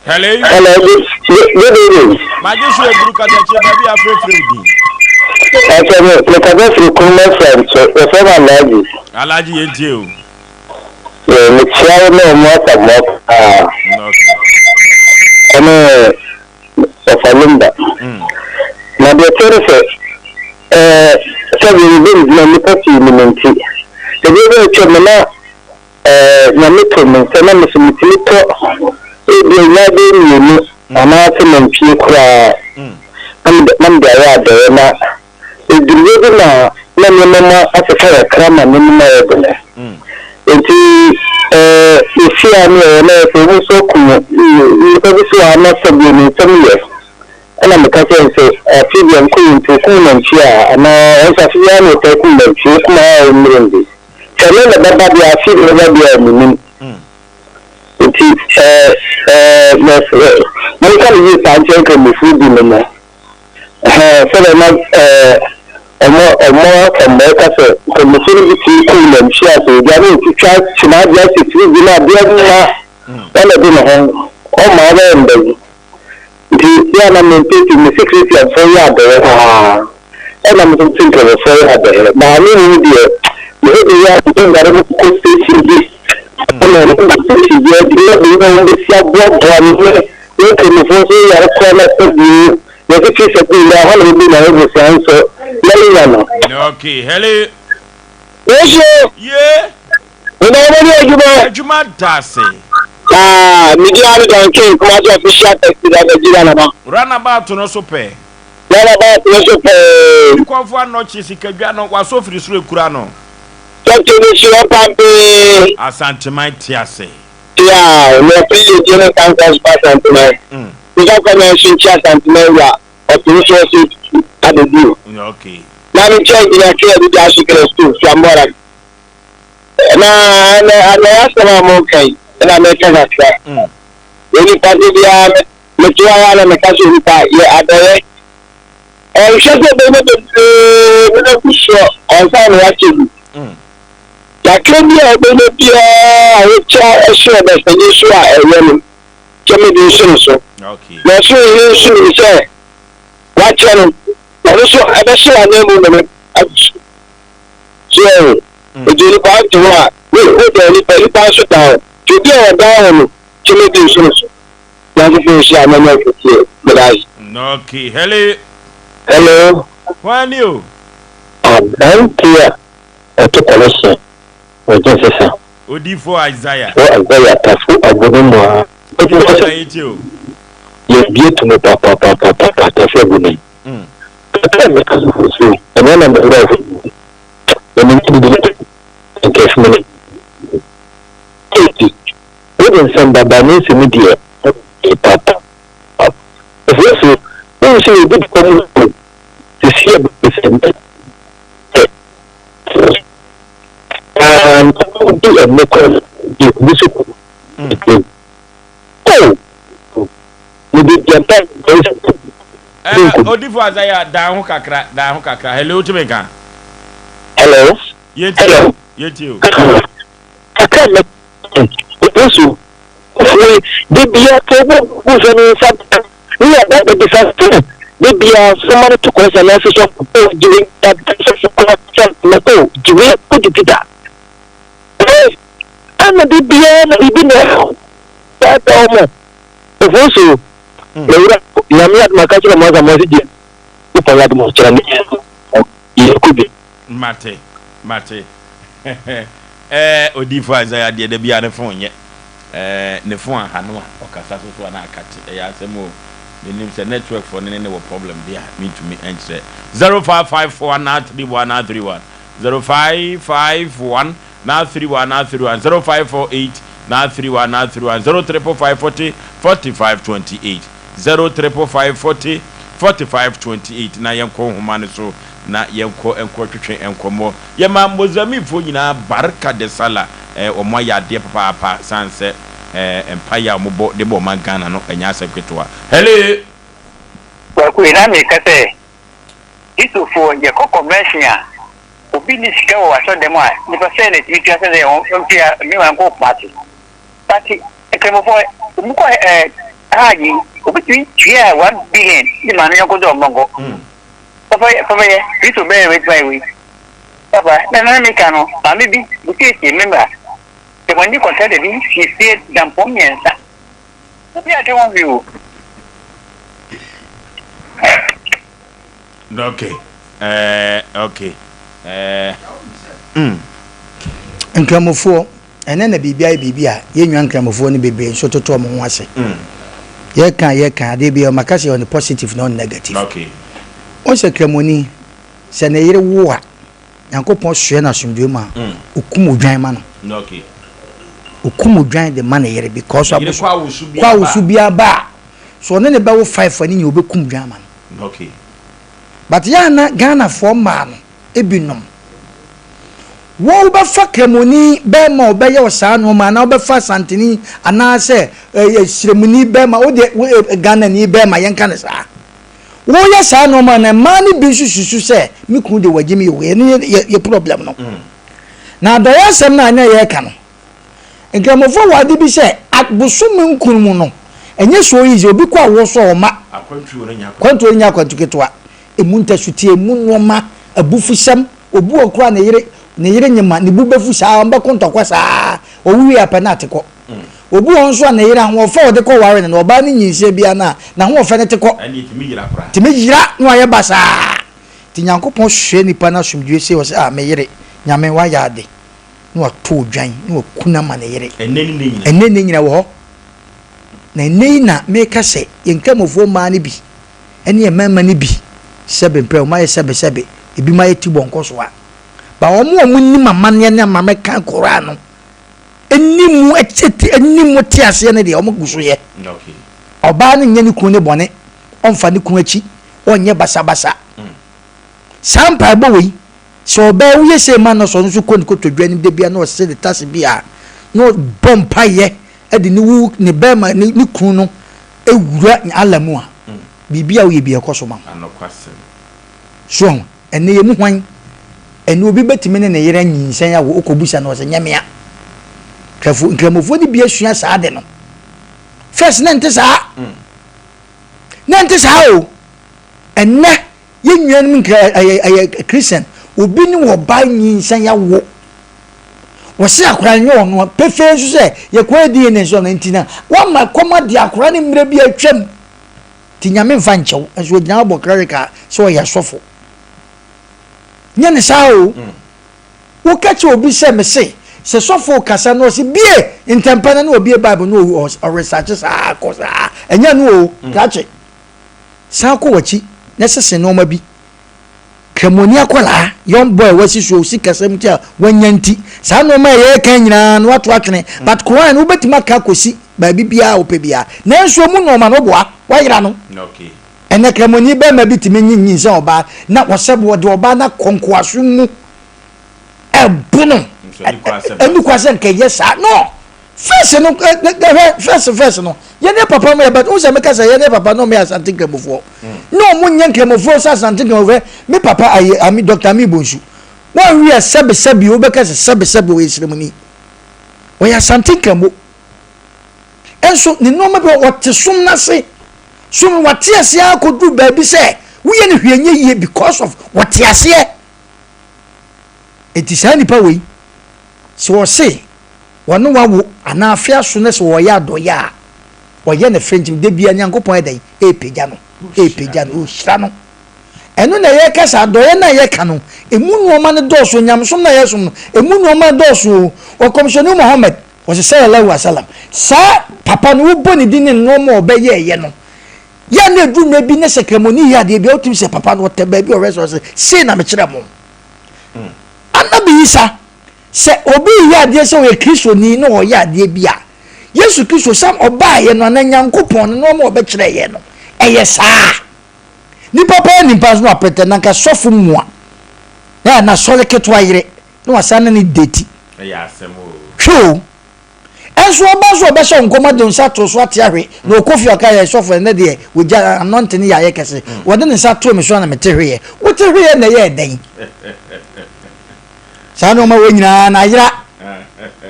Hello. Hello, good, good evening. Magye so eburu katakyie baabi a afrɛfrɛ wo din. Ɛsɛ me mekasa firi Kuruma Franso, wɔfrɛ me Alhaji. Alhaji yɛn tie o. Yɛ mekyia wo ne ɔmo asamoa paa. Ɛne Ɔfa Lumba. Na deɛ ɛteɛ ne sɛ ɛɛ sɛdeɛ mebɛ me dwuma nnipa pii nim nti ebi bɛ atwam no na Ɛɛ, Nyame to me nsa na me so metumi tɔ ebia nnwan bɛyɛ mmienu anaasɛ nantwie koraa na mede na mede ayɛ adɔeɛ na ɛduru berɛ bi na na nneɛma mu asesa kakra ma nneɛma mu ayɛ dene. Enti ɛɛ yɛfie a ne yɛwɔ na yɛ sɛ wɔn nso akum nnipa bi so wɔ ha na sɛdeɛ ne nsam yɛ ɛna meka kyerɛ no sɛ afe deɛ nkɔ yɛ nti okum nantwie a anaa ɔno nso afe biara na ɔtaa kum nantwie okum a ɔmmerɛ mu bi. Sɛ me na bɛba deɛ afe na bɛba deɛ a mennim. Nti ɛɛ ɛɛ mɛ monka no yie saa nkyerɛ nkramofoɔ bi no mo. Ɛhɛn sɛdeɛ na ɛɛ ɔmo ɔmo aka mo ɛka sɛ nkramofoɔ no bi tumi kum nantwie a sɛ ogya ne otwitwa kye n'adeɛ ahyɛ fridge mu adeɛ ma ɔna de ne ho ɔma ɔbɛyɛ mba yi. Nti yɛ a na me mpɛ pii mese Christianfoɔ yɛ adɔeɛ paa ɛna me nso mese Nkramofoɔ yɛ adɔeɛ. Maame wei deɛ me ho de yɛ a me dware no kɔ station. Yɛde bi na wɔn bɛsi aboaboa no ne ne nkramofoɔ nso yare koraa na sɛ bi yɛtete sɛ bi na hɔ na bɛbi na yɛbɛsia nso na yɛnya no. Okay, hello. Yesu. Ye. Mena wɔn ne adwuma. Adwuma da ase. Ah, medi ano danke Kumasi official taxi driver Nigeria nana. Runabout no so pɛ. Runabout no so pɛɛ. Nkɔfo anɔkye sikadwa no wasɔ firi soro ekura no. Tɔkye no si hɔ pampee. Asanteman te ase. Yeah, me ɔpɛ yie die ne nkanka so pa Asanteman. Nka kɔ na nso nkyi Asanteman wura ɔpene so ɔsɛ tutu abɛduru. Okay. Na me nkyɛn gyina kɛ bi gya so kɛlɛ school fiambɔra. Na ɛnɛ anɔyɛ asɛm a mo ka yi ɛna meka kakra. Onipa de biara mete hɔ ara na meka sɛ onipa yɛ adɔyɛ. Ɛnhwɛ sɛ bɛnya bebree na bɛgu soɔ ansa na wakyɛ bi. Kakra bi a wobɛnya biara a wokyɛ ɛhyɛ ɔdasani so a ɛyɛ no, kyɛ mede nso no so. Na ɔsoro hene nso nim sɛ wakyɛ no, ɔno nso ɛbɛhyɛ w'ananmu ma no agu so. So ɛho. Nti onipa nte hɔ a, wodan nipa, nipa nso dan wo. Nti obi a ɔdan wo no, kyɛ mede nso no so. Nyankopɔn nhyira mo ne ɔkɛseɛ. Meda ase. Okay, hello. Hello. Hwan ni o? Aberanteɛ a ɔto kɔlɛhyɛn ɔgye nsesa. Odiyifoɔ Isaiah. Foɔ Isaiah tafo abu no mu a. Odiyifoɔ Isaiah yɛtie o. Yɛbie to mu papapapapa tafo abu no mu. Kakra a mɛka so so ɛno na me werɛ ho na me nti didi nkɛse mu no. Eti wode nsɛm baba ne nsɛm deɛ papa. Ɛfiri so wohu sɛ yɛdi kɔ mu sisi a bɛsɛ di ɛnɛ kɔ bi so kɔ. Oh! Mede deɛ Eh, odifo Isaiah dan ho kakra, dan ho kakra. Hello, wotumi nka? Hello. Yɛntie. Hello. Yɛntie o. Kakra mɛ obosu ofue de bia to bo busa ne nsa ne yɛ ba bɛ bisa sɛ de bia soma no to kɔ sɛ na so o jiwe da sɛ so kɔ sɛ na o jiwe ko di da eh ana de bia na bibi na da da mo obosu na wura nyame adoma ka kyerɛ mo asa mo ase gye wopɔ yɛ adoma kyerɛ ne yɛ kɔ bi. Mate, mate. Eh, odiifo Isaiah deɛ da biara ne phone nyɛ. Eh, ne phone aha no a, ɔkasa so so a na akate. Ɛyɛ asɛm o. Menim sɛ network foɔ ne ne ne wɔ problem deɛ a, mentumi nkyerɛ. 0554 931 931 0551 931 931 0548 931 931 0555 40 45 28 0555 40 45 28 na yɛnkɔ nhoma no so na yɛnkɔ nkɔ twetwe nkɔmmɔ. Yɛma Mozambiquefoɔ nyinaa barka de sala. Wɔn ayɛ adeɛ papaapa san sɛ mpaeɛ a wɔbɔ de bɔ ɔman Ghana no ɛnyɛ asɛm ketewa. Hello. Kwaku yi na meka sɛ Kristofoɔ yɛkɔ convention a obi ni sika wɔ asɔdɛm a nipa sɛ na ɛtumi tua sɛ sɛ ɔntua mmewa nkɔ Kumasi. But nkramofoɔ ɔmu kɔ Hajj yi obi tumi tua 1 billion ne maame yɔnko sɛ ɔmmɔ nkɔ. Papa papa yɛ Kristo bɛyɛ wei tuma wei. Papa na na meka no maame bi busiesie memba sɛ wɔn de kɔntɛnta bi siesie dampɔn mmiɛnsa. Obi ate wɔn hwee o. Okay. Okay. Nkramofoɔ ɛnɛ na biribi ayɛ biribi a yɛnwa nkramofoɔ no bebree nso toto ɔmo ho ase. Yɛka yɛka adeɛ bi a ɔmaka sɛ ɔne positive na ɔne negative. Wɔn sɛ kramoni sɛ ne yere wo a Nyankopɔn soɛ no asomdwoe mu a okum odwan ma no. Okum odwan de ma ne yere because Ne yere aboso kɔ awosu bi kɔ awosu aba. bi aba a so ɔne ne bɛwo five a ne nyɛ obekum dwan ma no. But yɛ ana Ghanafoɔ mmaa no ebinom wɔn wobɛfa kramoni bɛrima a ɔbɛyɛ wo saa nneɛma anaa wobɛfa asanteni anaasɛ ɛyɛ sremuni bɛrima wo deɛ wo Ghanani bɛrima yɛnka ne saa woyɛ saa nneɛma na mmaa no bi nso susu sɛ me kunu de wagye me yɛ ɛno yɛ problem no. Na adɔyɛ asɛm no a na yɛreka no nkramofoɔ wɔ ade bi sɛ bosome nkunu mu no ɛnyɛ so easy obi kɔ awoɔ so a ɔma Akwantuo no nya kwantuo nyɛ akwantu ketewa emu ntasutie emu nneɛma abufusɛm obi wɔ kora ne yere nyema ne bu bɛfu saa ɔmbɛko ntɔkwa saa ɔwo wie apɛ na ate kɔ. Obi wɔ hɔ nso a ne yere ahoɔfɛ a ɔde kɔ ware no no, ɔbaa no nyinsɛn biara no a, n'ahoɔfɛ no te kɔ. Ɛnneɛ ɛtumi yera koraa. Tumi yera na wayɛ basaa. Nti Nyankopɔn hwɛ nipa no asomdwoeɛ sei, ɔse, ah me yere, Nyame wayɛ ade. Na wato odwan na waku no ama ne yere. Ɛnnɛ ne nnɛ nyinaa. Ɛnnɛ ne nnɛ nyinaa wɔ hɔ. Na ɛnnɛ yi na meka sɛ yɛn Nkramofoɔ mmaa no bi ne yɛn mmarima no bi sɛbe mprɛ wɔn ayɛ sɛbe sɛbe, ebinom ayɛ tibɔ nkɔsoa. Ba wɔn a wɔnim amanneɛ ne amammerɛ kan koraa no, ɛni mu ɛni mu te aseɛ no deɛ wɔn gu so yɛ. Ɔbaa no nyɛ ne kunu ne bɔne, ɔnfa ne kunu akyi, ɔnyɛ basabasa. Saa mpaebɔ wei, sɛ ɔbaa woyɛ sei ma no sɛ ɔno nso kɔ ne kotodwe anim da bia na ɔse ne tase bi a, na ɔbɔ mpaeɛ de ne wu ne bɛrima ne ne kunu no ewura Allah mu a, biribi a woyɛ bi ɛkɔ so ma wo. So ho. Ɛnnɛ yɛn mu hwan ɛne obi bɛtumi ne ne yere anyinsɛn awo wokɔbisa no ɔsɛ nyɛ mea. Nkrafo nkramofoɔ no bi asua saa ade no. First na ɛnte saa. Na ɛnte saa o. Ɛnnɛ yɛn nuanom nkra ɛyɛ ɛyɛ Christian obi ne ɔbaa nyinsɛn awo. Wɔse akora no nyɛ ɔno pefee nso sɛ yɛkɔyɛ DNA nso ɔno nti na wama kɔm ade akora no mmerɛ bi atwam. Nti Nyame nfa nkyɛ wo nso ogyina hɔ bɔ clerical sɛ ɔyɛ sɔfo. Nyɛ ne saa o. Wo ka kyerɛ obi sɛ mese sɛ sɔfo kasa na ɔse bie ntɛmpa na na obie bible na ɔresakye saa kɔ saa ɛnyɛ no o krakye. San kɔ wakyi na sese nneɛma bi. Kramoni akwadaa, young boy wasi so sikasɛm nti a wanya nti, saa nneɛma a yɛreka nyinaa no wato atwene. But Quran no wobɛtumi aka akɔsi baabi biara a wopɛ biara. Nanso emu nneɛma no woboa, woayera no. Ɛnɛ Kramoni barima bi tumi nye nyinsɛn ɔbaa na wɔsɛ wɔde ɔbaa no akɔ nkoasom mu ɛbo no. Ɛni kwa sɛ nka ɛyɛ saa. No! First no hwɛ first first no yɛn ne papa mo yɛ but n sɛ meka sɛ yɛn ne papa no ɔmo yɛ asante nkramofoɔ na ɔmo nyɛ nkramofoɔ sɛ asante nkramofoɔ me papa ayi ami Dr. Ami Bonsu wɔn wi yɛ sɛbi sɛbi wobɛka sɛ sɛbi sɛbi ɔyɛ sremuni ɔyɛ asante nkramo nso ne nneɛma bi ɔte som n'ase som wate aseɛ akɔduru baabi sɛ woyɛ no hwee nyɛ yie because of wɔte aseɛ eti saa nipa wei sɛ ɔse wɔne wo awo anaa afe aso na sɛ wɔyɛ adɔeɛ a, wɔyɛ no frɛ nti da biara Nyankopɔn yɛ dɛn? Ɛrepagya no, ɛrepagya no, ɔrehyira no. Ɛno na yɛka sɛ adɔeɛ no a yɛka no, ɛmu nnoɔma no dɔɔso, nyamesom no a yɛsom no, ɛmu nnoɔma no dɔɔso o. Ɔkɔmhyɛni Muhammad, ɔse Sallallahu Alaihi Wasallam, saa papa no wobɔ ne din ne nnoɔma a ɔbɛyɛɛyɛ no, yɛ a na ɛduru mmerɛ bi na sɛ kramoni yɛ adeɛ bi a wotumi sɛ papa no ɔtɛ baabi ɔhwɛ sɛ ɔse sei na mekyerɛ mo. Annabi Isa, Sɛ obi reyɛ adeɛ sɛ ɔyɛ Kristoni na ɔreyɛ adeɛ bi a, Yesu Kristo sɛ ɔbaeɛ no anaa Nyankopɔn no nnoɔma a ɔbɛkyerɛeɛ no, ɛyɛ saa. Nipa paa nim paa nso na wapɛtɛ na anka sɔfo mua na n'asɔre ketewa yere na wasan ne no deti. Hwɛ o! Nso ɔba nso ɔbɛhyɛ wo nkɔm ade wo nsa to so ate ahwe na ɔkɔ fie ɔka yɛ sɔfo ɛnɛ deɛ wɔgya anɔnte ne yɛ ayɛ kɛse wɔde ne nsa too me so na mete hweeɛ. Wote hweeɛ na ɛyɛɛ dɛn? Saa nneɛma wei nyinaa na ayera.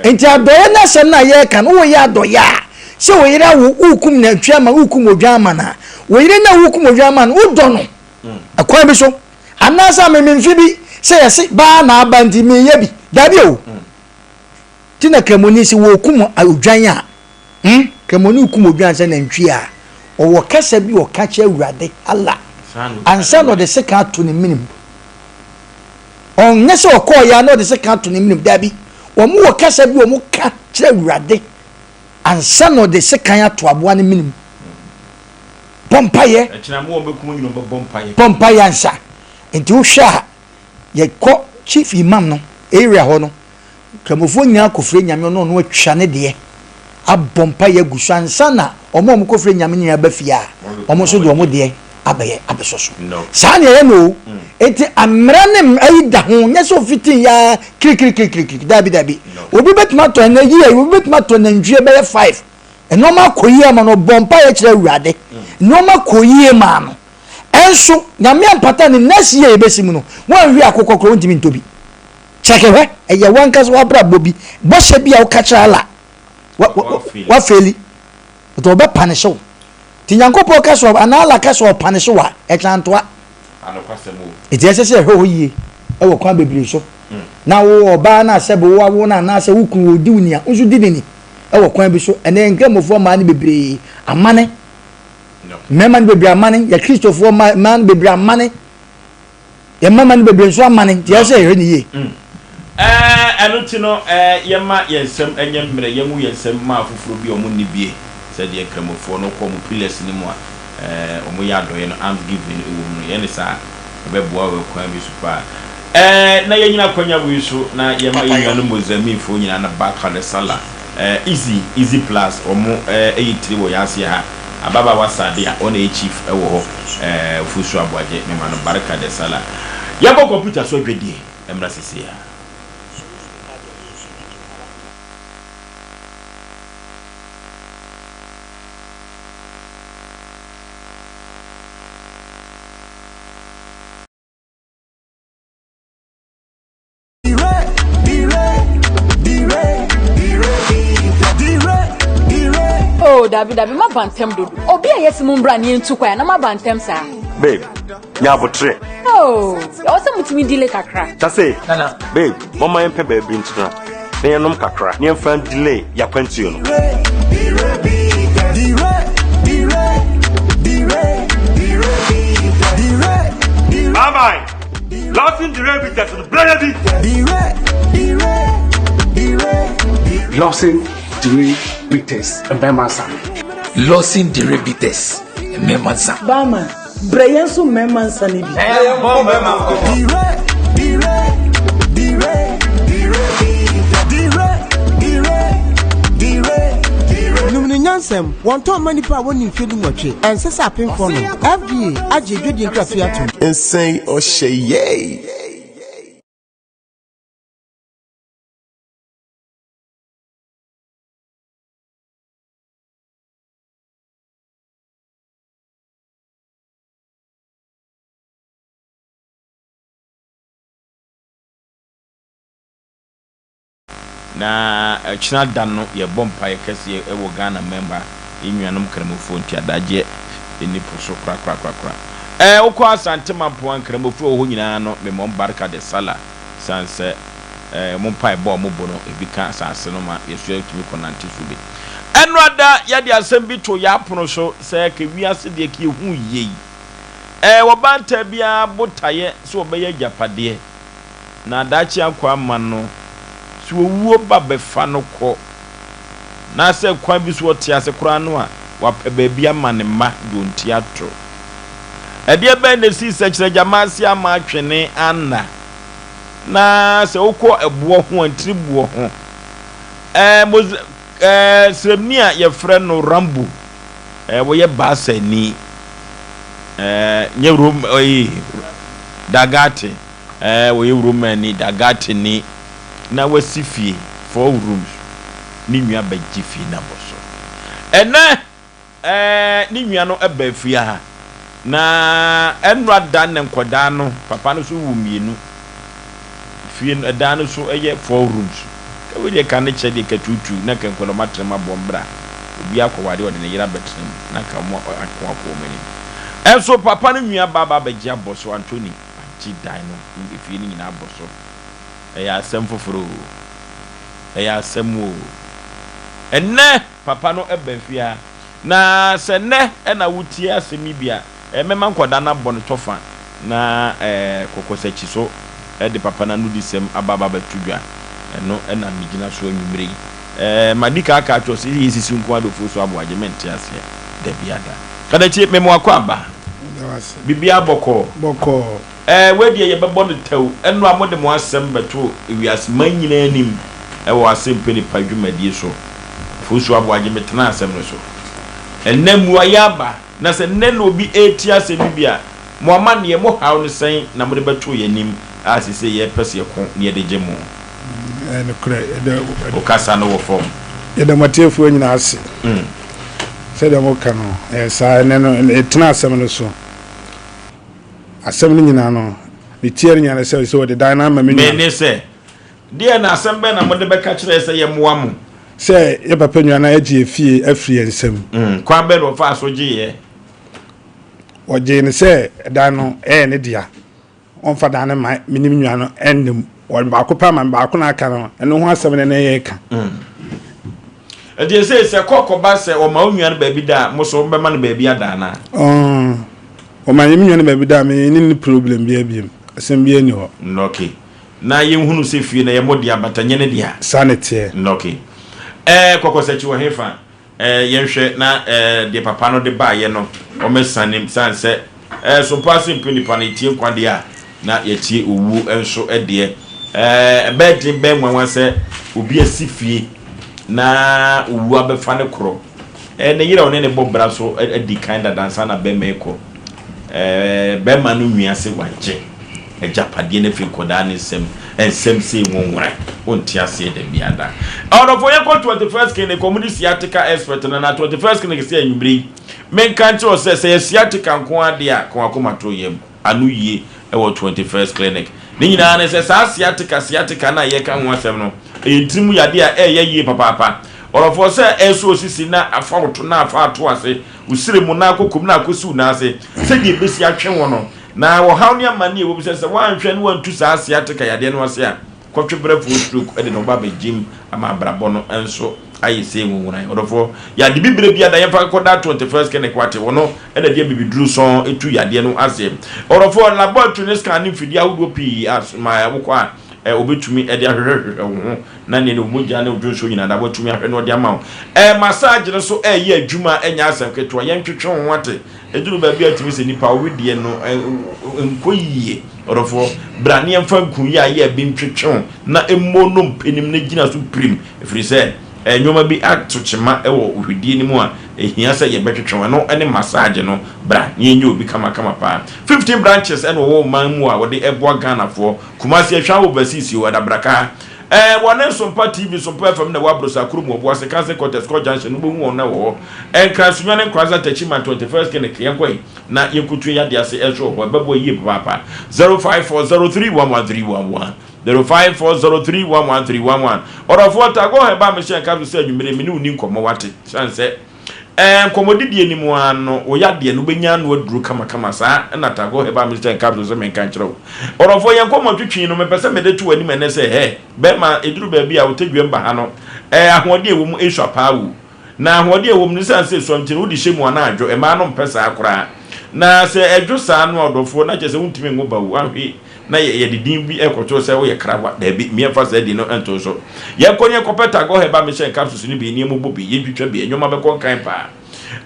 Nti adɔeɛ no asɛm no a yɛreka no, woyɛ adɔeɛ a, sɛ wo yere awo, worekum nantwie ama no, worekum odwan ama no a, wo yere no a worekum odwan ama no, wodɔ no ɛkwan bi so. Anaasɛ amememfe bi sɛ yɛse baa na aba nti meyɛ bi. Daabi o. Nti na Kramoni sɛ wɔrekum odwan a, hmm, Kramoni rekum odwan sɛ nantwie a, ɔwɔ kasa bi ɔka kyerɛ Awurade, Allah, ansa na ɔde sekan ato ne menem. Ɔnyɛ sɛ ɔkɔɔ ya na ɔde sekan ato ne menem, daabi. Wɔn wɔ kasa bi wɔn ka kyerɛ Awurade ansa na ɔde sekan ato aboa no menem. Bɔ mpaeɛ. Bɔ mpaeɛ ansa. Nti wohwɛ a, yɛkɔ chief imam no area hɔ no, Nkramofoɔ nyinaa kɔfrɛ Nyame ɔno ɔno atwa ne deɛ abɔ mpaeɛ agu so ansa na wɔn a wɔkɔfrɛ Nyame nyinaa ba fie a wɔn nso de wɔn deɛ abɛyɛ abɛsɔ so. Saa na ɛyɛ no o. Enti mmara ne ayi da ho nyɛ sɛ ofitii ya kirikirikirikiri daabi daabi. Obi bɛtumi atɔ ɛnɛ yie obi bɛtumi atɔ nantwie bɛyɛ five nneɛma akɔ yie ama no ɔbɔ mpaeɛ kyerɛ Awurade nneɛma kɔ yie maa no ɛnso Nyame ampata ne next year yɛbɛsi mu no wɔanhwie akokɔ koraa wontumi ntɔ bi. Kyɛke hwɛ, ɛyɛ w'ankasa w'abrabɔ bi, bɔhyɛ bi a woka kyerɛ Allah, w'afeeli, nti ɔbɛ panehye wo. Nti Nyankopɔn ka sɛ, anaa Allah ka sɛ ɔpanehye wo a, ɛkyɛ antoa. Nti ɛsɛ sɛ yɛhwɛ hɔ yie wɔ kwan bebree so. Na wo ɔbaa no a sɛbe wo awo no anaasɛ wo kunu ɔdi wo ni a, wo nso di ne ni. wɔ kwan bi so. Ɛnɛ Nkramofoɔ mmaa no bebree amane. Mmarima no bebree amane. Yɛ Kristofoɔ mmaa no bebree amane. Yɛn mmarima no bebree nso amane. Nti ɛsɛ sɛ yɛhwɛ no yie. Mm. Ɛɛ, ɛno nti no, ɛɛ, yɛmma yɛn nsam nyɛ mmerɛ, yɛngu yɛn nsam mma afoforɔ bi a wɔnni bie, sɛdeɛ Nkramofoɔ no kɔ wɔn pillars no mu a, ɛɛ, wɔyɛ adɔeɛ no, alms giving no wɔ mu no. Yɛyɛ no saa a, ɛbɛboa wɔ kwan bi so paa. Ɛɛ, na yɛnyina akwanya wei so na yɛma yɛn nuanom Mozambiquefoɔ nyinaa no Barka de Salah, ɛɛ, Easy, Easy Plus, wɔn, ɛɛ, yɛ tire wɔ yɛn aseɛ ha. Ababaawa Sadiya, ɔno na ɛyɛ chief wɔ hɔ, ɛɛ, Ofosu Aboagye, mema no Barka de Salah. Yɛnkɔ kɔmputa so adwadie mmra seesei ara. Oh, dabi dabi ma ba ntɛm dodo. Obi a yɛsi mu mbra ne yɛntu kwan na ma ba ntɛm saa. Babe, nya abotrɛ. Oh, ɛwɔ sɛ mutumi delay kakra. Tase, babe, mɔma yɛmpɛ baabi ntena na yɛnom kakra na yɛmfa delay yɛakwantuo no. Bye bye. Lawson Dire Bitters no brɛ bi. Lawson Dire Bitters mmarima nsa. Lawson Dire Bitters mmarima nsa. Barman, brɛ yɛn nso mmarima nsa no bi. Nom no nyansam, wɔntɔn mma nnipa a wɔnni mfeɛ dunwɔtwe, ɛnsɛ sɛ apemfoɔ nom. FDA agye adwadie nkratoɔ atom. Nsɛn ɔhyɛ yɛi. Na ɔkyena da no yɛbɔ mpaeɛ kɛseɛ wɔ Ghana man mu ha, yɛn nuanom Nkramofoɔ nti adagyeɛ nni po so korakorakorakora. Ɛɛ wokɔ Asante Mampong a Nkramofoɔ a ɛwɔ hɔ nyinaa no mema wɔn Barka de Sallah sane sɛ ɛɛ wɔn mpaebɔ a wɔbɔ no ebi ka asase no ma yɛso yɛtumi kɔnante so bi. Ɛno ada yɛde asɛm bi to yɛn apono so sɛ ka wiase deɛ ka yɛhu yei. Ɛɛ ɔbaatan biara botaeɛ sɛ ɔbɛyɛ agyapadeɛ. Na daakye akɔ ama no, sɛ owuo ba bɛfa no kɔ, na sɛ kwan bi so ɔte ase koraa no a, wapɛ baabi ama ne mma de wɔn ti ato. Ɛdeɛ bɛn na ɛsii sɛkyerɛ gyama ase ama atwene Anna? Na sɛ wokɔ ɛboɔ ho a, ntiri boɔ ho, ɛɛ, Mose, ɛɛ, sremni a yɛfrɛ no Rambo, ɛɛ, wɔyɛ Baasani, ɛɛ, nyɛ Rome, ɛyi, Dagate, ɛɛ, wɔyɛ Romani, Dagateni, na wasi fie, four rooms, ne nua bɛgye fie no abɔ so. Ɛnɛ, ɛɛ, ne nua no ba fie ha, na ɛnora da ne nkɔdaa no, papa no so wo mmienu, fie no, ɛdan no so yɛ four rooms. Ka wei deɛ ka ne kyɛ deɛ ka tuutuu, na ka nkwadaa ɔmo atena mu abɔ mbra. Obi akɔware ɔde ne yere abɛtena mu, na ka ɔmo ako akɔ ɔmo anim. Nso papa no nua ba aba abɛgye abɔ so, Anthony agye dan no ne efie no nyinaa abɔ so. Ɛyɛ asɛm foforɔ oo, ɛyɛ asɛm oo. Ɛnnɛ papa no ba fie ha, na sɛ nnɛ na wotie asɛm yi bi a, mɛma nkwadaa no abɔ no tɔfa na kɔkɔsakyi so de papa no anodisɛm aba aba abɛto dwa. Ɛno na megyina so anwummere yi. Madi kan aka akyerɛ wo sɛ yɛsisi nko ara de Ofosu Aboagye, mente aseɛ da biara da. Kadakyie, mema wakɔ aba. Biribiara bɔkɔɔ. Bɔkɔɔ. Ɛɛ, wei deɛ yɛbɛbɔ no tɛw. Ɛno a mode mo asɛm bɛto wiase man nyinaa anim wɔ Asɛmpɛ Nipa dwumadie so. Fosu Aboagye, metenaa asɛm no so. Ɛnnɛ mmuaeɛ aba, na sɛ nnɛ na obi retie asɛm yi bi a, mo amanneɛ, mo haw no sɛn na mode bɛto yɛn anim a seesei yɛrepɛ sɛ yɛko na yɛde gye mo? Ɛyɛ nokorɛ, yɛda. Wo kasa no wɔ fam. Yɛda mo atiefoɔ nyinaa ase. Sɛdeɛ moka no, ɛyɛ saa. Ɛnnɛ no, yɛtena asɛm no so. Asɛm no nyinaa no, ne tiɛ no nyinaa ne sɛ, sɛ wɔde dan no ama me nua. Me ne sɛ, Deɛn na asɛm bɛn na mode bɛka kyerɛ yɛ sɛ yɛmmoa mo? Sɛ yɛ papa nua no agye yɛ fie afiri yɛn nsam. Kwan bɛn na ɔfaa so gyeeɛ? Ɔgyee no sɛ dan no yɛ ne dea. Ɔmfa dan no mma me ne me nua no nna mu. Ɔde baako pɛ ama me, baako na aka no, ɛno ho asɛm na na yɛreka. Ɛnti ɛsei sɛ kɔ kɔba sɛ ɔma wo nua no baabi da a, mo so mobɛma no baabi ada anaa? Ɔɔn, ɔma me nua no baabi da a, me ne no nni problem biara biom. Asɛm biara nni hɔ. Ok. Na yɛnhunu sɛ fie no ɛyɛ mo dea but ɛnyɛ ne dea. Saa na ɛteɛ. Ok. Ɛɛ Kɔkɔsakyi wɔ hefa? Ɛɛ yɛnhwɛ na ɛɛ deɛ papa no de baeɛ no wɔmɛsane mu sane sɛ ɛɛ sompa ase mpe nipa no yɛtie nkwa deɛ a na yɛtie owuo nso deɛ. Ɛɛ ɛbɛyɛ den bɛyɛ nwanwa sɛ obi asi fie na owuo abɛfa no korɔ. Ɛɛ ne yere a ɔne no bɔ bra nso adi kan dada ansa na bɛrima yi kɔ. Ɛɛ bɛrima no nwi ase wagye agyapadeɛ no afiri nkwadaa no nsam. Nsɛm sei nwonwran, wonte aseɛ da biara da. Ɔdɔfoɔ yɛnkɔ 21st Clinic, wɔn de sciatica expert no na 21st Clinic sɛ anwummere yi menka nkyerɛ wo sɛ sɛ yɛ sciatica nko ara deɛ a ka w'akoma to yam. Ano yie wɔ 21st Clinic. Ne nyinaa ne sɛ saa sciatica sciatica no a yɛreka ho asɛm no, ɛyɛ ntini mu yadeɛ a ɛreyɛ yie papaapa. Ɔdɔfoɔ sɛ ɛresɔ wo sisi na afa wo to na afa ato ase, wo srɛ mu na akɔ kom na akɔsi wo nan ase, sɛdeɛ ɛbɛsi atwe wo no. Na ɔhaw ne amanneɛ a ɛwɔ mu sɛ sɛ woanhwɛ na woantu saa sciatica yadeɛ no ase a, kɔtwebrɛfoɔ stroke de ne ho ba abɛgyem ama abrabɔ no nso ayɛ sei nwonworan. Ɔdɔfoɔ, yɛ ade bibire bi ada yɛmfa nkɔda 21st Clinic wate, ɔno na ɛde abibiduro sɔn tu yadeɛ no aseɛ. Ɔdɔfoɔ, laboratory ne scan ne mfidie ahodoɔ pii a ma wokɔ a wɔbɛtumi de ahwehwɛhwehwɛ wo ho na neɛ ne wo mogya ne wo dwonsoɔ nyinaa da wɔatumi ahwɛ na wɔde ama wo. Massage no nso ɛreyɛ adwuma ɛnyɛ asɛm ketewa, yɛntwetwe wo ho ate. Ɛduru baabi a ɛtumi sɛ nipa wo wedeɛ no nkɔ yie. Ɔdɔfoɔ, bra ne yɛmfa nku yi a yɛ bi ntwetwe wo na mmɔ nnompe no mu na gyina so pirim, ɛfiri sɛ nneɛma bi ato kyema wɔ wo hwedie no mu a ɛhia sɛ yɛbɛtwetwe wo. Ɛno ne massage no. Bra na yɛnyɛ obi kamakama paa. 15 branches na wɔwɔ ɔman mu a wɔde boa Ghanafoɔ. Kumasi, Ahwea Overseas o, Adabraka. Ɛɛ, wɔne Nsompa TV, Nsompa FM na ɛwɔ Abrosa kurom wɔ Boase, Council Quarters, Court Junction no, wobɛhu wɔn wɔ hɔ. Nkran, Sunyani, Nkoranza, Techiman, 21st Clinic, yɛnkɔ yi na yɛnkɔtua yadeɛ ase nso wɔ hɔ. Ɛbɛboa yie papaapa. 0540311311 0540311311 Ɔdɔfoɔ, Tagore Herbal Mehyɛ nka so sɛ anwummere me ne wo ni nkɔmmɔ, wate? Sane sɛ Ɛɛ nkɔmmɔdidie no mu ara no, wo yadeɛ no, wobɛnya ano aduro kamakama. Saa na Tagore Herbal Mixture and Capsules sɛ menka nkyerɛ wo. Ɔdɔfoɔ, yɛn nkɔmmɔ twetwe no, mepɛ sɛ mede to w'anim ɛnnɛ sɛ, hɛ, bɛrima, ɛduru baabi a wo tadwam ba ha no, ɛɛ ahoɔden a ɛwɔ mu ɛsua paa o. Na ahoɔden a ɛwɔ mu no, ɛsiane sɛ ɛsua nti no, wode hyɛ mu a na adwo. Mmaa no mpɛ saa koraa. Na sɛ ɛdwo saa no a, ɔdɔfoɔ, na kyerɛ sɛ wontumi nwo ba o. Woanhwɛ na yɛde din bi rekɔto sɛ woyɛ krawa. Daabi, meɛmfa saa din no nto so. Yɛnkɔ na yɛnkɔpɛ Tagore Herbal Mixture and Capsules no bi na yɛmmobɔ bi, yɛntwitwa bi, nneɛma bɛkɔ nkan paa.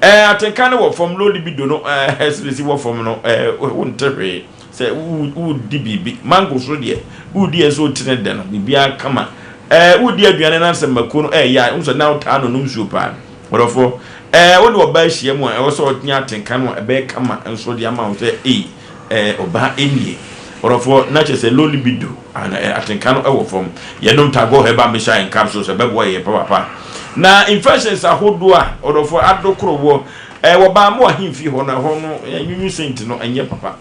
Ɛɛ, atenka no wɔ fam, low libido no, ɛɛ, sɛdeɛ ɛsi wɔ fam no, ɛɛ, wonte hwee. Sɛ woredi biribi, mango so deɛ, woredi a ɛsɛ sɛ wote ne dɛ no, biribiara kama. Ɛɛ, woredi aduane na sɛ mako no ɛɛyɛ a, wohu sɛ na wotaa nonom nsuo paa. Ɔdɔfoɔ, ɛɛ, wo ne ɔbaa hyia mu a, ɛwɔ sɛ ɔnya atenka no a ɛbɛyɛ kama nso de ama wo sɛ, ei, Eh, ɔbaa nie. Ɔdɔfoɔ, na kyerɛ sɛ low libido, ana eh, atenka no wɔ fam. Yɛnom Tagore Herbal Mixture and Capsules, ɛbɛboa yɛn papaapa. Na infections ahodoɔ a, ɔdɔfoɔ, adokoro wɔ, eh, wɔ baa mo ahemfie hɔ no, ɛhɔ no, eh, nwunwu scent no, ɛnyɛ papa.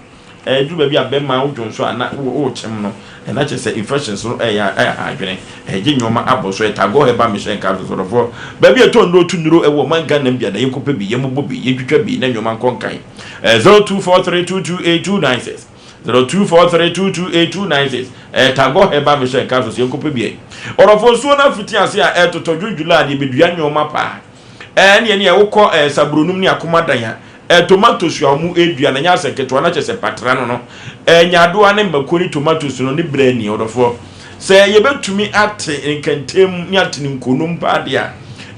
Eh, ɛduru baabi a bɛma wo dwonso a na worekyem no, eh, na kyerɛ sɛ infections no ɛyɛ ɛha adwene, ɛgye nneɛma abɔ so. Eh, Tagore Herbal Mixture and Capsules, ɔdɔfoɔ, baabi a ɛtɔ nnuro tu nnuro wɔ ɔman Ghana mu biara, yɛnkɔpɛ bi, yɛmmobɔ bi, yɛntwitwa bi, na nneɛma nkɔ nkan. 0243228296 0243228296 ɛyɛ Tagore Herbal Mission nka so sɛ yɛnkɔpɛ bi ɛ. Ɔdɔfo nsuo no afiti ase a ɛretotɔ June July deɛ bɛdua nneɛma paa. Ɛɛ ne ɛne wokɔ ɛɛ Sabronum ne Akomadan a ɛɛ tomatoes a wɔn ɛredua no ɛnyɛ asɛ ketewa na kyerɛ sɛ patra no no ɛɛ nyaadoa ne mako ne tomatoes no ne brɛ ni ɔdɔfoɔ. Sɛ yɛbɛtumi ate nkɛntɛn mu ne ate ne nkonom paa deɛ a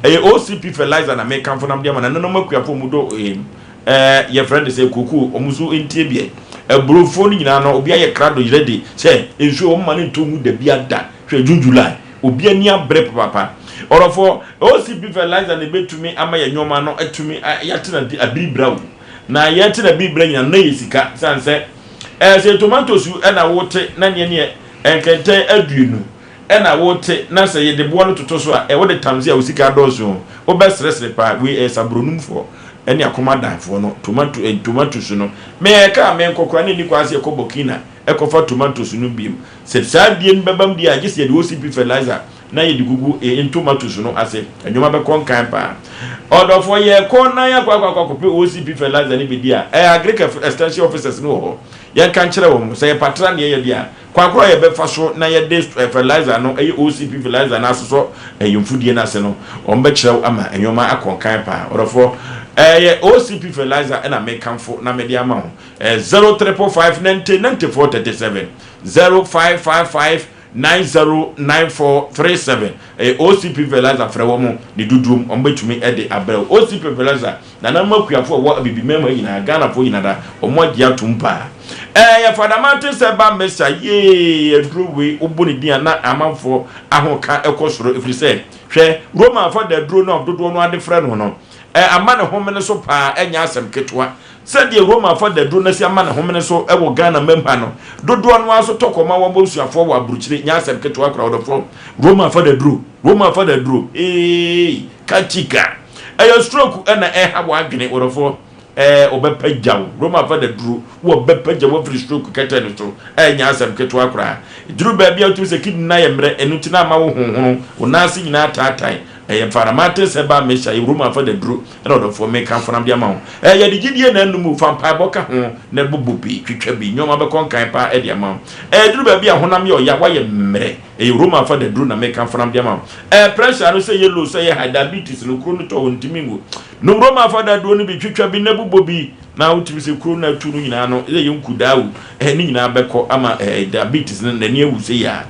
ɛyɛ OCP fertilizer na mekamfo nam de ama nananom akuafoɔ mu dɔ ɛɛ Ɛɛ yɛfrɛ no sɛ kookoo, wɔn nso ntie bi ɛ. Aburofoɔ no nyinaa no, obi ayɛ krado ready sɛ nsuo wɔn ma no ntɔ ngu da bi ada. Hwɛ June, July, obi ani abere papaapa. Ɔdɔfoɔ, OCP fertilizer na ɛbɛtumi ama yɛn nneɛma no atumi yɛate no abiribira o. Na yɛte no abiribira nyinaa no na yɛ sika sane sɛ ɛɛ sɛ tomatoes na wote na neɛ neɛ nkɛntɛn aduonu Ɛna wote na sɛ yɛde boɔ no toto so a, ɛ wode tamse a wo sika adɔɔso o, wobɛsresre paa. Wei ɛyɛ sabronumfoɔ ɛne akomadanfoɔ no tomato ɛ tomatoes no. Me ɛka a menkɔ koraa na ɛnni kwan sɛ yɛkɔ Burkina ɛkɔfa tomatoes no biom. Sɛ saa biem bɛbam deɛ a, gye sɛ yɛde OCP fertilizer na yɛde gugu yɛn tomatoes no ase. Nneɛma bɛkɔ nkan paa. Ɔdɔfoɔ, yɛkɔ na yɛakɔ akɔ akɔ akɔpɛ OCP fertilizer no bi di a, ɛyɛ Agric Extension Officers no wɔ hɔ. Yɛnka nkyerɛ wɔn sɛ yɛ patra ne yɛyɛ deɛ a, kwan korɔ a yɛbɛfa so na yɛde fertilizer no, ɛyɛ OCP fertilizer no asosɔ yɛn mfudie no ase no, wɔn bɛkyerɛ wo ama nneɛma akɔ nkan paa. Ɔdɔfoɔ, ɛyɛ OCP fertilizer na mekamfo na mede ama wo. Ɛyɛ 0 triple 5 90 94 37, 0555 909437. Ɛyɛ OCP Fertilizer, frɛ wɔn ne dodoɔ mu, wɔn bɛtumi de abrɛ wo. OCP Fertilizer, nananom akuafoɔ a ɛwɔ Abibiman mu ha nyinaa, Ghanafoɔ nyinaa da, wɔn agye atom paa. Ɛyɛ Fada Martin sɛ ba Mesa, yee, aduro wei, wobɔ ne din a na amanfoɔ ahoka kɔ soro, ɛfiri sɛ, hwɛ, Roma fada aduro no a dodoɔ no ara de frɛ no no, ama ne homene so paa, ɛnyɛ asɛm ketewa. Sɛdeɛ Romafo adaduro no asi ama ne homene so wɔ Ghana mam ha no, dodoɔ no ara nso tɔ kɔma wɔn abusuafoɔ wɔ aburokyire. Nyɛ asɛm ketewa koraa, ɔdɔfoɔ. Romafo adaduro, Romafo adaduro, eei, kachika. Ɛyɛ stroke na ɛha w'adwene, ɔdɔfoɔ. Ɛɛ, wɔbɛpagya wo. Romafo adaduro, wɔbɛpagya wo afiri stroke kɛtɛ no so. Ɛnyɛ asɛm ketewa koraa. Ɛduru baabi a wotumi sɛ kidney no ayɛ mmerɛ, ɛno nti na ama wo honhono, wo nan ase nyinaa ataatae. Ɛyɛ mframa te sɛ ba mehyɛ, ɛyɛ Romafo adaduro. Ɛna ɔdɔfoɔ, mekamfo nam de ama wo. Ɛɛ, yɛde gyidie na anum o, fa mpaebɔ ka ho na bobɔ bi, twitwa bi, nnoɔma bɛkɔ nkan paa de ama wo. Ɛɛ, duru baabi a honam yɛ ɔya, woayɛ mmerɛ, ɛyɛ Roma fa daduro na mekamfo nam de ama wo. Ɛɛ, pressure no sɛ ɛyɛ low, sɛ ɛyɛ high, diabetes no, kuro no tɔ wo ntumi nwu. Nom Roma fa daduro no bi, twitwa bi na bobɔ bi, na wotumi sɛ kuro no atu no nyinaa no, sɛ ɛyɛ nkudaa o, ɛɛ, ne nyinaa bɛkɔ ama ɛɛ, diabetes no n'ani awu sɛ yaa.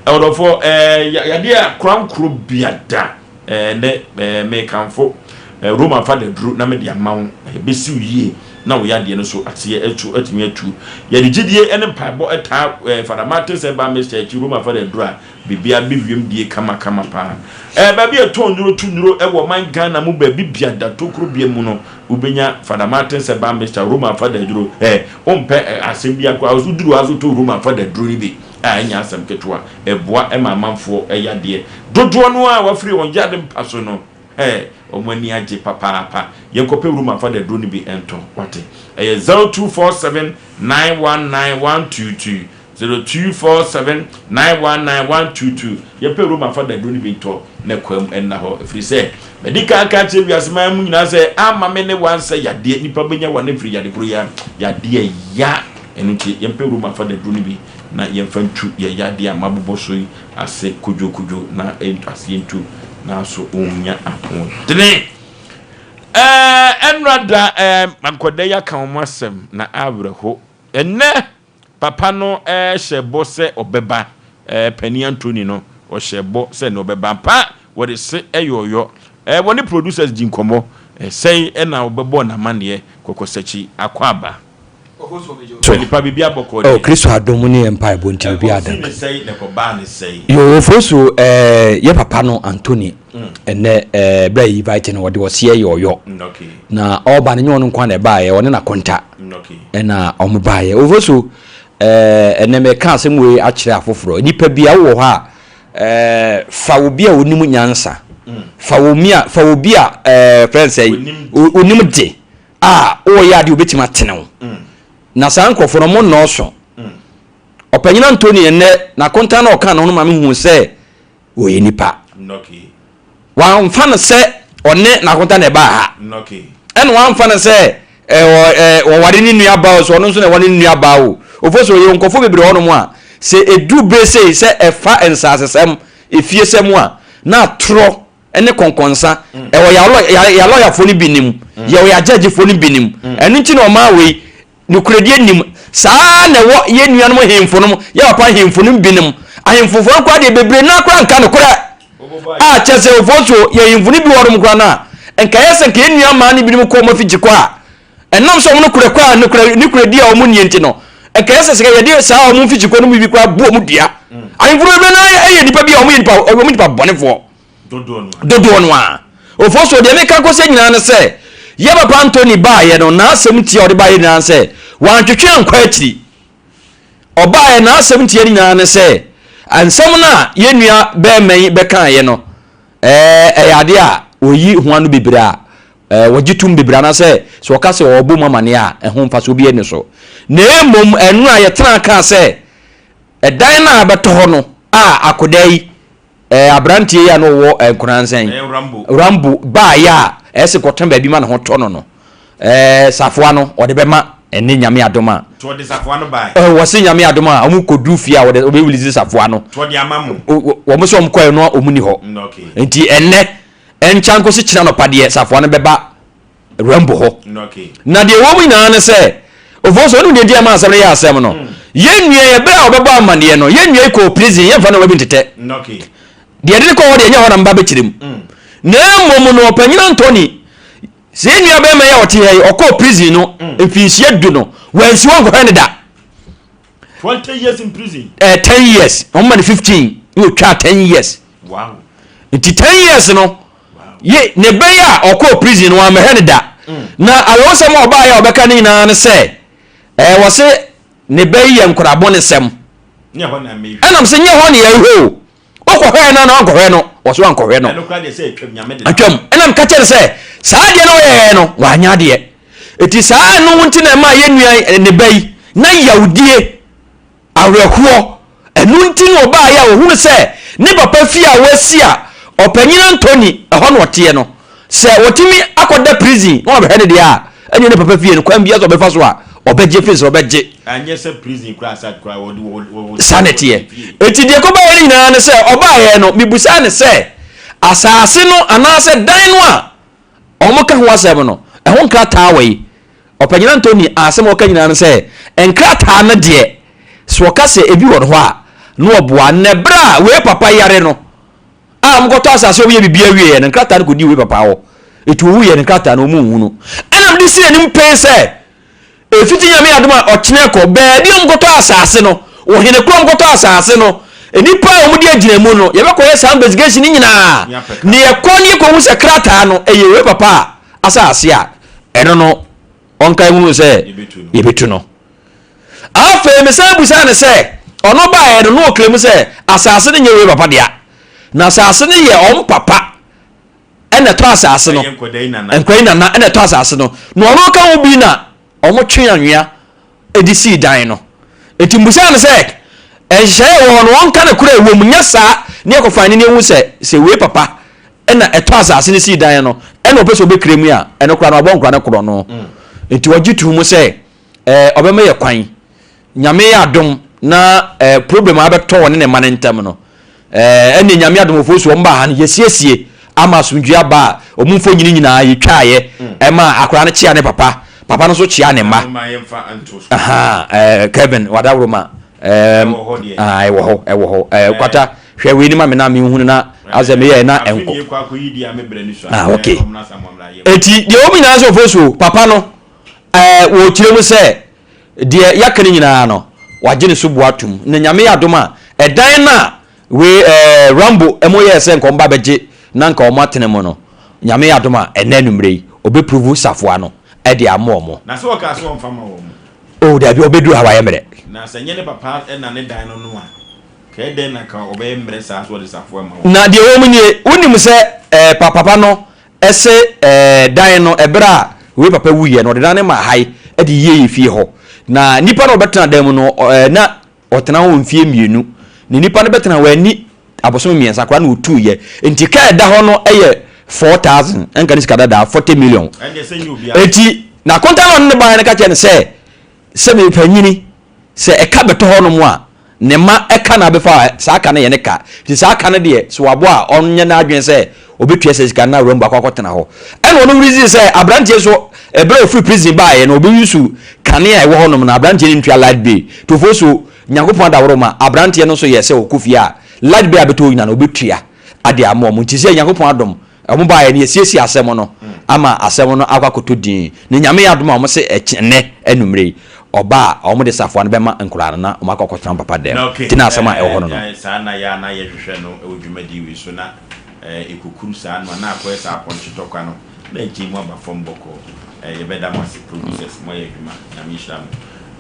Ɔdɔfoɔ, ɛɛ, yadeɛ a korankoro biada. Ɛnnɛ, merekamfo Roma fa daduro na mede ama wo. Ɛbɛsi wo yie na wo yadeɛ no so ateɛ atu atumi atu. Yɛde gyidie ne mpaebɔ taa Fada Martin sɛ ba Mr. akyi Roma fa daduro a, biribiara bɛwiem die kama kama paa. Baabi a ɛtɔn nnuro tu nnuro wɔ ɔman Ghana mu baabi biada tokuro bia mu no, wobɛnya Fada Martin sɛ ba Mr. Roma fa daduro. Wompɛ asɛm biara koraa, woduru hɔ ara so wotɔ Roma fa daduro no bi. a ɛnyɛ asɛm ketewa. Ɛboa ma amanfoɔ yadeɛ dodoɔ no ara a wɔafiri wɔn yade mpa so no, hɛ, wɔn ani agye papaapa. Yɛnkɔpɛ room afa daduro no bi ntɔ, wate? Ɛyɛ 0247 919 122, 0247 919 122. Yɛmpɛ room afa daduro no bi ntɔ na kwam nna hɔ, ɛfiri sɛ, madi kan aka akyerɛ wiase man mu nyinaa sɛ, amma me ne wo ansɛ yadeɛ, nnipa bɛnya wɔn afiri yade koro yi ara, yadeɛ ya. Ɛno nti, yɛmpɛ Roma fa daduro no bi na yɛmfa ntu yɛn yadeɛ a mabobɔ so yi ase kodwokodwo na aseɛ ntu nanso ɔnnya ahoɔdene. Ɛɛ, ɛnora da ɛɛ nkwadaa yi aka wɔn asɛm na awerɛho. Ɛnnɛ papa no hyɛ bɔ sɛ ɔbɛba, ɛɛ panin Anthony no ɔhyɛ bɔ sɛ ɛnnɛ ɔbɛba. Ampa wɔde se ɛyɛ ɔyɔ. Ɛɛ wɔne producers di nkɔmmɔ, sɛn na wɔbɛbɔ n'amanneɛ kɔkɔsakyi akɔ aba. So oh Kristo adom ne yɛn mpaebɔ nti biribi ada. Yo Ofosu eh, yɛ papa no Anthony ɛnɛ eh, berɛ a yɛ invite no wɔde ɔseɛ yɛ ɔyɔ na ɔba no nyɛ ɔno nko na ɛbaeɛ ɔne n'akonta ɛna ɔmo baeɛ. Ofosu eh, ɛnɛ mɛka asɛm wei akyerɛ afoforɔ nipa bi a wowɔ hɔ a eh, fa obi a onim nyansa fa omi a fa obi a eh, fɛn sɛ onim de a ɔreyɛ adeɛ obɛtumi atene wo na saa nkurɔfoɔ no ɔmo nnɔɔso. Ɔpanyin Anthony ɛnnɛ n'akontan na ɔka no no ma mehu sɛ ɔyɛ nipa. Wamfa no sɛ ɔne n'akontan na ɛbaa ha, ɛna wamfa no sɛ ɔware ne nua baa o, sɛ ɔno nso na ɛwɔ ne nua baa o. Ofo sɛ ɔyɛ nkurɔfoɔ bebree wɔ hɔnom a sɛ ɛduru bere sei sɛ ɛfa nsasesɛm, efiesɛm a na atorɔ ne kɔnkɔnsa. Ɛwɔ yɛ alɔyafoɔ no bi nim, yɛwɔ yɛ agyɛgyefoɔ no bi nim. Ɛno nti na ɔmaa wei nokorɛdie nim. Saa na ɛwɔ yɛn nuanom ahemfo nom, yɛ papa ahemfo nom binom. Ahemfofoɔ no koraa deɛ bebree no ara koraa nka nokorɛ. A kyerɛ sɛ ofoɔ so yɛ ahemfo no bi wɔ hɔnom koraa no a, nka ɛyɛ sɛ nka yɛn nua mmaa no binom kɔ wɔn afikyi kɔ a, Ɛnam sɛ wɔn nokorɛ kɔ a nokorɛ nokorɛdie a wɔn nnie nti no, nka ɛsɛ sɛ yɛde saa wɔn mfikyikɔ no mu bi koraa bu wɔn dua. Ahemfo no bebree no ara yɛ nnipa bi a wɔyɛ nipa wɔn nipa bɔnefoɔ dodoɔ no ara. Ofoɔ so deɛ meka kɔsɛ nyinaa ne sɛ yɛ papa Anthony baeɛ no n'asɛm tia ɔde baeɛ nyinaa sɛ wantwetwe ankɔ akyiri. Ɔbaeɛ n'asɛm tia no nyinaa ne sɛ nsɛm no a yɛn nua bɛrima yi bɛkaeɛ no ɛɛ ɛyɛ adeɛ a wɔyi ho ano bebree a wɔgye tom bebree anaasɛ sɛ wɔka sɛ wɔbɔ mu amanneɛ a, ɛho mfasoɔ biara nni so. Na mmom ɛno a yɛtenaa kaa sɛ ɛdan no a ɛbɛtɔ hɔ no a akwadaa yi Ɛɛ aberanteɛ yi a na ɔwɔ eh, Nkoranzɛn, Rambo, Rambo baayɛ a ɛsɛ kɔtena baabi ma ne ho tɔ no no, ɛɛ safoa no ɔde bɛma ɛne Nyame adom a. Nti ɔde safoa no bae? Ɛɛ wɔse Nyame adom a wɔn kɔduru fie a wɔde wɔbɛ release safoa no. Nti ɔde ama mo? Wɔn sɛ wɔn kɔɛ no wɔn ni hɔ. Okay. Nti ɛnɛ ɛnkya nkosi kyena nɔpa deɛ safoa no bɛba Rambo hɔ. Na deɛ ɛwɔ mu nyinaa ne sɛ, Ofosu, wonim deɛ nti a ɛma asɛm no yɛ asɛm no? Yɛn nua yi, ɛberɛ a ɔbɛbɔ amanneɛ no, yɛn nua yi kɔɔ prison, yɛmfa no bi ntetɛ. Deɛ ɛde no kɔɔ hɔ deɛ, ɛnyɛ hɔ na meba bɛkyerɛ mu. Na mmom no, ɔpanyin Anthony, sɛ yɛn nua bɛrima yi a ɔte ha yi, ɔkɔɔ prison no, mfinhyia du no, wansi hɔ nkɔhwɛ no da. 20 years in prison. Eh, 10 years. Wɔn ma no 15, na ɔtwaa 10 years. Wow. Nti 10 years no, Ye, ne bɛ yi a ɔkɔɔ prison no wammɛhwɛ no da. Na awerɛhosɛm a ɔbaeɛ a ɔbɛka ne nyinaa ne sɛ, ɛɛ wɔse ne bɛ yi yɛ nkorabɔnesɛm. Ɛnam sɛ nyɛ hɔ ne yɛhwɛ o. Wokɔhwɛɛ no anaa wankɔhwɛ no? Wɔse wankɔhwɛ no. Atwam. Ɛnam ka kyerɛ no sɛ saa adeɛ no ɔyɛɛ no wanyɛ adeɛ. Eti saa ɛno nti na ɛmaa yɛn nua ne bɛ yi na yawdie Awerɛhoɔ. Ɛno nti na ɔbaeɛ a ɔhunu sɛ ne papa fie a wasi a ɔpanyin Anthony ɛhɔ na ɔteɛ no, sɛ ɔtumi akɔda prison na wabɛhwɛ no deɛ a, ɛneɛ ne papa fie no kwan biara so ɔbɛfa so a ɔbɛgye firi sɛ ɔbɛgye. Anyɛ sɛ prison koraa sa koraa wɔde wɔ wɔ. Saa na ɛteɛ. Enti deɛ ɛkɔbaeɛ no nyinaa ne sɛ ɔbaeɛ no mebusaa no sɛ asase no anaasɛ dan no a wɔka ho asɛm no, ɛho nkrataa wɔ yi? Ɔpanyin Anthony a asɛm a ɔka nyinaa ne sɛ, nkrataa no deɛ, sɛ ɔka sɛ ebi wɔ hɔ a, na ɔboa. Na ɛberɛ a wei papa yare no, a wɔkɔtɔ asase a wɔyɛ biribi awieɛ no, nkrataa no kɔdii wei papa hɔ. Eti ɔwuiɛ no, nkrataa no wɔn nhu no. Ɛna mede si n'anim pɛn sɛ, Ɛfiti Nyame adom a ɔkyena kɔ baabi a wɔkɔtɔ asase no, ɔhene korɔ wɔkɔtɔ asase no, nnipa a wɔde agyina mu no, yɛbɛkɔyɛ saa investigation no nyinaa, na yɛkɔ ne yɛkɔhu sɛ krataa no ɛyɛ wei papa a asase a, ɛno no ɔnkae hunu sɛ yɛbɛtu no. Afei mesan busaa no sɛ, ɔno baeɛ no na ɔklemu sɛ asase no nyɛ wei papa dea, na asase no yɛ ɔm papa ɛna ɛtɔ asase no nkwadaa yi nana ɛna ɛtɔ asase no na ɔno ka ho bi na wɔtwe anwea de sii dan no nti mbusa no sɛ nhyehyɛeɛ wɔ hɔ no wɔnka no korɛ wɔ mu nyɛ saa ne ɛkɔfa ne ne ehu sɛ sɛ wei papa ɛna ɛtɔ asase no sii dan no ɛna ɔpɛ sɛ ɔbɛkura mu a ɛno koraa no abɔ nkora no korɔ no mm. nti ɔgye to mu sɛ ɛɛ ɔbɛma yɛ kwan Nyame yɛ adom na eh, problem abɛtɔ wɔne ne mma no ntam no eh, ɛne Nyame adomfoɔ su wɔn baa ha no yɛsiesie ama asomdwie aba a wɔn mfonyini nyinaa yɛtwaeɛ mm. ɛma akwadaa no kyea ne papa papa no nso kyea ne mma aha eh, Kevin wadaworo ma ɛwɔ hɔ ɛwɔ hɔ eh, kwata hwɛ wei ni ma me na menhunu na asɛ meyɛ na ɛnkɔ ah, okay eti deɛ wɔn nyinaa sɛ ɔfo so papa no ɛɛ wɔkyerɛ mu sɛ Deɛ yɛaka no nyinaa no, wagye ne so bo atom. Na Nyame yɛ adom a, ɛdan no a wei ɛɛ Rambo mo yɛɛ sɛ nka wɔn ba bɛgye na nka wɔn atena mu no, Nyame yɛ adom a, ɛnnɛ anwummerɛ yi, ɔbɛpruvu safoa no de ama wɔn. Na sɛ ɔkaa sɛ ɔmfa mma wɔn. Oh, daabi, ɔbɛduru ha wayɛ mmerɛ. Na sɛ ɛnyɛ ne papa na ne dan no no a, ka ɛdɛn na ka ɔbɛyɛ mmerɛ saa sɛ ɔde safoa ma wɔn? Na deɛ ɛwɔ mu nie, wonim sɛ ɛɛ pa papa no se ɛɛ dan no ɛberɛ a wei papa wuiɛ no ɔde dan no maa hae de yiee fie hɔ. Na nipa no a ɔbɛtena dan mu no ɛɛ na ɔtena hɔ mfie mmienu. Na nipa no bɛtena hɔ anni abosome mmiɛnsa koraa na ɔtuiɛ. Nti ka ɛda hɔ no yɛ 4000 ɛnka ne sika dadaa 40 million. Enti n'akonta na ɔne ne baeɛ no ka kyerɛ no sɛ sɛ mepanyini Sɛ ɛka bɛtɔ hɔnom a, ne mma ka na abɛfa a, saa ka no yɛ ne ka. Nti saa ka no deɛ, sɛ wabɔ a, ɔnyɛ n'adwene sɛ ɔbɛtua saa sika no na awura mu baako akɔtena hɔ. Ɛna ɔno reason sɛ aberanteɛ nso, ɛberɛ a ɔfiri prison baeɛ no, ɔbɛyusu kanea a ɛwɔ hɔnom no, aberanteɛ no ntua light bill. Tofo so, Nyankopɔn adaworo ma, aberanteɛ no nso yɛ sɛ ɔkɔ fie a, light bill a ɛbɛtɔ hɔ nyinaa no, ɔbɛtua de ama wɔn. Nti sɛ Nyankopɔn adom, Wɔn baeɛ no yɛsiesie asɛm no ama asɛm no akɔ akɔtɔ din. Na Nyame yɛ adom a wɔn se ɛkye nnɛ anummerɛ yi ɔba a wɔn de safoa no bɛma nkoraa no na wɔn akɔ akɔtena wɔn papa dɛm. Nti na asɛm a ɛwɔ hɔ no no. Saa na yɛ a na yɛhwehwɛ no wɔ dwumadie wei so na ɛkɔkuru saa no a na akɔyɛ sɛ apɔnkye tɔkwa no na agye mu aba fam bɔkɔɔ. Yɛbɛda mo ase producers moayɛ adwuma Nyame nhyira mo.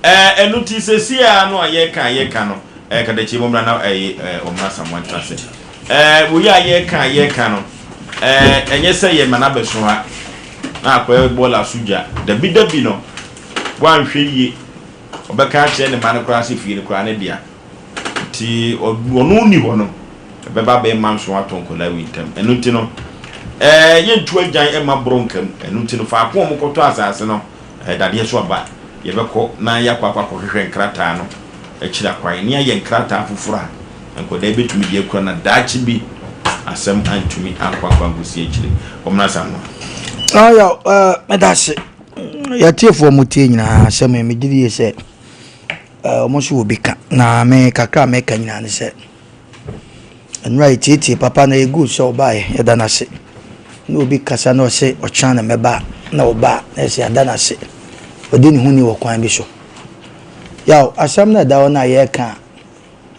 Ɛno nti seesei ara no a yɛreka a yɛreka no kadakyie mommra na ɔmmra Asamoah ntena ase. Ɛɛ, wei a yɛreka a yɛreka no, ɛɛ, ɛnyɛ sɛ yɛma no abɛso ha na akɔyɛ bɔɔla so dwa. Dabidabi no, woanhwɛ yie, ɔbɛka akyerɛ ne mma no koraa sɛ fie no koraa ne dea. Nti ɔno nni hɔ no. Ɛbɛba abɛyɛ manso ato nkwadaa wei ntam. Ɛno nti no, ɛɛ yɛntu agyan mma borɔ nka mu. Ɛno nti no, faako a wɔkɔtɔ asase no, ɛɛ dadeɛ so aba. Yɛbɛkɔ na yɛakɔ akɔ akɔhwehwɛ nkrataa no akyiri akwan, na yɛayɛ nkrataa foforɔ a nkwadaa yi bɛtumi de akura na daakye bi asɛm antumi ankɔ akɔ ankɔsi akyire. Wɔmmra Asamoah. Aya, eh, meda ase. Yɛtiefoɔ mo tie nyinaa asɛm yi, megye die sɛ eh, wɔn nso wɔ bi ka. Na me kakra a meka nyinaa ne sɛ, Nnora yɛtietie papa na ɛyɛ good sɛ ɔbaeɛ yɛda no ase. Na obi kasa na ɔse ɔkyena na mɛba a na ɔba a na ɛsɛ yɛada no ase. Ɔdi ne ho ni wɔ kwan bi so. Yaw, asɛm no a ɛda hɔ no a yɛreka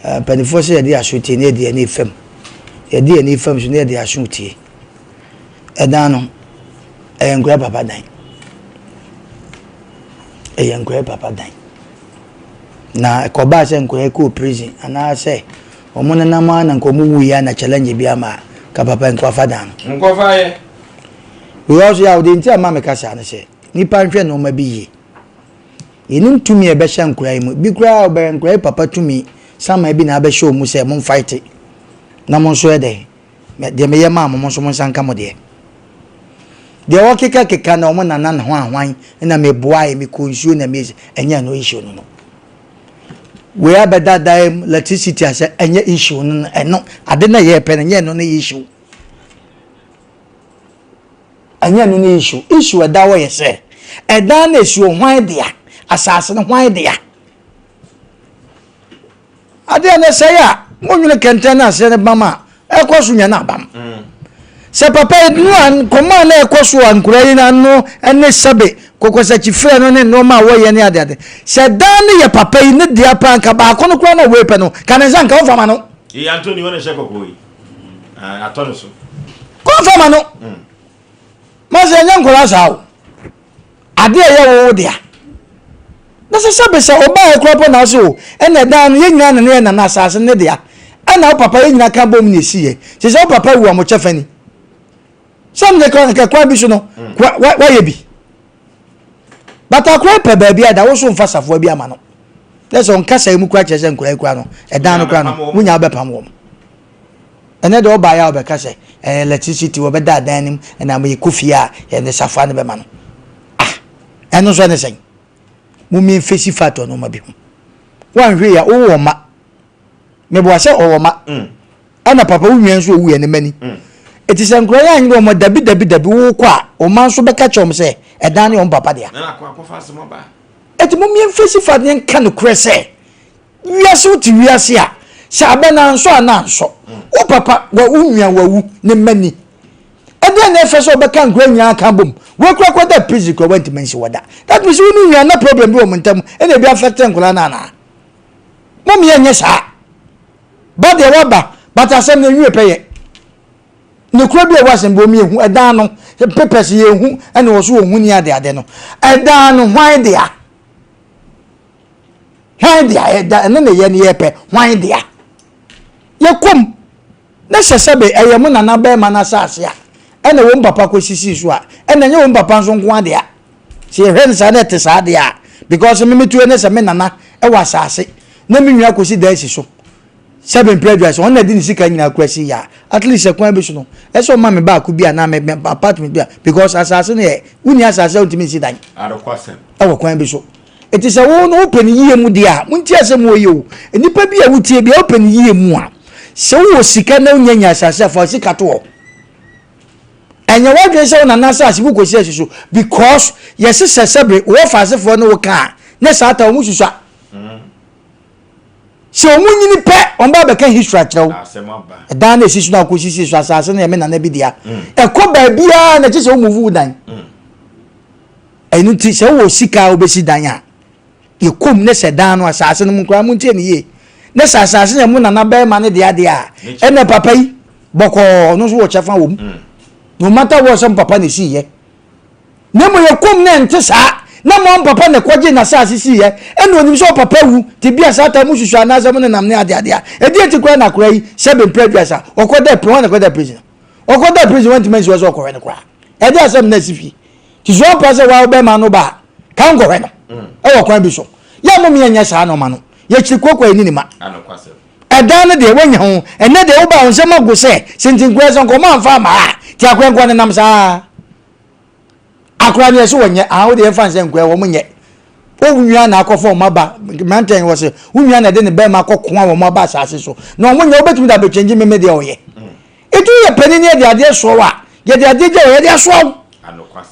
a, mpanimfoɔ sɛ yɛde aso tie na yɛde ani fam. Yɛde ani fam so na yɛde aso tie. Ɛdan no, ɛyɛ nkɔyɛ papa dan. Ɛyɛ nkɔyɛ papa dan. Na ɛkɔbaa sɛ nkɔyɛ kɔɔ prison anaasɛ wɔn nenam ara na nka wɔn wuiɛ a na challenge bi ama a, ka papa nkɔfa dan no. Nkɔfa yɛ. Because yɛ deɛ nti a ma meka saa ne sɛ nipa nhwɛ nneɛma bi yie. Yɛnim tumi a ɛbɛhyɛ nkora yi mu. Bi koraa ɔbɛyɛ nkora yi papa tumi saman bi na abɛhyɛ wɔn mu sɛ mo nfight na mo nso yɛ dɛn. Deɛ meyɛ maa mo, mo nso monsa nka mo deɛ. Deɛ wɔkekakeka na wɔn nana ne ho ahwan na meboaeɛ, mekɔɔ nsuo na meyɛ ɛnyɛ ɛno issue no no. Wei abɛda dan mu electricity asɛ ɛnyɛ issue no no ɛno ade na yɛrepɛ no ɛnyɛ ɛno ne issue. Ɛnyɛ ɛno ne issue. Issue ɛda hɔ yɛ sɛ ɛdan na esi hɔ hwan dea, asase no hwan dea. Adeɛ no sɛe a, monwene kɛntɛn no aseɛ no bam a, ɛkɔ so nya no abam. Sɛ papa yi no a nkɔmmɔ a na ɛkɔ so a nkura yi ano ne sɛbe kɔkɔsakyifrɛ no ne nneɛma a wɔyɛ ne adeade. Sɛ dan no yɛ papa yi ne dea paa nka baako no koraa na wei pɛ no, ka ne nsa nka ɔmfa ma no. Ee Anthony wɔn na ɛhyɛ kɔkɔɔ yi. Ah, atɔ ne so. Kɔmfa ma no. Masɛ ɛnyɛ nkɔla saa o. Ade a ɛyɛ wo wo dea. Na sɛ sɛbe sɛ ɔbaa kura mpo na ɔse o, ɛna ɛdan no yɛn nyinaa na ne yɛ nana asase no ne dea. Ɛna wo papa yɛn nyinaa ka bom na esi yɛ. Sɛ sɛ wo papa wu a mo kyɛfa ni. Sɛ ne kora nka kwan bi so no, wayɛ bi. But akora pɛ baabi ada wo so mfa safoa bi ama no. Na sɛ ɔnkasa yi mu kora kyerɛ sɛ nkora yi kora no, ɛdan no kora no, wo nyaa bɛpam wɔn. Ɛnɛ deɛ ɔbaeɛ a ɔbɛka sɛ ɛɛ electricity wɔbɛda adan no mu ɛna mo yɛkɔ fie a yɛde safoa no bɛma no. Ah ɛno nso ɛne sɛn? Mo mi mfesi fat ɔnoma bi ho. Wanhwɛ yi a wowɔ mma. Meboa sɛ ɔwɔ mma. Mm. Ɛna papa wo nua nso owu yɛ ne mma ni. Mm. Eti sɛ nkura yɛ anyere wɔn dabi dabi dabi wokɔ a wɔn mma nso bɛka kyerɛ wɔn sɛ ɛdan ne wɔn papa dea. Eti mo mi mfesi fat ne nka nokorɛ sɛ Wiase wote wiase a sɛ abɛ no ansɔ a na ansɔ. Wo papa wa wo nua wawu ne mma ni. Ɛdeɛn na ɛfɛ sɛ ɔbɛka nkura nyinaa aka abom. Wei kura kɔ da prison kura wantumi ansi hɔ da. That means wo ne nua na problem bi wɔ mo ntam ɛna ebi affect nkura no anaa? Mom yɛ nyɛ saa. Ba deɛ waba but asɛm no enwie pɛ yɛ. Ne kura bi a ɛwɔ asɛm bi wɔn yɛ hu ɛdan no papers yɛ hu ɛna wɔ so wɔ hu ni ade ade no. Ɛdan no hwan dea? Hwan dea? Ɛda ɛno na yɛn yɛpɛ. Hwan dea? Yɛkɔm na sɛ sɛbe ɛyɛ mo nana bɛrima no asase a ɛna wɔn papa kɔsisii so a ɛna ɛnyɛ wɔn papa nso nko adea. Sɛ yɛhwɛ no saa na ɛte saa deɛ a because me metuo ne sɛ me nana ɛwɔ asase na me nua kɔsi dan si so sɛbe mpere aduasa ɔno na ɛde ne sika nyinaa kura si yɛ a at least ɛkwan bi so no ɛsɛ ɔma me baako bi anaa me apartment bi a because asase no yɛ wonni asase a wontumi nsi dan ɛwɔ kwan bi so. Enti sɛ wo no wopɛ ne yie mu deɛ a, montie asɛm wɔ yi o. Nnipa bi a wotie bi a wopɛ ne yie mu a, sɛ wowɔ sika na wonya nya asase a, fa sika to hɔ. Ɛnyɛ w'adwene sɛ wo nana asase bi kɔsi asi so because yɛse sɛ sɛbe wɔ faasefoɔ ne wo ka a, ne saa ta wɔn susua. Sɛ wɔn nyini pɛ, wɔn ba bɛka history akyerɛ wo. Ɛdan na esi so na akɔsisi so asase no yɛ me nana bi dea. Ɛkɔ baabiara na ɛkyɛ sɛ wo move wo dan. Ɛno nti sɛ wowɔ sika a wobɛsi dan a, yɛkɔ mu ne sɛ dan no asase no mu koraa montie no yie ne sɛ asase no yɛ mo nana bɛrima no dea deɛ a ɛnna papa yi bɔkɔɔ ɔno nso wɔ kyɛfa wɔ mu mm. no matter what sɛ mo papa na ɛsiiɛ na mmom yɛkɔ mu na ɛnte saa na mo papa na ɛkɔgye n'asase siiɛ ɛna onim sɛ ɔpapa wu te bi a saa ta mo susu anaasɛ mo nenam ne adeade a ɛdeɛ nti koraa na akora yi sɛ bɛmpɛ aduasa ɔkɔda pɛ wɔn na ɛkɔda prison ɔkɔda prison wɔntumi ansi hɔ sɛ ɔkɔhwɛ no koraa ɛde asɛm na asi fie Nti sɛ ɔmpɛ sɛ wawo bɛrima no ba a, ka nkɔhwɛ no mm. ɛwɔ kwan bi so. Yɛ mo yɛnyɛ saa nɔɔma no. Yɛkyiri kooko a ɛni ne ma. Ɛdan no deɛ woanya ho, ɛnnɛ deɛ wobaa wo nsam ago sɛ sentinkoraa sɛ nka ɔmo amfa amma a, nti akora nkoa nenam saa. Akora no yɛse wɔnyɛ, aha wodeɛ yɛmfa nsɛ nkoa wɔn nyɛ. Wo nua na akɔfa wɔn aba, mmeranteɛ wɔ se wo nua na ɛde ne bɛrima akɔkoa wɔn aba asase so na wɔn nyɛ, wobɛtumi de abɛkyɛngye meme deɛ ɔyɛ. Enti woyɛ panin na yɛde adeɛ soa wo a, yɛde adeɛ gya wo a, yɛde asoa wo.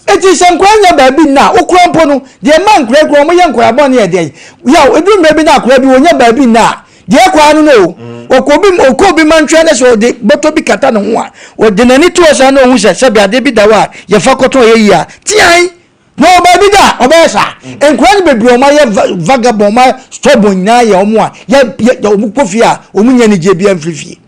Enti sɛ nkwadaa nya baabi nna a, wokora mpo no, deɛ ɛma nkwadaa kura wɔn yɛ nkwadaa bɔne yɛ deɛn? Yaw, ɛduru mmerɛ bi na akwadaa bi wɔnya baabi nna a, deɛ ɛkɔ ara no no o. Ɔkɔ obi, ɔkɔ obi mantwea na sɛ ɔde bɔtɔ bi kata ne ho a, ɔde n'ani to hɔ saa na ɔhu sɛ sɛbe adeɛ bi da hɔ a yɛfa kɔtɔn ɛyɛ yie a, tean! Na ɔwɔ baabi da a, ɔbɛyɛ saa. Nkwadaa no bebree wɔn ayɛ vagabond, wɔn ayɛ stubborn nyinaa yɛ wɔn a, yɛ, yɛ, wɔn kɔ fie a, wɔn nya anigyeɛ biara mfiri fie.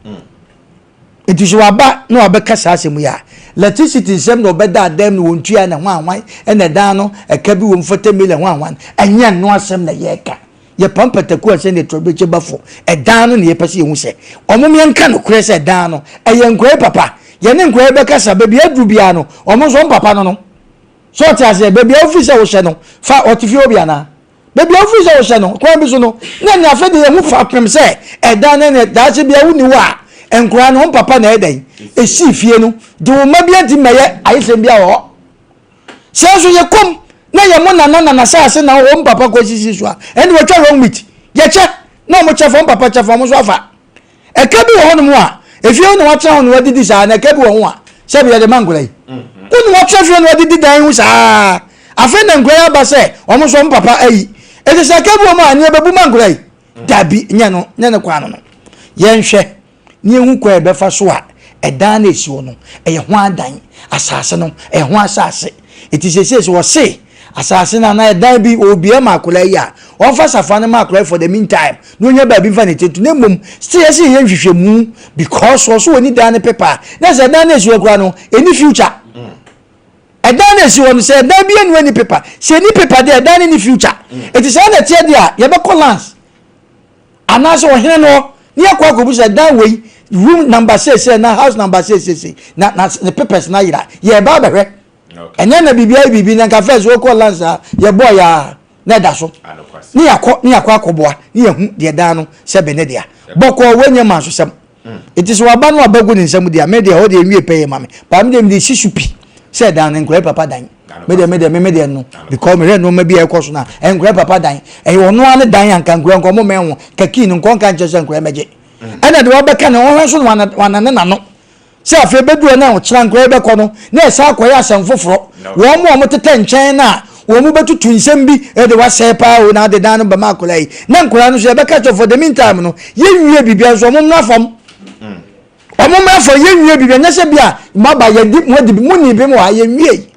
Nti sɛ waba na wabɛka saa asɛm yi a, electricity nsɛm na ɔbɛda adan mu na wɔntua na hwan hwan ɛna ɛdan no ɛka bi wɔ mu 40 million hwan hwan, ɛnyɛ ɛno asɛm na yɛreka. Yɛpam pataku ansa na yɛtu abirekyie ba fo. Ɛdan no na yɛpɛ sɛ yɛhu sɛ wɔn yɛnka nokorɛ sɛ ɛdan no ɛyɛ nkoa yi papa. Yɛne nkoa yi bɛkasa baabi aduru biara no wɔn nso wɔn papa no no. So ɔte aseɛ baabi a wofiri sɛ wohyɛ no fa ɔte fie hɔ bi anaa? Baabi a wofiri sɛ wohyɛ no, kwan bi so no, na nea afei de yɛhu fapem sɛ ɛdan no ne daakye bia wonni hɔ a, nkoraa no wɔn papa na ɛyɛ dɛn? Esii fie no. De wo mma bi anti mmɛyɛ ayesɛm bi a wɔ hɔ. Sɛ nso yɛkɔm na yɛ mo nana nana saase na wɔn papa kɔ sisi so a, ɛnde wɔtwa wrong meat. Yɛkyɛ na wɔn kyɛ fa, wɔn papa kyɛ fa, wɔn nso afa. Ɛka bi wɔ hɔnom a, efie hɔ na wɔatena hɔ na wɔadidi saa, na ɛka bi wɔ ho a, sɛbi yɛde ma nkwadaa yi. Wo na wɔatena fie na wɔadidi dan ho saa. Afei na nkwadaa yi aba sɛ wɔn nso wɔn papa ayi. Eti sɛ ɛka bi wɔ mu a, nea ɛbɛbu ma nkwadaa yi. Dabi, nyɛ no, nyɛ ne kwan no no. Yɛnhwɛ na yɛnhu kwan a yɛbɛfa so a ɛdan no a esi hɔ no, ɛyɛ ho adan, asase no, ɛyɛ ho asase. Eti seesei sɛ wɔse asase no anaa ɛdan bi ɔrebue ma akwadaa yi a, wɔmfa safoa no ma akwadaa yi for the meantime na ɔnya baabi mfa ne ti nto na mmom still yɛsɛ yɛyɛ nhwehwɛmu because ɔso ɔni dan no paper a na sɛ ɛdan no esi hɔ koraa no ɛni future. Ɛdan no esi hɔ no sɛ ɛdan bi anu ɛni paper sɛ ɛni paper deɛ ɛdan no ni future. Eti saa na ɛteɛ deɛ a yɛbɛkɔ lands anaasɛ ɔhene no hɔ ne yɛkɔ akɔbu sɛ dan wei room number seesei na house number seesei na na ne papers na ayera yɛreba abɛhwɛ. Ɛnyɛ na biribi ayɛ biribi na nka first wokɔ lands a yɛbɔɔ yɛ a na ɛda so ne yɛakɔ ne yɛakɔ akɔboa ne yɛhu deɛ dan no sɛ bɛ ne dea bɔkɔɔ wanyɛ mansosɛm nti sɛ waba no aba gu ne nsam deɛ me deɛ hɔ deɛ nwie pɛyɛ ma me paa me deɛ mede si so pi sɛ dan no nkɔyɛ papa dan me deɛ me deɛ me me deɛ no because mehwɛ nneɛma bi a ɛkɔ so no a nkɔyɛ papa dan ɛyɛ ɔno ara ne dan anka nkɔyɛ nkɔ mo mɛn ho kakii no nkɔ nka nkyɛ sɛ nkɔyɛ mɛgye ɛna deɛ wabɛka no ɔhwɛ nso no wanane n'ano Sɛ afei ɛbɛdu hɔ na ɔkyena nkoraa yi bɛkɔ no, na ɛsan akɔyɛ asɛm foforɔ. Wɔn a wɔtetɛ nkyɛn no a wɔbɛtutu nsɛm bi de wasɛe paa o na ade dan no bɛma akwadaa yi. Na nkoraa no nso yɛbɛka kyerɛ for the meantime no, yɛnwie biribiara nso wɔn mmra fam. Wɔn mmra fam, yɛnwie biribiara. Nyɛ sɛ bi a moaba yɛdi mo adi mo ni bi mo ha yɛnwie.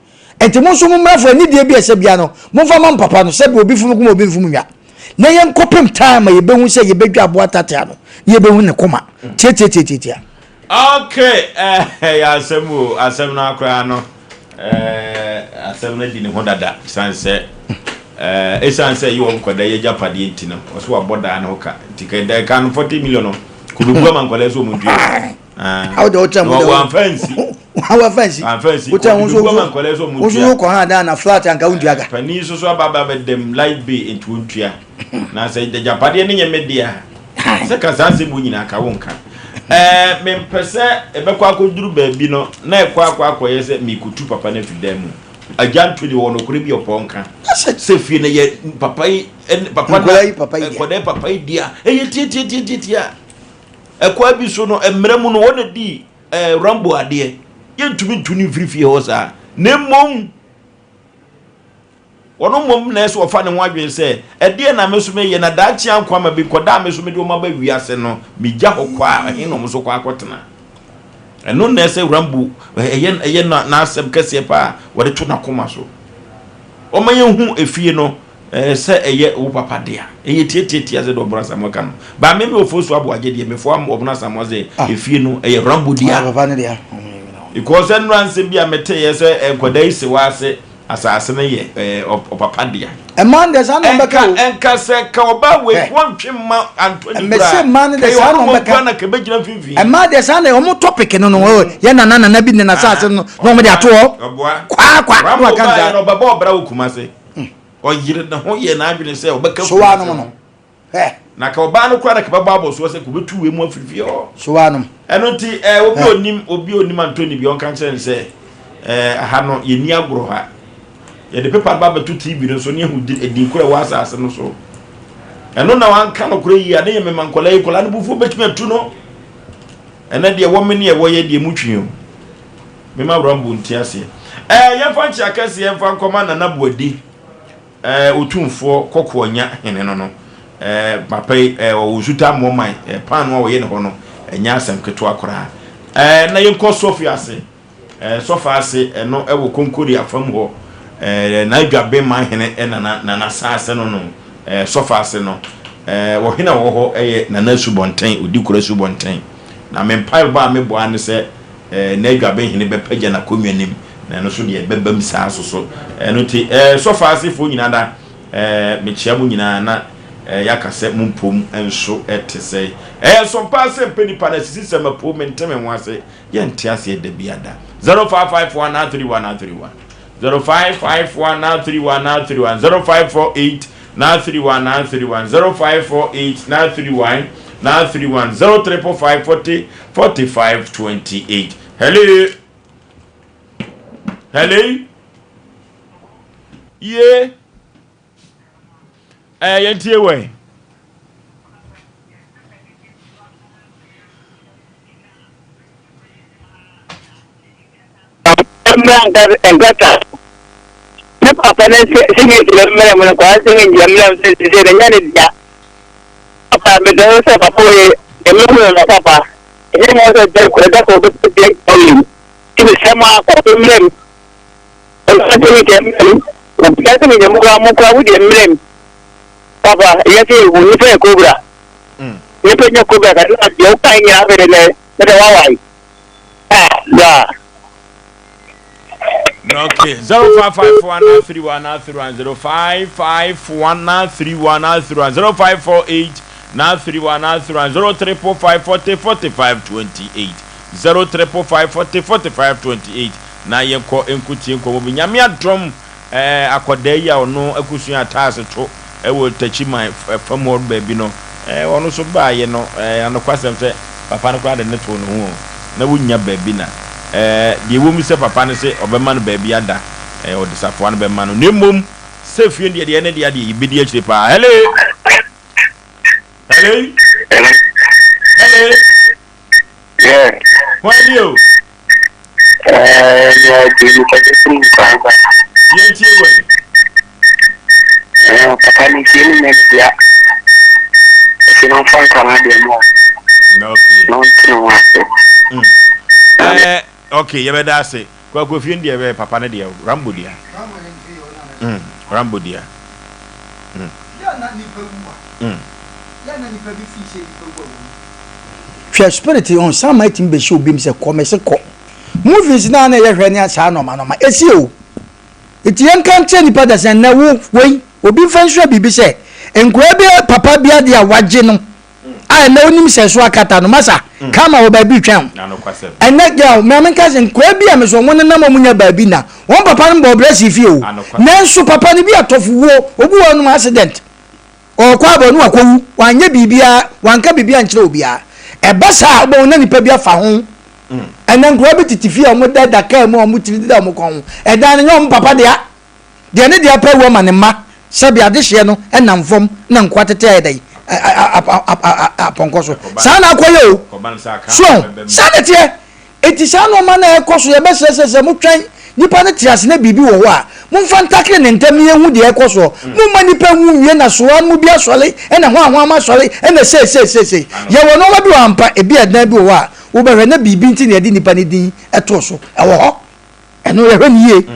Nti mo nso mo mmra fam anidie bi a ɛsɛ biara no momfa ma mpapa no sɛbi obi fom kuma obi mfom nwa. Na yɛnkɔpem time a yɛbɛhu sɛ yɛbɛdwa aboa tatea no na yɛbɛhu ne koma. Tiatiatiatia. Okay, ɛyɛ asɛm o, asɛm no akoraa no, asɛm no di ne ho dada, san sɛ, ɛsan sɛ ɛyɛ wɔn nkwadaa yi agyapadeɛ nti no, ɔso wabɔ daa ne ho ka, nti ka ɛda ɛka no 40 million no, kò bɛbu ama nkwadaa so wɔn ntua. Awo de ɔkyɛn mu de wɔamfa nsi. Wɔamfa nsi. Wɔamfa nsi. Wotɛn ho nso ama nkwadaa so wɔn ntua. Wososo kɔ ha dan na flat anka wontua ka. Panin nso so aba aba bɛdɛm light bill nti wɔntua. Na sɛ agyapadeɛ no nyɛ me dea sɛ ka saa asɛm wɔ nyinaa ka wo nka. Ɛɛ mempɛ sɛ ɛbɛkɔ akɔduru baabi no na ɛkɔ akɔ akɔyɛ sɛ mekotu papa no afiri dan mu. Agya Anthony wɔ nokorɛ bi ɔpɔ nka sɛ fie no yɛ papa yi papa na nkwadaa papa yi dea ɛyɛ tiatiatiatia. Ɛkwan bi so no mmerɛ mu no wɔn na di ɛɛ Rambo adeɛ yɛntumi ntu ne mfiri fie hɔ saa na mmom Ɔno mmom na ɛsɛ ɔfa ne ho adwene sɛ, 'Ɛdeɛn na me nso meyɛ, na daakye anko ama bi nkɔda a me nso mede wɔn aba wiase no, megya hɔ kɔ a, ɛhe na wɔn nso kɔ akɔtena? Ɛno na ɛsɛ Rambo ɛyɛ ɛyɛ n'asɛm kɛseɛ paa wɔde to n'akoma so. Wɔma yɛhu efie no sɛ ɛyɛ wo papa dea. Ɛyɛ tiatiatia sɛ deɛ Ɔbena Asamoah ka no. Ba me me Ofosu Aboagye deɛ mefoa Ɔbena Asamoah sɛ ah. efie no ɛyɛ Rambo dea. Ah, papa ne dea. Because ɛnora nsɛm bi a meteeɛ sɛ nkwadaa yi se wɔ ase Asase no yɛ ɔpapa dea. Mmaa no deɛ saa na wɔbɛka o. Ɛnka sɛ ka ɔbaa wei wɔntwe mma Anthony koraa. Mese mmaa no deɛ saa na wɔbɛka. Kɛyɛ ɔno na kɛbɛgyina mfimfini. Mmaa deɛ saa na wɔn topic no no yɛ nana nana bi ne n'asase no na wɔn de ato hɔ. Ɔboa. Kwaa kwa na waka nsa. Rambo baeɛ no ɔbɛbɔ ɔbra wɔ Kumase. Ɔyere ne ho yɛ n'adwene sɛ ɔbɛka Kumase. So wa nom no. Hɛ. Na ka ɔbaa no koraa na ka bɛbɔ abɔsoɔ sɛ ka ɔbɛtu wei mu afiri fie hɔ. So wanom. Ɛno nti ɛɛ obi onim obi onim Anthony bi ɔnka nkyerɛ no sɛ ɛɛ aha no yɛnni agorɔ ha. Yɛde pepa no ba bɛto TV no so ne yɛhu edin koro ɛwɔ asase no so. Ɛno na wanka no korɛ yie a ne yɛ mema nkɔla yi nkɔla no bufuo bɛtumi atu no. Ɛnɛ deɛ ɛwɔ me ne ɛwɔ yɛ deɛ mu twi o. Mema Rambo nte aseɛ. Ɛɛ yɛmfa nkyea kɛseɛ mfa nkɔma Nana Boadi. Ɛɛ Otumfoɔ Kɔkoɔnya hene no no, ɛɛ papa yi, ɛɛ ɔwɔ Nsuta Amoaman, ɛɛ paanoo a wɔyɛ ne hɔ no, ɛnyɛ asɛm ketewa koraa. Ɛɛ na yɛnkɔ Sɔfi ase, ɛɛ Sɔfa ase, ɛno ɛwɔ Konkori afam hɔ, ɛɛ N'Adwabenman hene ɛna na n'asaase no no, ɛɛ Sɔfa ase no, ɛɛ ɔhene a ɔwɔ hɔ ɛyɛ Nana Asubɔnten, Odikura Asubɔnten. Na me mpaebɔ a mebɔ ara ne sɛ, Eh, n'adwabenhene bɛpagya n'akonnwa anim, na ɛno nso deɛ ɛbɛbam saa nso so. Ɛno nti, eh, sɔfo asefoɔ nyinaa da, eh, mekyea mo nyinaa na eh, yɛaka sɛ mo mpom nso te sɛe. Ɛyɛ nsɔmpa sɛ mpɛ nipa na sisi sɛ mapo mente me ho ase, yɛnte aseɛ da bi ada. 0551 931 931 0551 931 931 0548 931 931 0548 931 931 0345 40 45 28 Hello Hello Ye Eh yɛntie wɔ Mmra nkrata ne papa ne signature bɛ mmerɛ mu no kwaa signature mmerɛ mu sɛ sɛ ɛnyɛ ne dea papa medɛ wo sɛ papa wei ɛmɛ mu no papa ɛnyɛ mu sɛ dɛ kɔ ɛda kɔ bɛpɛ deɛ ɔyɛ mu ti mi sɛ mo akɔ mmerɛ mu ɔsɛ signature mmerɛ mu obiara signature mu koraa mo koraa wo deɛ mmerɛ mu papa ɛyɛ sɛ ehu nipa yɛ kobra nipa nyɛ kobra ka na deɛ woka nyinaa afei de nɛ ne de wawae ah bra. Okay, 0554 931 931 0551 931 931 0548 931 931 0345 40 45 28 0345 40 45 28 na yɛnkɔ nkotie nkɔmmɔ bi. Nyame adom eh, akwadaa yi a ɔno akosua ataase to wɔ Takyiman fam hɔ baabi no, eh, ɔno nso baeɛ no, eh, anokwasɛm sɛ papa no koraa de ne too ne ho o, na wonnya baabi na, eh, deɛ ɛwɔ mu sɛ papa no se ɔbɛma no baabi ada, eh, ɔde safoa no bɛma no, na mmom sɛ fie no deɛ deɛ ɛne deɛ adeɛ yɛbɛdi akyire paa. Hello! Hello! Hello! Yeah. Hwan ni o? Eh, yeah, Jimmy Kɛse firi Nkwanta. Yɛntie wɔ yi. Eh, papa ne fie ne nyɛ ne dea. Ɛsi na ɔmfa nkwadaa deɛ mu a. Okay. Na ɔnte ne ho ase. Eh, okay, yɛbɛda ase. Kwaku fie no deɛ ɛbɛyɛ papa no deɛ Rambo dea. Rambo dea. Hwɛ spirit ɔn saman tumi bɛhyɛ obi mu sɛ kɔ mese kɔ. Movies naa na yɛhwɛ ne saa nɔɔma nɔɔma ɛsi o. Nti yɛnka nkyerɛ nipa da sɛ nnɛ wo wei obi mfa nsua biribi sɛ nkoraa bi papa bi adeɛ a wagye no a ɛnɛ wonim sɛ so akata no masa kama wɔ baabi twɛn wo ɛnɛ girl maame nka sɛ nkoraa bi a me so wɔn nenam wɔn nya baabi na wɔn papa no bɔ ɔbrɛ si fie o nanso papa no bi atɔfo wuo obi wɔ nom accident ɔkɔ abɔ no wakɔwu wanyɛ biribiara wanka biribiara nkyerɛ obiara ɛba saa a wobɛhu na nipa bi afa ho ɛnɛ nkoraa bi tete fie a wɔn da da kaa mu a wɔn tiri deda wɔn kɔn ho ɛdan no nyɛ wɔn papa dea Deɛ ne deɛ pɛ awu ama ne mma, sɛbe adehyeɛ no nam fam na nkoa tete ayɛ dɛn apɔnkɔ so. Saa na akɔyɛ o. So saa na ɛteɛ. Enti saa nnoɔma no a ɛkɔ so, yɛbɛsrɛ sɛ sɛ motwɛn nipa no te ase na biribi wɔ hɔ a, momfa ntakere ne ntam na yɛnhu deɛ ɛrekɔ soɔ. Momma nnipa nwu nwie na soa no mu bi asɔre na hwanhwam asɔre na sei sei sei sei. Yɛwɔ nnoɔma bi wɔ hɔ ampa, ebia ɛdan bi wɔ hɔ a wobɛhwɛ na biribi nti na yɛde nipa no din too so. Ɛwɔ hɔ. Ɛno yɛhwɛ no yie.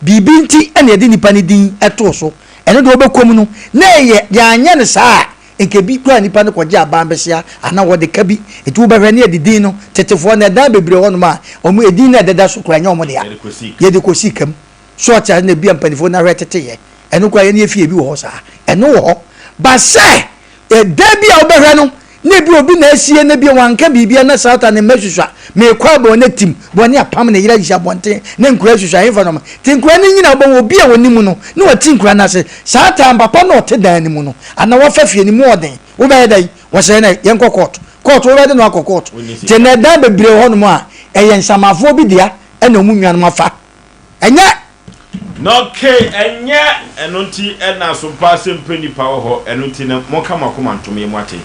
Biribi nti na yɛde nipa no din too so. Ɛno deɛ wobɛkɔ mu no, na ɛyɛ yɛanyɛ no saa a, nka ebi koraa nipa no kɔgye aban bɛsia anaa wɔde ka bi. Nti wobɛhwɛ ne yɛde din no, tetefoɔ no ɛdan bebree wɔ hɔnom a, wɔn edin no a ɛdeda so koraa ɛnyɛ wɔn dea. Yɛde kɔsii ka mu. So ɔte ase na ebi a mpanimfoɔ no ahwɛ teteyɛ. Ɛno koraa yɛn efie bi wɔ hɔ saa. Ɛno wɔ hɔ. Ba sɛ Ɛda bi a wobɛhwɛ no, na ebia obi na asie no, ebia wanka biribiara na Satan ne mma susua. Merekɔ a bɔne atim, bɔne apam ne yere ayi abɔnten, ne nkwadaa susua, ɛhefa na ɔma? Nti nkwadaa no nyina wobɛhu obi a ɔnim no, na wate nkwadaa no ase. Satan papa no a ɔte dan no mu no, anaa wafa fie no mu ɔden. Wobɛyɛ dɛn? Wɔsɛ na yɛnkɔ court. Court wobɛde no akɔ court. Nti ɛnɛ dan bebree wɔ hɔnom a ɛyɛ nsamanfoɔ bi dea ɛna wɔn nuanom afa. Ɛnyɛ. Na okay ɛnyɛ ɛno nti ɛna asompa sɛ mpɛ nipa wɔ hɔ ɛno nti no monka mo akoma ntom yɛ moate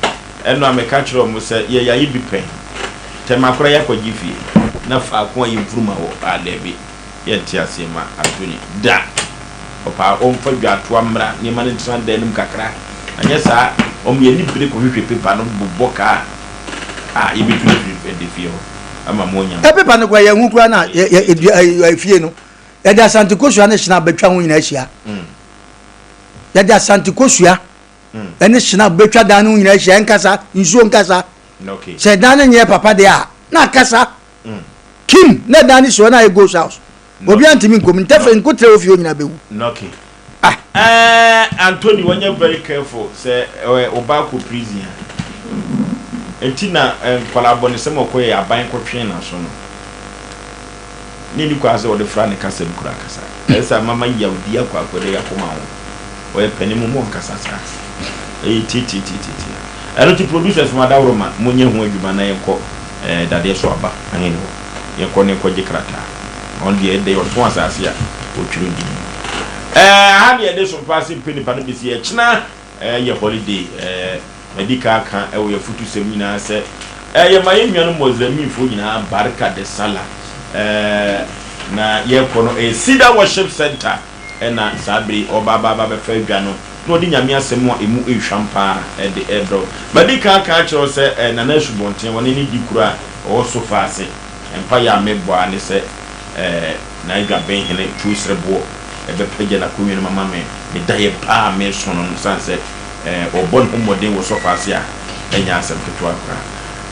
ɛno a meka kyerɛ ɔmo sɛ yɛ yɛayɛ bi pɛn tɛma koraa yɛakɔgye fie na faako a yɛ mfuruma wɔ ah daabi yɛnte aseɛ ma Anthony da ɔpaa ɔmfa dwatoa mmra nneɛma no ntena dan no mu kakra anyɛ saa ɔmo yɛn ani bere kɔhwehwɛ paper no bobɔ kaa a yɛbɛtu no afiri ɛde fie hɔ ama mo anya Ɛ paper no koraa yɛnhu koraa na yɛ yɛ dua ɛ fie no yɛde Asante kosua ne Schnapp bɛtwa ho nyinaa ahyia. Yɛde Asante kosua ne Schnapp bɛtwa dan no ho nyinaa ahyia ɛnkasa nsuo nkasa. Sɛ dan no nyɛ papa deɛ a na akasa. Kim na dan no si hɔ na ayɛ ghost house. Obiara ntumi nkɔ mu ntɛfɛ nkotrɛ wɔ fie hɔ nyinaa bɛwu. Ah. Ɛɛ Anthony wɔnyɛ very careful sɛ ɛɛ ɔba kɔ prison a nti na nkwadaa abɔnesɛm a ɔkɔyɛ aban kɔtwee n'aso no ne ni kwan sɛ ɔde fra ne kasa mu koraa kasa ɛyɛ sɛ amama yawdi akɔ akɔda yi akɔma ho ɔyɛ panin mu mo nkasa saa ɛyɛ tiatiatiatia ɛno ti producers mo adaworo ma mo nyɛ ho adwuma na yɛnkɔ ɛɛ dadeɛ so aba ahene hɔ. Yɛnkɔ na yɛnkɔgye krataa. Ɔno deɛ ɛdɛ ɔtɔn asase a ɔtwerɛ din. Ɛɛ ha deɛ yɛde sompa ase mpɛ nipa no bɛsi ɛkyena ɛɛ yɛ holiday ɛɛ madi ka aka ɛwɔ yɛ futusɛm nyinaa sɛ ɛɛ yɛma yɛn nuanom Muslimfoɔ nyinaa Barka de Salah ɛɛ na yɛkɔ no ɛyɛ Cedar Worship Center ɛna saa bere yi ɔreba aba aba abɛfa adwa no na ɔde Nyame asɛm a ɛmu rehwam paa ɛde rebrɛ wo. Madi kan aka akyerɛ wo sɛ ɛɛ Nana Asubɔnten wɔne ne di kuro a ɔwɔ sofa ase. Mpaeɛ a mebɔ ara ne sɛ ɛɛ N'adwaben Hene Tuo Sereboɔ ɛbɛpagya n'akonnwa no mu ama me me daeɛ pa a mereso no no sane sɛ ɛɛ ɔrebɔ ne ho mmɔden wɔ sofa ase a ɛnyɛ asɛm ketewa koraa.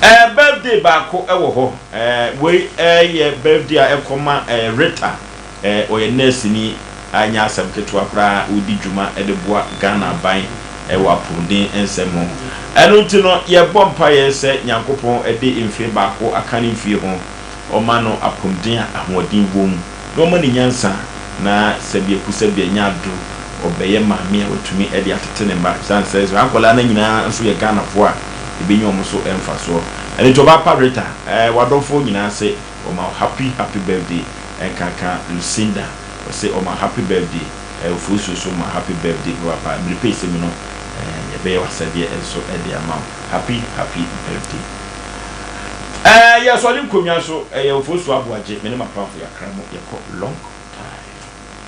Ɛɛ birthday baako ɛwɔ hɔ ɛɛ wei ɛyɛ birthday a ɛkɔma ɛɛ Rita. Ɔyɛ nɛɛseni a ɛnyɛ asɛm ketewa koraa a ɔredi dwuma de boa Ghana aban wɔ apomuden nsɛm ho. Ɛno nti no, yɛbɔ mpaeɛ sɛ Nyankopɔn de mfeɛ baako aka ne mfie ho, ɔma no apomuden a ahoɔden wɔ mu, na ɔma no nyansa, na sɛbiakusɛbia nya aduro, ɔbɛyɛ maame a watumi de atete ne mma, ɛsiane sɛ saa nkwadaa no nyinaa nso yɛ Ghanafoɔ a ɛbɛnya wɔn so mfasoɔ. Ɛno nti Ɔbaa Pa Rita, w'adɔfoɔ nyinaa se wɔma wo happy happy birthday. Nkanka Lucinda ɔse ɔma happy birthday eh Ofosuo so ma happy birthday papaapa Mmere pɛsɛ mu no eh yɛbɛyɛ w'asɛdeɛ nso de ama wo Happy happy birthday Eh yɛsɔre nkonnwa so ɛyɛ Ofosuo Aboagye me ne m'apamfo yɛakra mo yɛkɔ long.